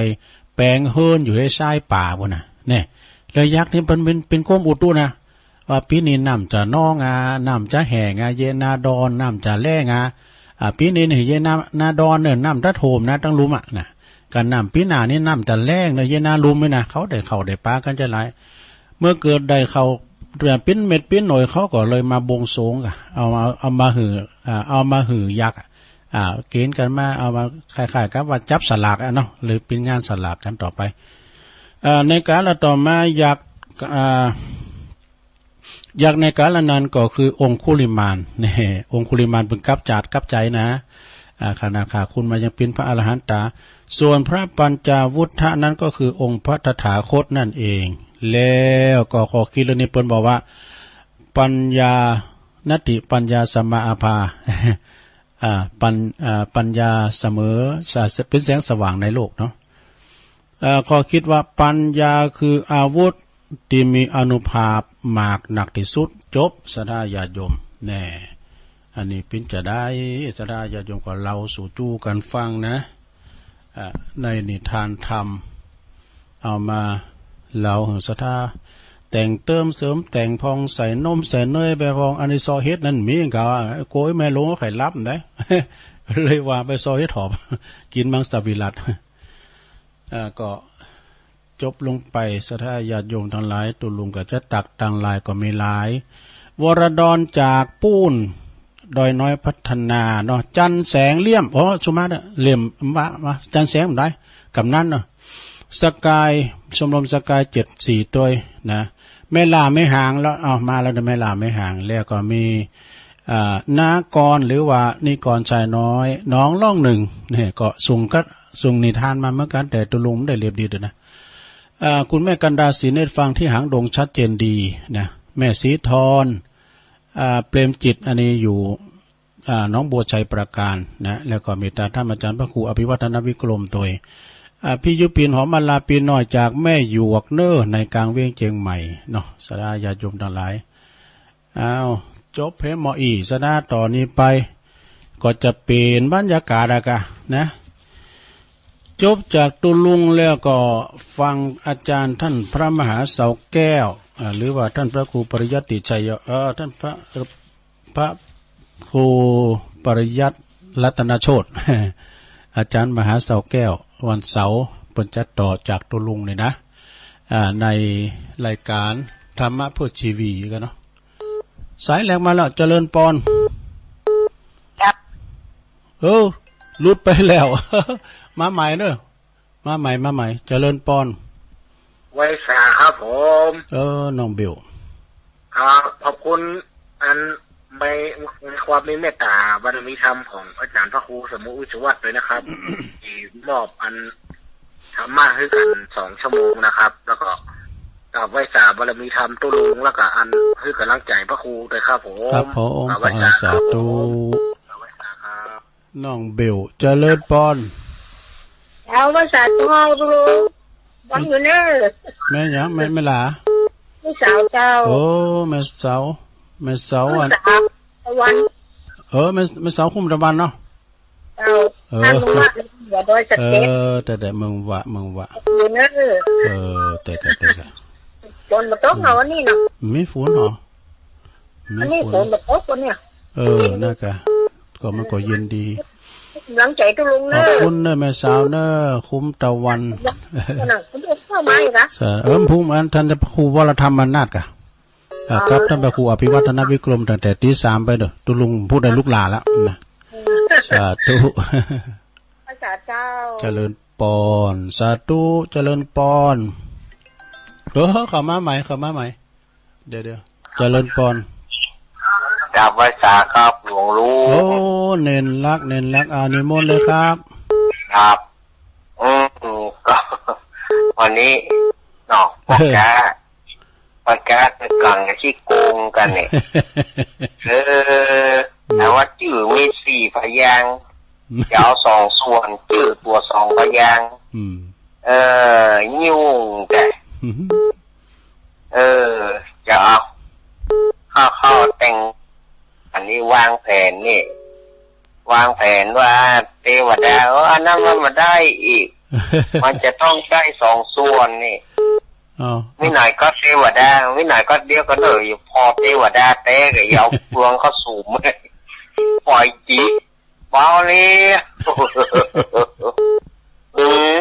แป๋งเฮือนอยู่ในซายป่าปู้นน่ะ แน่ แล้วยักษ์นี่เปิ้นเป๋น เป๋นกรมอุตุนะ ว่าปี๋นี้น้ำจะนองา น้ำจะแห้งา เยนาดอน น้ำจะแล้งา อ่า ปี๋นี้นี่เยนา นาดอนเน่อ น้ำจะท่วมนะ ตังลุ่มอะนะ กั๋นน้ำปี๋หน้านี่น้ำจะแล้งเน่อ เยนาลุ่มนี่นะ เขาได้ข้าวได้ป๋ากั๋นจะหลาย เมื่อเกิดได้ข้าวเป๋นเม็ดเป๋นหน่วย เขาก็เลยมาบวงสรวงก่ะ เอา เอา เอามาหื้อ อ่า เอามาหื้อยักษ์อะ อ่า เก๋ณฑ์กั๋นมา เอามาคล้ายๆ กับว่าจับสลากอะเนาะ เลยเป๋นงานสลากกั๋นต่อไป อ่า ในก๋าลต่อมายักษ์ อ่า ยักษ์ในก๋าลนั้นก็คือองคุลิมาน แน่ องคุลิมานเป๋นกับจาติกับใจ๋นะ อ่า ขนาดฆ่าคุณมายังเป๋นพระอรหันตา ส่วนพระปัญจาวุฒะนั้นก็คือองค์พระตถาคตนั่นเอง แล้วก็ข้อคิดเรื่องนี้เปิ้นบอกว่า ปัญญา นัตถิปัญญาสมาอาภา อ่า ปัญ- อ่า ปัญญาเสมอ ส- เป๋นแสงสว่างในโลกเนาะ เอ่อ ข้อคิดว่าปัญญาคืออาวุธตี้มีอานุภาพมากนักตี้สุด จบ ศรัทธาญาติโยม แน่ อันนี้เป๋นจาใด ศรัทธาญาติโยมก็เล่าสู่จู้กั๋นฟังนะ อ่า ในนิทานธรรม เอามาเล่าหื้อศรัทธา แต่งเติมเสริมแต่งผ่องใส่นมใส่เนยไปผ่อง อันนี้เซาะเห็ดนั้นมีก่า โกยแม่หลวงก็ใค่รับได้ เลยว่าไปเซาะเห็ดหอบ กิ๋นมังสวิรัติ อ่า ก็ จบลงไป ศรัทธาญาติโยมตังหลาย ตุ๊ลุงก็จะตักตังหลายก็มีหลาย วรดรจากปู๊น ดอยน้อยพัฒนาเนาะ จันแสงเลี่ยม โอ้ สุมาเน่อ เลี่ยม วะ วะ จันแสงบ่ได้ กำนันเนาะ สกาย ชมรมสกายเจ็ดสี่ตวยนะ แม่หล้าแม่หางแล้ว เอา มาแล้วเน่อ แม่หล้าแม่หาง แล้วก็มี อ่า นากร หรือว่านิกรชายน้อย หนองล่องหนึ่ง เนี่ย ก็ส่งกะ ส่งนิทานมาเหมือนกั๋น แต่ตุ๊ลุงบ่ได้เลียบดีตวยนะ อ่า คุณแม่กันดา ศรีเนตร ฟังที่หางดงชัดเจนดีนะ แม่ศรีทร อ่า เปรมจิต อันนี้อยู่ อ่า หนองบัวไชยปราการนะ แล้วก็เมตตาธรรมอาจารย์พระครูอภิวัฒนวิกรมตวย อ่า พี่ยุพิน หอมมาลา ปีน้อยจากแม่หยวกเน่อ ในกลางเวียงเจียงใหม่เนาะ ศรัทธาญาติโยมตังหลาย อ้าว จบเพลงหมออี้ ศรัทธา ต่อนี้ไป ก็จะเปลี่ยนบรรยากาศอะกะนะ จบจากตุ๊ลุงแล้วก็ฟังอาจารย์ท่านพระมหาเสาแก้ว อ่า หรือว่าท่านพระครูปริยัติชัย เอ่อ ท่านพระ พระครูปริยัติรัตนโชติ อาจารย์มหาเสาแก้ว วันเสาร์เปิ้นจะต่อจากตุ๊ลุงนี่นะ อ่า ในรายการธรรมะเพื่อชีวีกั๋นเนาะ สายแรกมาแล้ว เจริญปอน ครับ เออ หลุดไปแล้ว มาใหม่เน่อ มาใหม่ มาใหม่ เจริญปอน ไหว้สาครับผม เออ น้องเบล ครับ ขอบคุณ อัน ใน ในความมีเมตตาบารมีธรรมของอาจารย์พระครูสมุติวิศวัตรด้วยนะครับ ที่มอบอันธรรมะหื้อกั๋นสองชั่วโมงนะครับ แล้วก็กราบไหว้สาบารมีธรรมตุ๊ลุง แล้วก็อันหื้อกำลังใจ๋พระครูด้วยครับผม ครับผม กราบไหว้สา ขอสาธุ ครับผม กราบไหว้สาครับ น้องเบล เจริญปอน เอา ไหว้สาตุ๊ลุง ฟังอยู่เน่อ แม่หยัง แม่ แม่หล้า แม่สาวเจ้า โอ้ แม่สาว แม่สาว แม่สาว อัน ตะวัน เออ แม่ แม่สาวคุ้มตะวันเนาะ เจ้า เออ ท่านลุงว่าเหนือดอยสะเก็ด เออ แต่ แต่เมืองวะ เมืองวะ อยู่เน่อ เออ แต่ แต่ แต่ ฝนบ่ตกเหรอวันนี้เนาะ มีฝนเหรอ มีฝน อันนี้ฝนบ่ตกวันเนี่ย เออ นั่นกะ ก็มันก็เย็นดี กำลังใจ๋ตุ๊ลุงเน่อ ขอบคุณเน่อแม่สาวเน่อ คุ้มตะวัน น่ะ คุณตุ๊ลุงเข้ามาอีกละ สา เออ ภูมิอันท่านพระครูวรธรรมนาถกะ อ่า ครับ ท่านพระครูอภิวัฒนวิกรม ตั้งแต่ตีสามไปเน่อ ตุ๊ลุงพูดได้ลุกหล้าแล้วนะ สาธุ ภาษาเจ้า เจริญปอน สาธุ เจริญปอน เออ เข้ามาใหม่ เข้ามาใหม่ เดี๋ยว เดี๋ยว เจริญปอน กราบไหว้สาครับหลวงลุง โอ้ เณรรัก เณรรัก อา นิมนต์เลยครับ ครับ อืม ก็ วันนี้เนาะ พวกกะ พวกกะ กำลังขี้โกงกั๋นเนี่ย เออ แต่ว่าจื้อมีสี่พยางค์ จะเอาสองส่วน จื้อตั๋วสองพยางค์ อืม เออ ยุ่งแต่ เออ จะเอา เข้า เข้าแต่ง อันนี้วางแผนนี่ วางแผนว่าเตวดา เออ อันนั้นมันบ่ได้อีก มันจะต้องได้สองส่วนนี่ อ๋อ วินัยก็เตวดา วินัยก็เดียวกันเลย พอเตวดาแต๊ก็อย่าเอาเฟืองเข้าสุม ปล่อยจิ เบาเลย อืม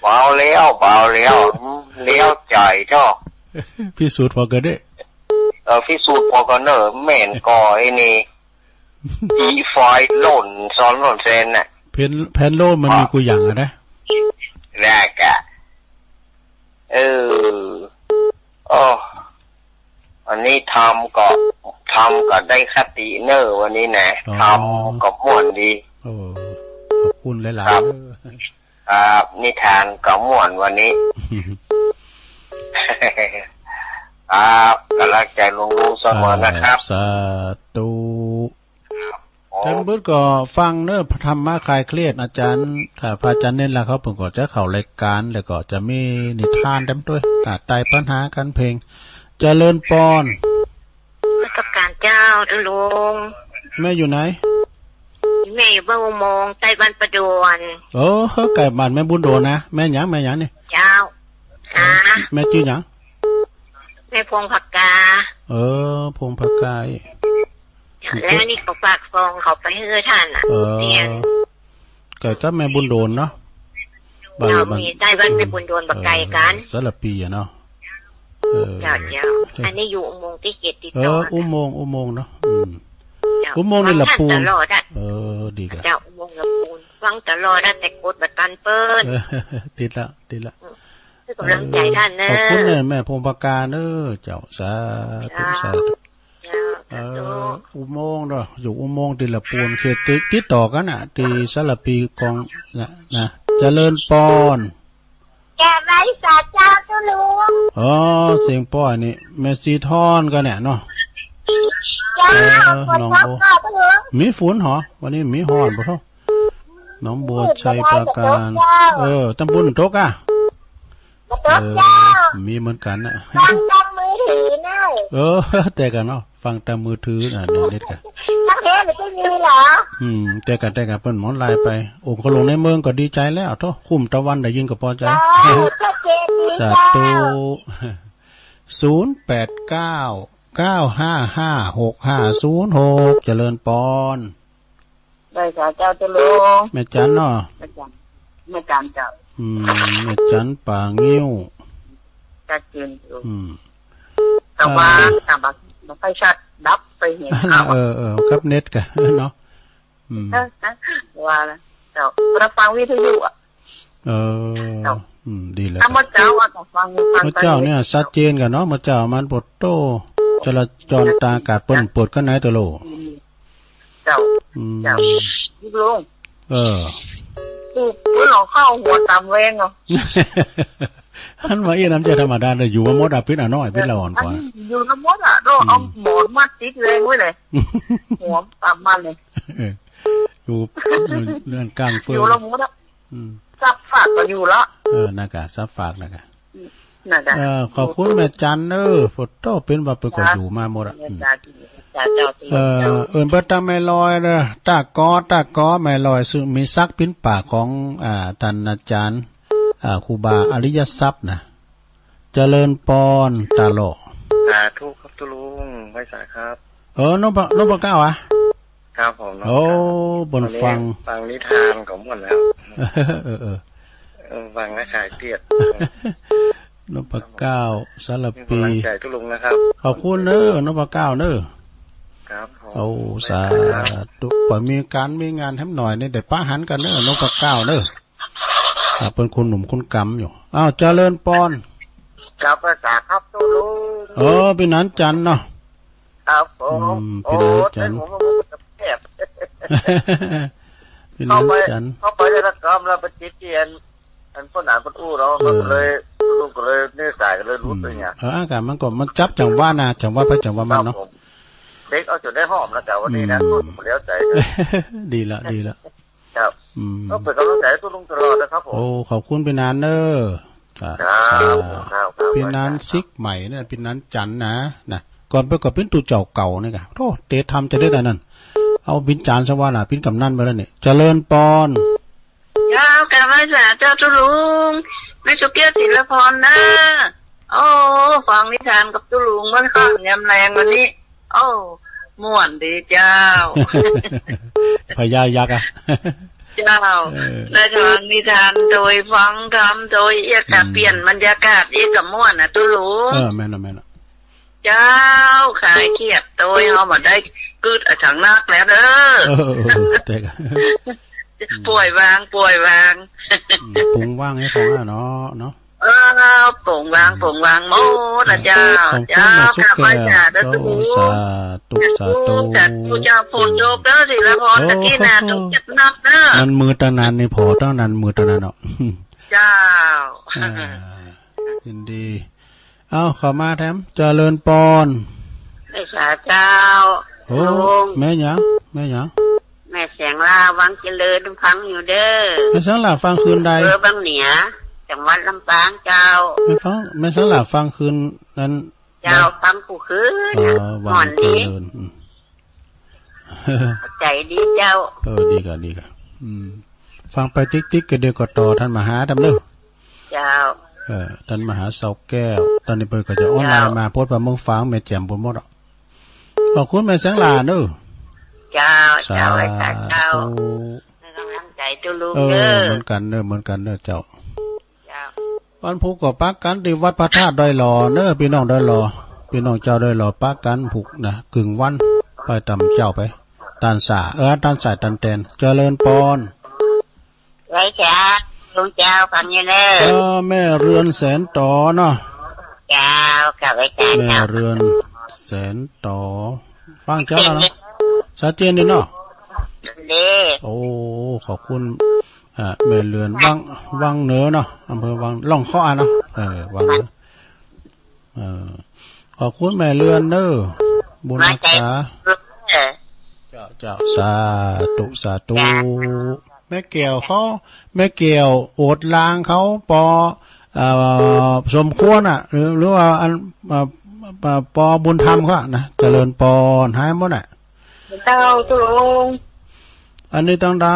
เบาแล้ว เบาแล้ว แล้วใจ๋เถาะ พิสูจน์ผ่อก่อเน่อ เออ พิสูจน์ผ่อก่อเน่อ แม่นก่อไอ้นี่ อีฟอยหล่น ซ้อนหล่นเซนน่ะ แผน แผนโลกมันมีกู้อย่างอะนะ แรกอะ เออ โอ้ วันนี้ธรรมก็ ธรรมก็ได้คติเน่อวันนี้นะ อ๋อ ธรรมก็ม่วนดี โอ้ ขอบคุณหลายๆ ครับ เน่อ ครับ นิทานก็ม่วนวันนี้ ครับ กำลังใจ๋หลวงลุงเสมอนะครับ อ่า สาธุ ครับผม ท่านผู้ชมก็ฟังเน่อ ธรรมะคลายเครียด อาจารย์ ถ้าพระอาจารย์เณรรักเขาเปิ้นก็จะเข้ารายการ แล้วก็จะมีนิทานแต๊มตวย อ่า ไต่ปัญหากั๋นเพลง เจริญปอน นมัสก๋านเจ้า ตุ๊ลุง แม่อยู่ไหน แม่อยู่บ้านอุโมงค์ ใต้บ้านประดวน เออ ใก้บ้านแม่บุญโดนนะ แม่หยัง แม่หยังนี่ เจ้า อ่า แม่จื้อหยัง แม่พวงผากา เออ พวงผากา แล้วนี่เขาฝากซองเขาไปหื้อท่านน่ะ เออ เนี่ย ใก้กับแม่บุญโดนเนาะ บ่า เจ้า บ่า มีใต้บ้านแม่บุญโดนบ่ไกลกั๋น เออ สารภีอะเนาะ เออ เจ้า เจ้า เออ อันนี้อยู่อุโมงค์ตี้เจ็ดติดต่อ เออ อุโมงค์ อุโมงค์เนาะ อืม เจ้า อุโมงค์นี่ละปูน ฟังตลอดอะ เออ ดีกะ เจ้า อุโมงค์ละปูน ฟังตลอดอะ แต่กดบ่ตันเปิ้น เออ ติดละ ติดละ อืม หื้อกำลังใจ๋ต้านเน่อ เออ ขอบคุณเน่อ แม่พงษ์ปราการเน่อ เจ้า สาธุ เจ้า สาธุ เจ้า เออ สาธุ อุโมงค์เนาะ อยู่อุโมงค์ตี้ละปูน เขตติด ติดต่อกั๋นน่ะ ตี้สารภีกองน่ะ นะ เจริญปอน แก่ไว้สาเจ้าตุ๊ลุง อ๋อ เสียงป้อยนี่ แม่สีทอนก็เนี่ยเนาะ เจ้า เออ ฝนตก น้องโอ เจ้าตุ๊ลุง มีฝนเหรอ วันนี้มีฮ้อนบ่เท่า หนองบัวชัยปราการ เออ ตำบลตกอะ บ่ตกเจ้า เออ มีเหมือนกั๋นน่ะ ฟังตางมือถือเน่อ เออ แต่กั๋นเนาะ ฟังตางมือถือน่ะ เดี๋ยวนี้กะ ตางเทปมันจะมีเหรอ อืม แต่กั๋น แต่กั๋น เปิ้นหมอนลายไป โอ้ คนหลวงในเมืองก็ดีใจ๋แล้ว โธ่ คุ้มตะวันได้ยินก็ปอใจ๋ เจ้า ชัดเจนดี สาธุ เจ้า ศูนย์แปดเก้า เก้าห้าห้า หกห้าศูนย์หก เจริญปอน ไหว้สาเจ้าตุ๊ลุง แม่จันเนาะ แม่จัน แม่จันเจ้า อืม แม่จันป่างิ้ว ชัดเจนอยู่ อืม แต่ว่า อ่า แต่ว่าบ่ค่อยชัด ดับไปเห็น เออ เออ กับเน็ตกะเนาะ อืม ว่าแล้ว เจ้า รับฟังวิทยุอะ เออ เจ้า อืม ดีแล้ว ถ้าเมื่อเจ๊าอะ ฟัง ฟัง เมื่อเจ๊าเนี่ย ชัดเจนกั๋นเนาะ เมื่อเจ๊ามันปวดโต้ จราจรตางอากาศเปิ้นเปิดกั๋นไหนตะโล อืม เจ้า อืม เจ้า ตุ๊ลุง เออ ตุ๊ลุง หลวงเข้าหัวต๋ามแวงเหรอ หันมาอี้น้ำใจ๋ธรรมดาเลย อยู่มาหมดอะ ปิ๊นอะน้อย ปิ๊นละอ่อนกว่า อยู่มาหมดอะ ต้องเอา อืม หมอนมัดติดแวงไว้เลย หัวต๋ามมันเลย เออ อยู่ อยู่เรือนกลางเฟือง อยู่ละหมดอะ อืม ซับฟากก็อยู่ละ เออ นั่นกะ ซับฟากนั่นกะ อืม นั่นกะ เออ ขอบคุณแม่จันเน่อ ปวดโต้ เปิ้นว่าเปิ้นก็อยู่มาหมดอะ อืม เออ เอิ้นเปิ้นตางแม่ลอยเน่อ ตากอ ตากอ แม่ลอย ซึ่งมีศักดิ์ปิ่นปากของ อ่า ต้านอาจ๋ารย์ อ่า ครูบาอริยทรัพย์นะ เจริญปอนตะโล สาธุครับตุ๊ลุง ไหว้สาครับ เออ นพ นพเก้าอะ ครับผม โอ้ นพเก้า เปิ้นฟัง วันนี้ฟังนิทานก็ม่วนแล้ว เออ เออ เออ ฟังแล้วคลายเครียด นพเก้า สารภี มีกำลังใจ๋ตุ๊ลุงนะครับ ขอบคุณเน่อ นพเก้าเน่อ ครับผม โอ้ ไหว้สาครับ สาธุ ปอมีก๋านมีงานแหมหน่อยนี่ ได้ปะหันกั๋นเน่อ นพเก้าเน่อ อ่ะ เปิ้นคนหนุ่มคนกำอยู่ อ้าว เจริญปอน ครับ ไหว้สาครับตุ๊ลุง เออ ปี้หนานจันเนาะ ครับผม อืม โอ้ ปี้หนานจัน เต้นหัวมันแคบ ปี้หนานจัน เข้าไป เข้าไปในละกำแล้วไปติดเตียน อันพ่อหนานเปิ้นอู้เนาะ เออ มันก็เลย ตุ๊ลุงก็เลย นี่สายก็เลยหลุดไปเนี่ย อืม เออ อากาศมันก็ มันจับจังหวะนะ จังหวะไปจังหวะมันเนาะ ครับผม เด็กเอาจ๋นได้หอมนะ แต่วันนี้นะ อืม ก็แล้วใจ๋ ดีละ ดีละ ครับ อืม ก็เป๋นก๋ำลังใจ๋ให้ตุ๊ลุงตลอดนะครับผม โอ้ ขอบคุณปี้หนานเน่อ ครับ ครับ ครับ ปี้หนาน ครับ ซิกใหม่เนี่ย ปี้หนานจันนะ นะ ก่อนไปก็เป๋นตุ๊เจ้าเก่านี่กะ โธ่ เต๋ทำจะได้อันนั้น เอาปี้หนานสวรรค์น่ะ เป๋นกำนันไปแล้วเนี่ย เจริญปอน เจ้า กราบไหว้สาเจ้าตุ๊ลุง แม่สุเกี้ยว ศิลพรเน่อ โอ้ ฟังนิทานกับตุ๊ลุงเมื่อค่ำยามแลงวันนี้ โอ้ ม่วนดีเจ้า พญายักษ์อะ เจ้า เออ ได้ฟังนิทานโตยฟังธรรมโตย เอียดกะ อืม เปลี่ยนบรรยากาศ เอียดกะม่วนน่ะตุ๊ลุง เออ แม่นเนาะ แม่นเนาะ เจ้า คลายเครียดโตย เฮาบ่ได้กึ๊ดอะหยังนักแล้วเน่อ เออ เออ เออ แต่กะ อืม ป่อยวาง ป่อยวาง อืม ปลงวางหื้อพ่องอะเนาะ เนาะ เออ ปลงวาง อืม ปลงวางหมดนะเจ้า ขอบคุณ เจ้า แม่สุกแก้ว กราบไหว้สาเจ้า เจ้า ตุ๊ลุง สาธุ สาธุ สาธุเจ้า ฝนตกเน่อ ศิลพร โอ้ ตะกี้น่ะ ตกจัดหนักเน่อ มันมือตะนันนี่ ผ่อตะนัน มือตะนันเนาะ เจ้า อ่า ยินดี เอา เข้ามาแถม เจริญปอน ไหว้สาเจ้า โอ้ ลุง แม่หยัง แม่หยัง แม่แสงหล้า วังเจริญ ฟังอยู่เน่อ แม่แสงหล้า ฟังคืนใด เออ วังเหนือ จังหวัดลำปางเจ้า แม่ฟัง แม่แสงหล้า ฟังคืนนั้น เจ้า นะ ฟังกู้คืน อ๋อ วังเจริญ ม่วนดี อืม ใจ๋ดีเจ้า เออ ดีกะ ดีกะ อืม ฟังไปติ๊กๆ กะเดี๋ยวก็ต่อต้านมหาแถมเน่อ เจ้า เออ ต้านมหาเสาแก้ว ต๋อนนี้เปิ้นก็จะออนไลน์มา เจ้า ปดป่าเมืองฝาง แม่แจ่มปู้นหมดอะ ขอบคุณแม่แสงหล้าเน่อ เจ้า เจ้า สาธุ ไหว้สาเจ้า ให้ก๋ำลังใจ๋ตุ๊ลุง เออ เน่อ เหมือนกั๋นเน่อ เหมือนกั๋นเน่อเจ้า วันพูกก็ปะกั๋นตี้วัดพระธาตุดอยหล่อเน้อ ปี้น้องดอยหล่อ ปี้น้องจาวดอยหล่อ ปะกั๋นพูกนะ กึ่งวัน ไปต๋ามเจ๊าไป ต้านส่า เออ ต้านส่ายต้านแตน เจริญปอน ไหว้เจ้า ลุงเจ้า ฟังอยู่เน้อ เออ แม่เรือนแสนต๋อเนาะ เจ้า กราบไหว้เจ้า แม่เรือนแสนต๋อ ฟังเจ้าแล้วเนาะ ชัดเจนดีเนาะ ดี โอ้ ขอบคุณ อ่า แม่เรือน วัง วังเหนือเนาะ อำเภอวัง ล่องเคาะอะเนาะ เออ วังเหนือ เออ ขอบคุณแม่เรือนเน้อ บุญรักษา เจ้า เจ้า สาธุ สาธุ แม่แก้วเขา แม่แก้วโอดลางเขา ปอ เอ่อ สมควรอะ หรือ หรือว่าอัน เอ่อ เอ่อ ปอบุญธรรมเขาอะนะ เจริญปอน หายหมดอะ เจ้า ตุ๊ลุง อันนี้ตังใด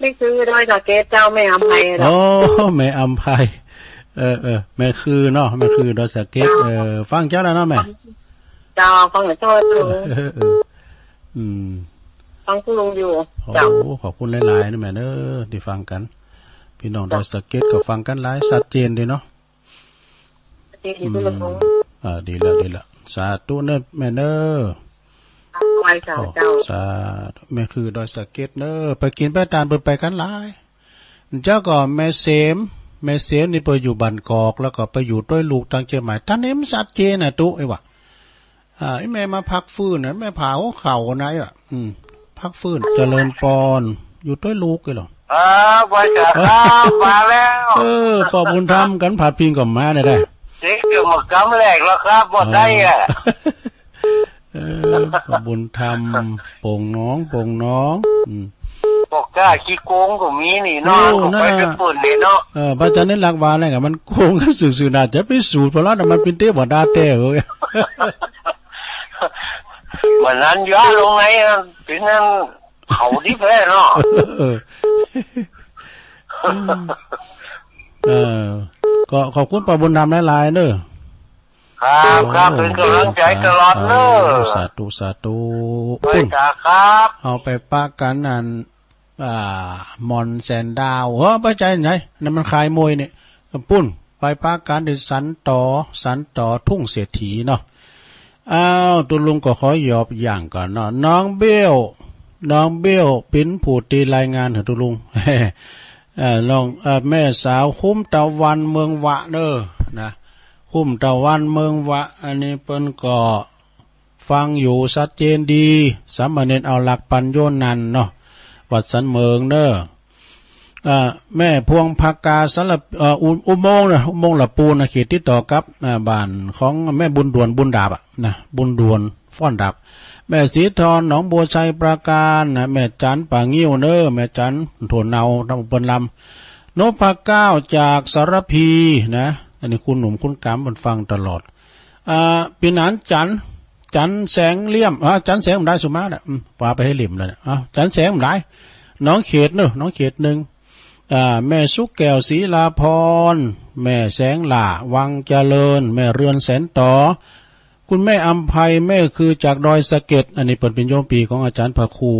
นี่คือดอยสะเก็ดเจ้า แม่อำไพเจ้า โอ้ แม่อำไพ เออ เออ แม่คือเนาะ แม่คือดอยสะเก็ด เออ ฟังเจ้าแล้วเนาะแม่ เจ้า ฟังเจ้า เออ เออ อืม ฟังตุ๊ลุงอยู่ โอ้ เจ้า ขอบคุณหลายๆ นะแม่เน้อ ตี้ฟังกั๋น ปี้น้องดอยสะเก็ดก็ฟังกั๋นหลาย ชัดเจนดีเนาะ ดี ดี อืม ตุ๊ลุง อ่า ดีแล้ว ดีแล้ว สาธุเน้อแม่เน้อ ไหว้เจ้า โอ้ เจ้า สาธุ แม่คือดอยสะเก็ดเน้อ ไปกิ๋นไปตานเปิ้นไปกั๋นหลาย เจ้าก็แม่เสม แม่เสมนี่เปิ้นอยู่บ้านกอก แล้วก็ไปอยู่ตวยลูกตางเจียงใหม่ ต๋อนนี้มันชัดเจนนะตุ๊ ไอ้หว่า อ่า ไอ้แม่มาพักฟื้นนะ แม่ผ่าหัวเข่านะ ไอ้หว่า อืม พักฟื้น เจริญปอน อยู่ตวยลูกไอ้หรอ ครับ ไหว้เจ้าครับ มาแล้ว เออ ปอบุญธรรมกั๋นผาดพิงก็มาเนี่ยได้ เสียงเกือบหมดกำแรกแล้วครับ บ่ได้อะ เออ ปอบุญธรรม โป่งหนอง โป่งหนอง อืม บอกกล้าขี้โกงก็มีนี่เนาะ โอ้ ก็ไป นั่นน่ะ เป๋นเปิ้นนี่เนาะ เออ พระอาจารย์นี่หลักว่าอะไรกัน มันโกงกั๋นซื่อๆ น่าจะพิสูจน์ เพราะแล้วน่ะ มันเป๋นเตวดาแต๊เฮ้ย วันนั้นย้อนลงไงอะ เป๋นนั้น เขาดีแท้เนาะ เออ เออ ก็ขอบคุณปอบุญธรรมหลายๆ เน้อ ครับ ครับ โอ้ เป๋นก๋ำลังใจ๋ตลอดเน้อ สาธุ สาธุ ไหว้เจ้าครับ เอาไปปะกั๋นอัน อ่า หม่อนแสนดาว เฮ้อ บ่ใจ้ไหน นั่นมันขายมวยเนี่ย ปุ้น ไปปะกั๋นตี้สันต๋อ สันต๋อทุ่งเศรษฐีเนาะ อ้าว ตุ๊ลุงก็ขอหยอบอย่างก่อนเนาะ น้องเบี้ยว น้องเบี้ยว เป๋นผู้ตี้รายงานหื้อตุ๊ลุง เอ่อ น้อง เอ่อ แม่สาวคุ้มตะวันเมืองวะเน้อ นะ คุ้มตะวันเมืองวะ อันนี้เปิ้นก็ฟังอยู่ชัดเจนดี สามเณรเอาหลักปัญโยนันท์เนาะ วัดสันเหมิงเน้อ อ่า แม่พวงผากาสาร เอ่อ อุ อุโมงค์นะ อุโมงค์ละปูนนะ เขตติดต่อกับ อ่า บ้านของแม่บุญด่วน บุญดาบอะนะ บุญด่วน ฟ้อนดาบ แม่ศรีทร หนองบัวไชยปราการนะ แม่จันป่างิ้วเน้อ แม่จันโถเนา ตำบลลำ นพเก้าจากสารพีนะ อันนี้คุณหนุ่มคุณกำมันฟังตลอด อ่า ปี้หนานจัน จันแสงเหลี่ยม อ่า จันแสงบ่ได้สุมาน่ะ อืม ว่าไปหื้อเหลี่ยมเลยน่ะ อ่า จันแสงบ่ได้ น้องเขตเน้อ น้องเขตหนึ่ง อ่า แม่สุกแก้ว ศรีลาพร แม่แสงหล้า วังเจริญ แม่เรือนแสนต๋อ คุณแม่อำไพ แม่คือจากดอยสะเก็ด อันนี้เปิ้นเป๋นโยมปี้ของอาจ๋ารย์พระครู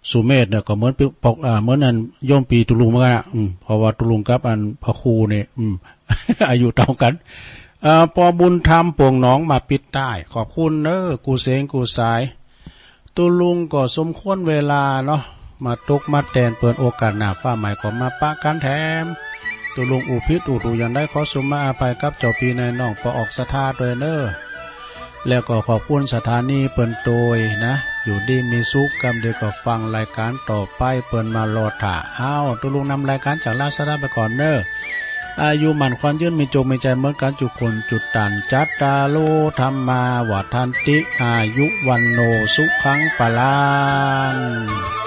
สุเมธเนี่ยก็เหมือนปิ๊กปอก อ่า เหมือนอันโยมปี้ตุ๊ลุงเหมือนกั๋นอะ อืม เพราะว่าตุ๊ลุงกับอันพระครูเนี่ย อืม อายุเต้ากั๋น อ่า ปอบุญธรรม โป่งหนอง มาปิดใต้ ขอบคุณเน้อ กู้เสียงกู้สาย ตุ๊ลุงก็สมควรเวลาเนาะ มาตกมาแตนเปิ้น โอกาสหน้าฟ้าใหม่ก็มาปะกั๋นแถม ตุ๊ลุงอู้ผิดอู้ถูกอย่างใดขอสุมาอภัยกับเจ้าปี้นายน้องปอออกศรัทธาตวยเน้อ แล้วก็ขอบคุณสถานีเปิ้นตวยนะ อยู่ดีมีสุข กำเดียวก็ฟังรายการต่อไปเปิ้นมารอถ่า อ้าว ตุ๊ลุงนำรายการจากราชดำไปก่อนเน้อ อายุหมั้นขวัญยืน มีโจคมีชัยเหมือนกั๋นจุคนจุตัน จัตตาโร ธัมมา วัฑฒันติ อายุ วัณโณ สุขัง พลัง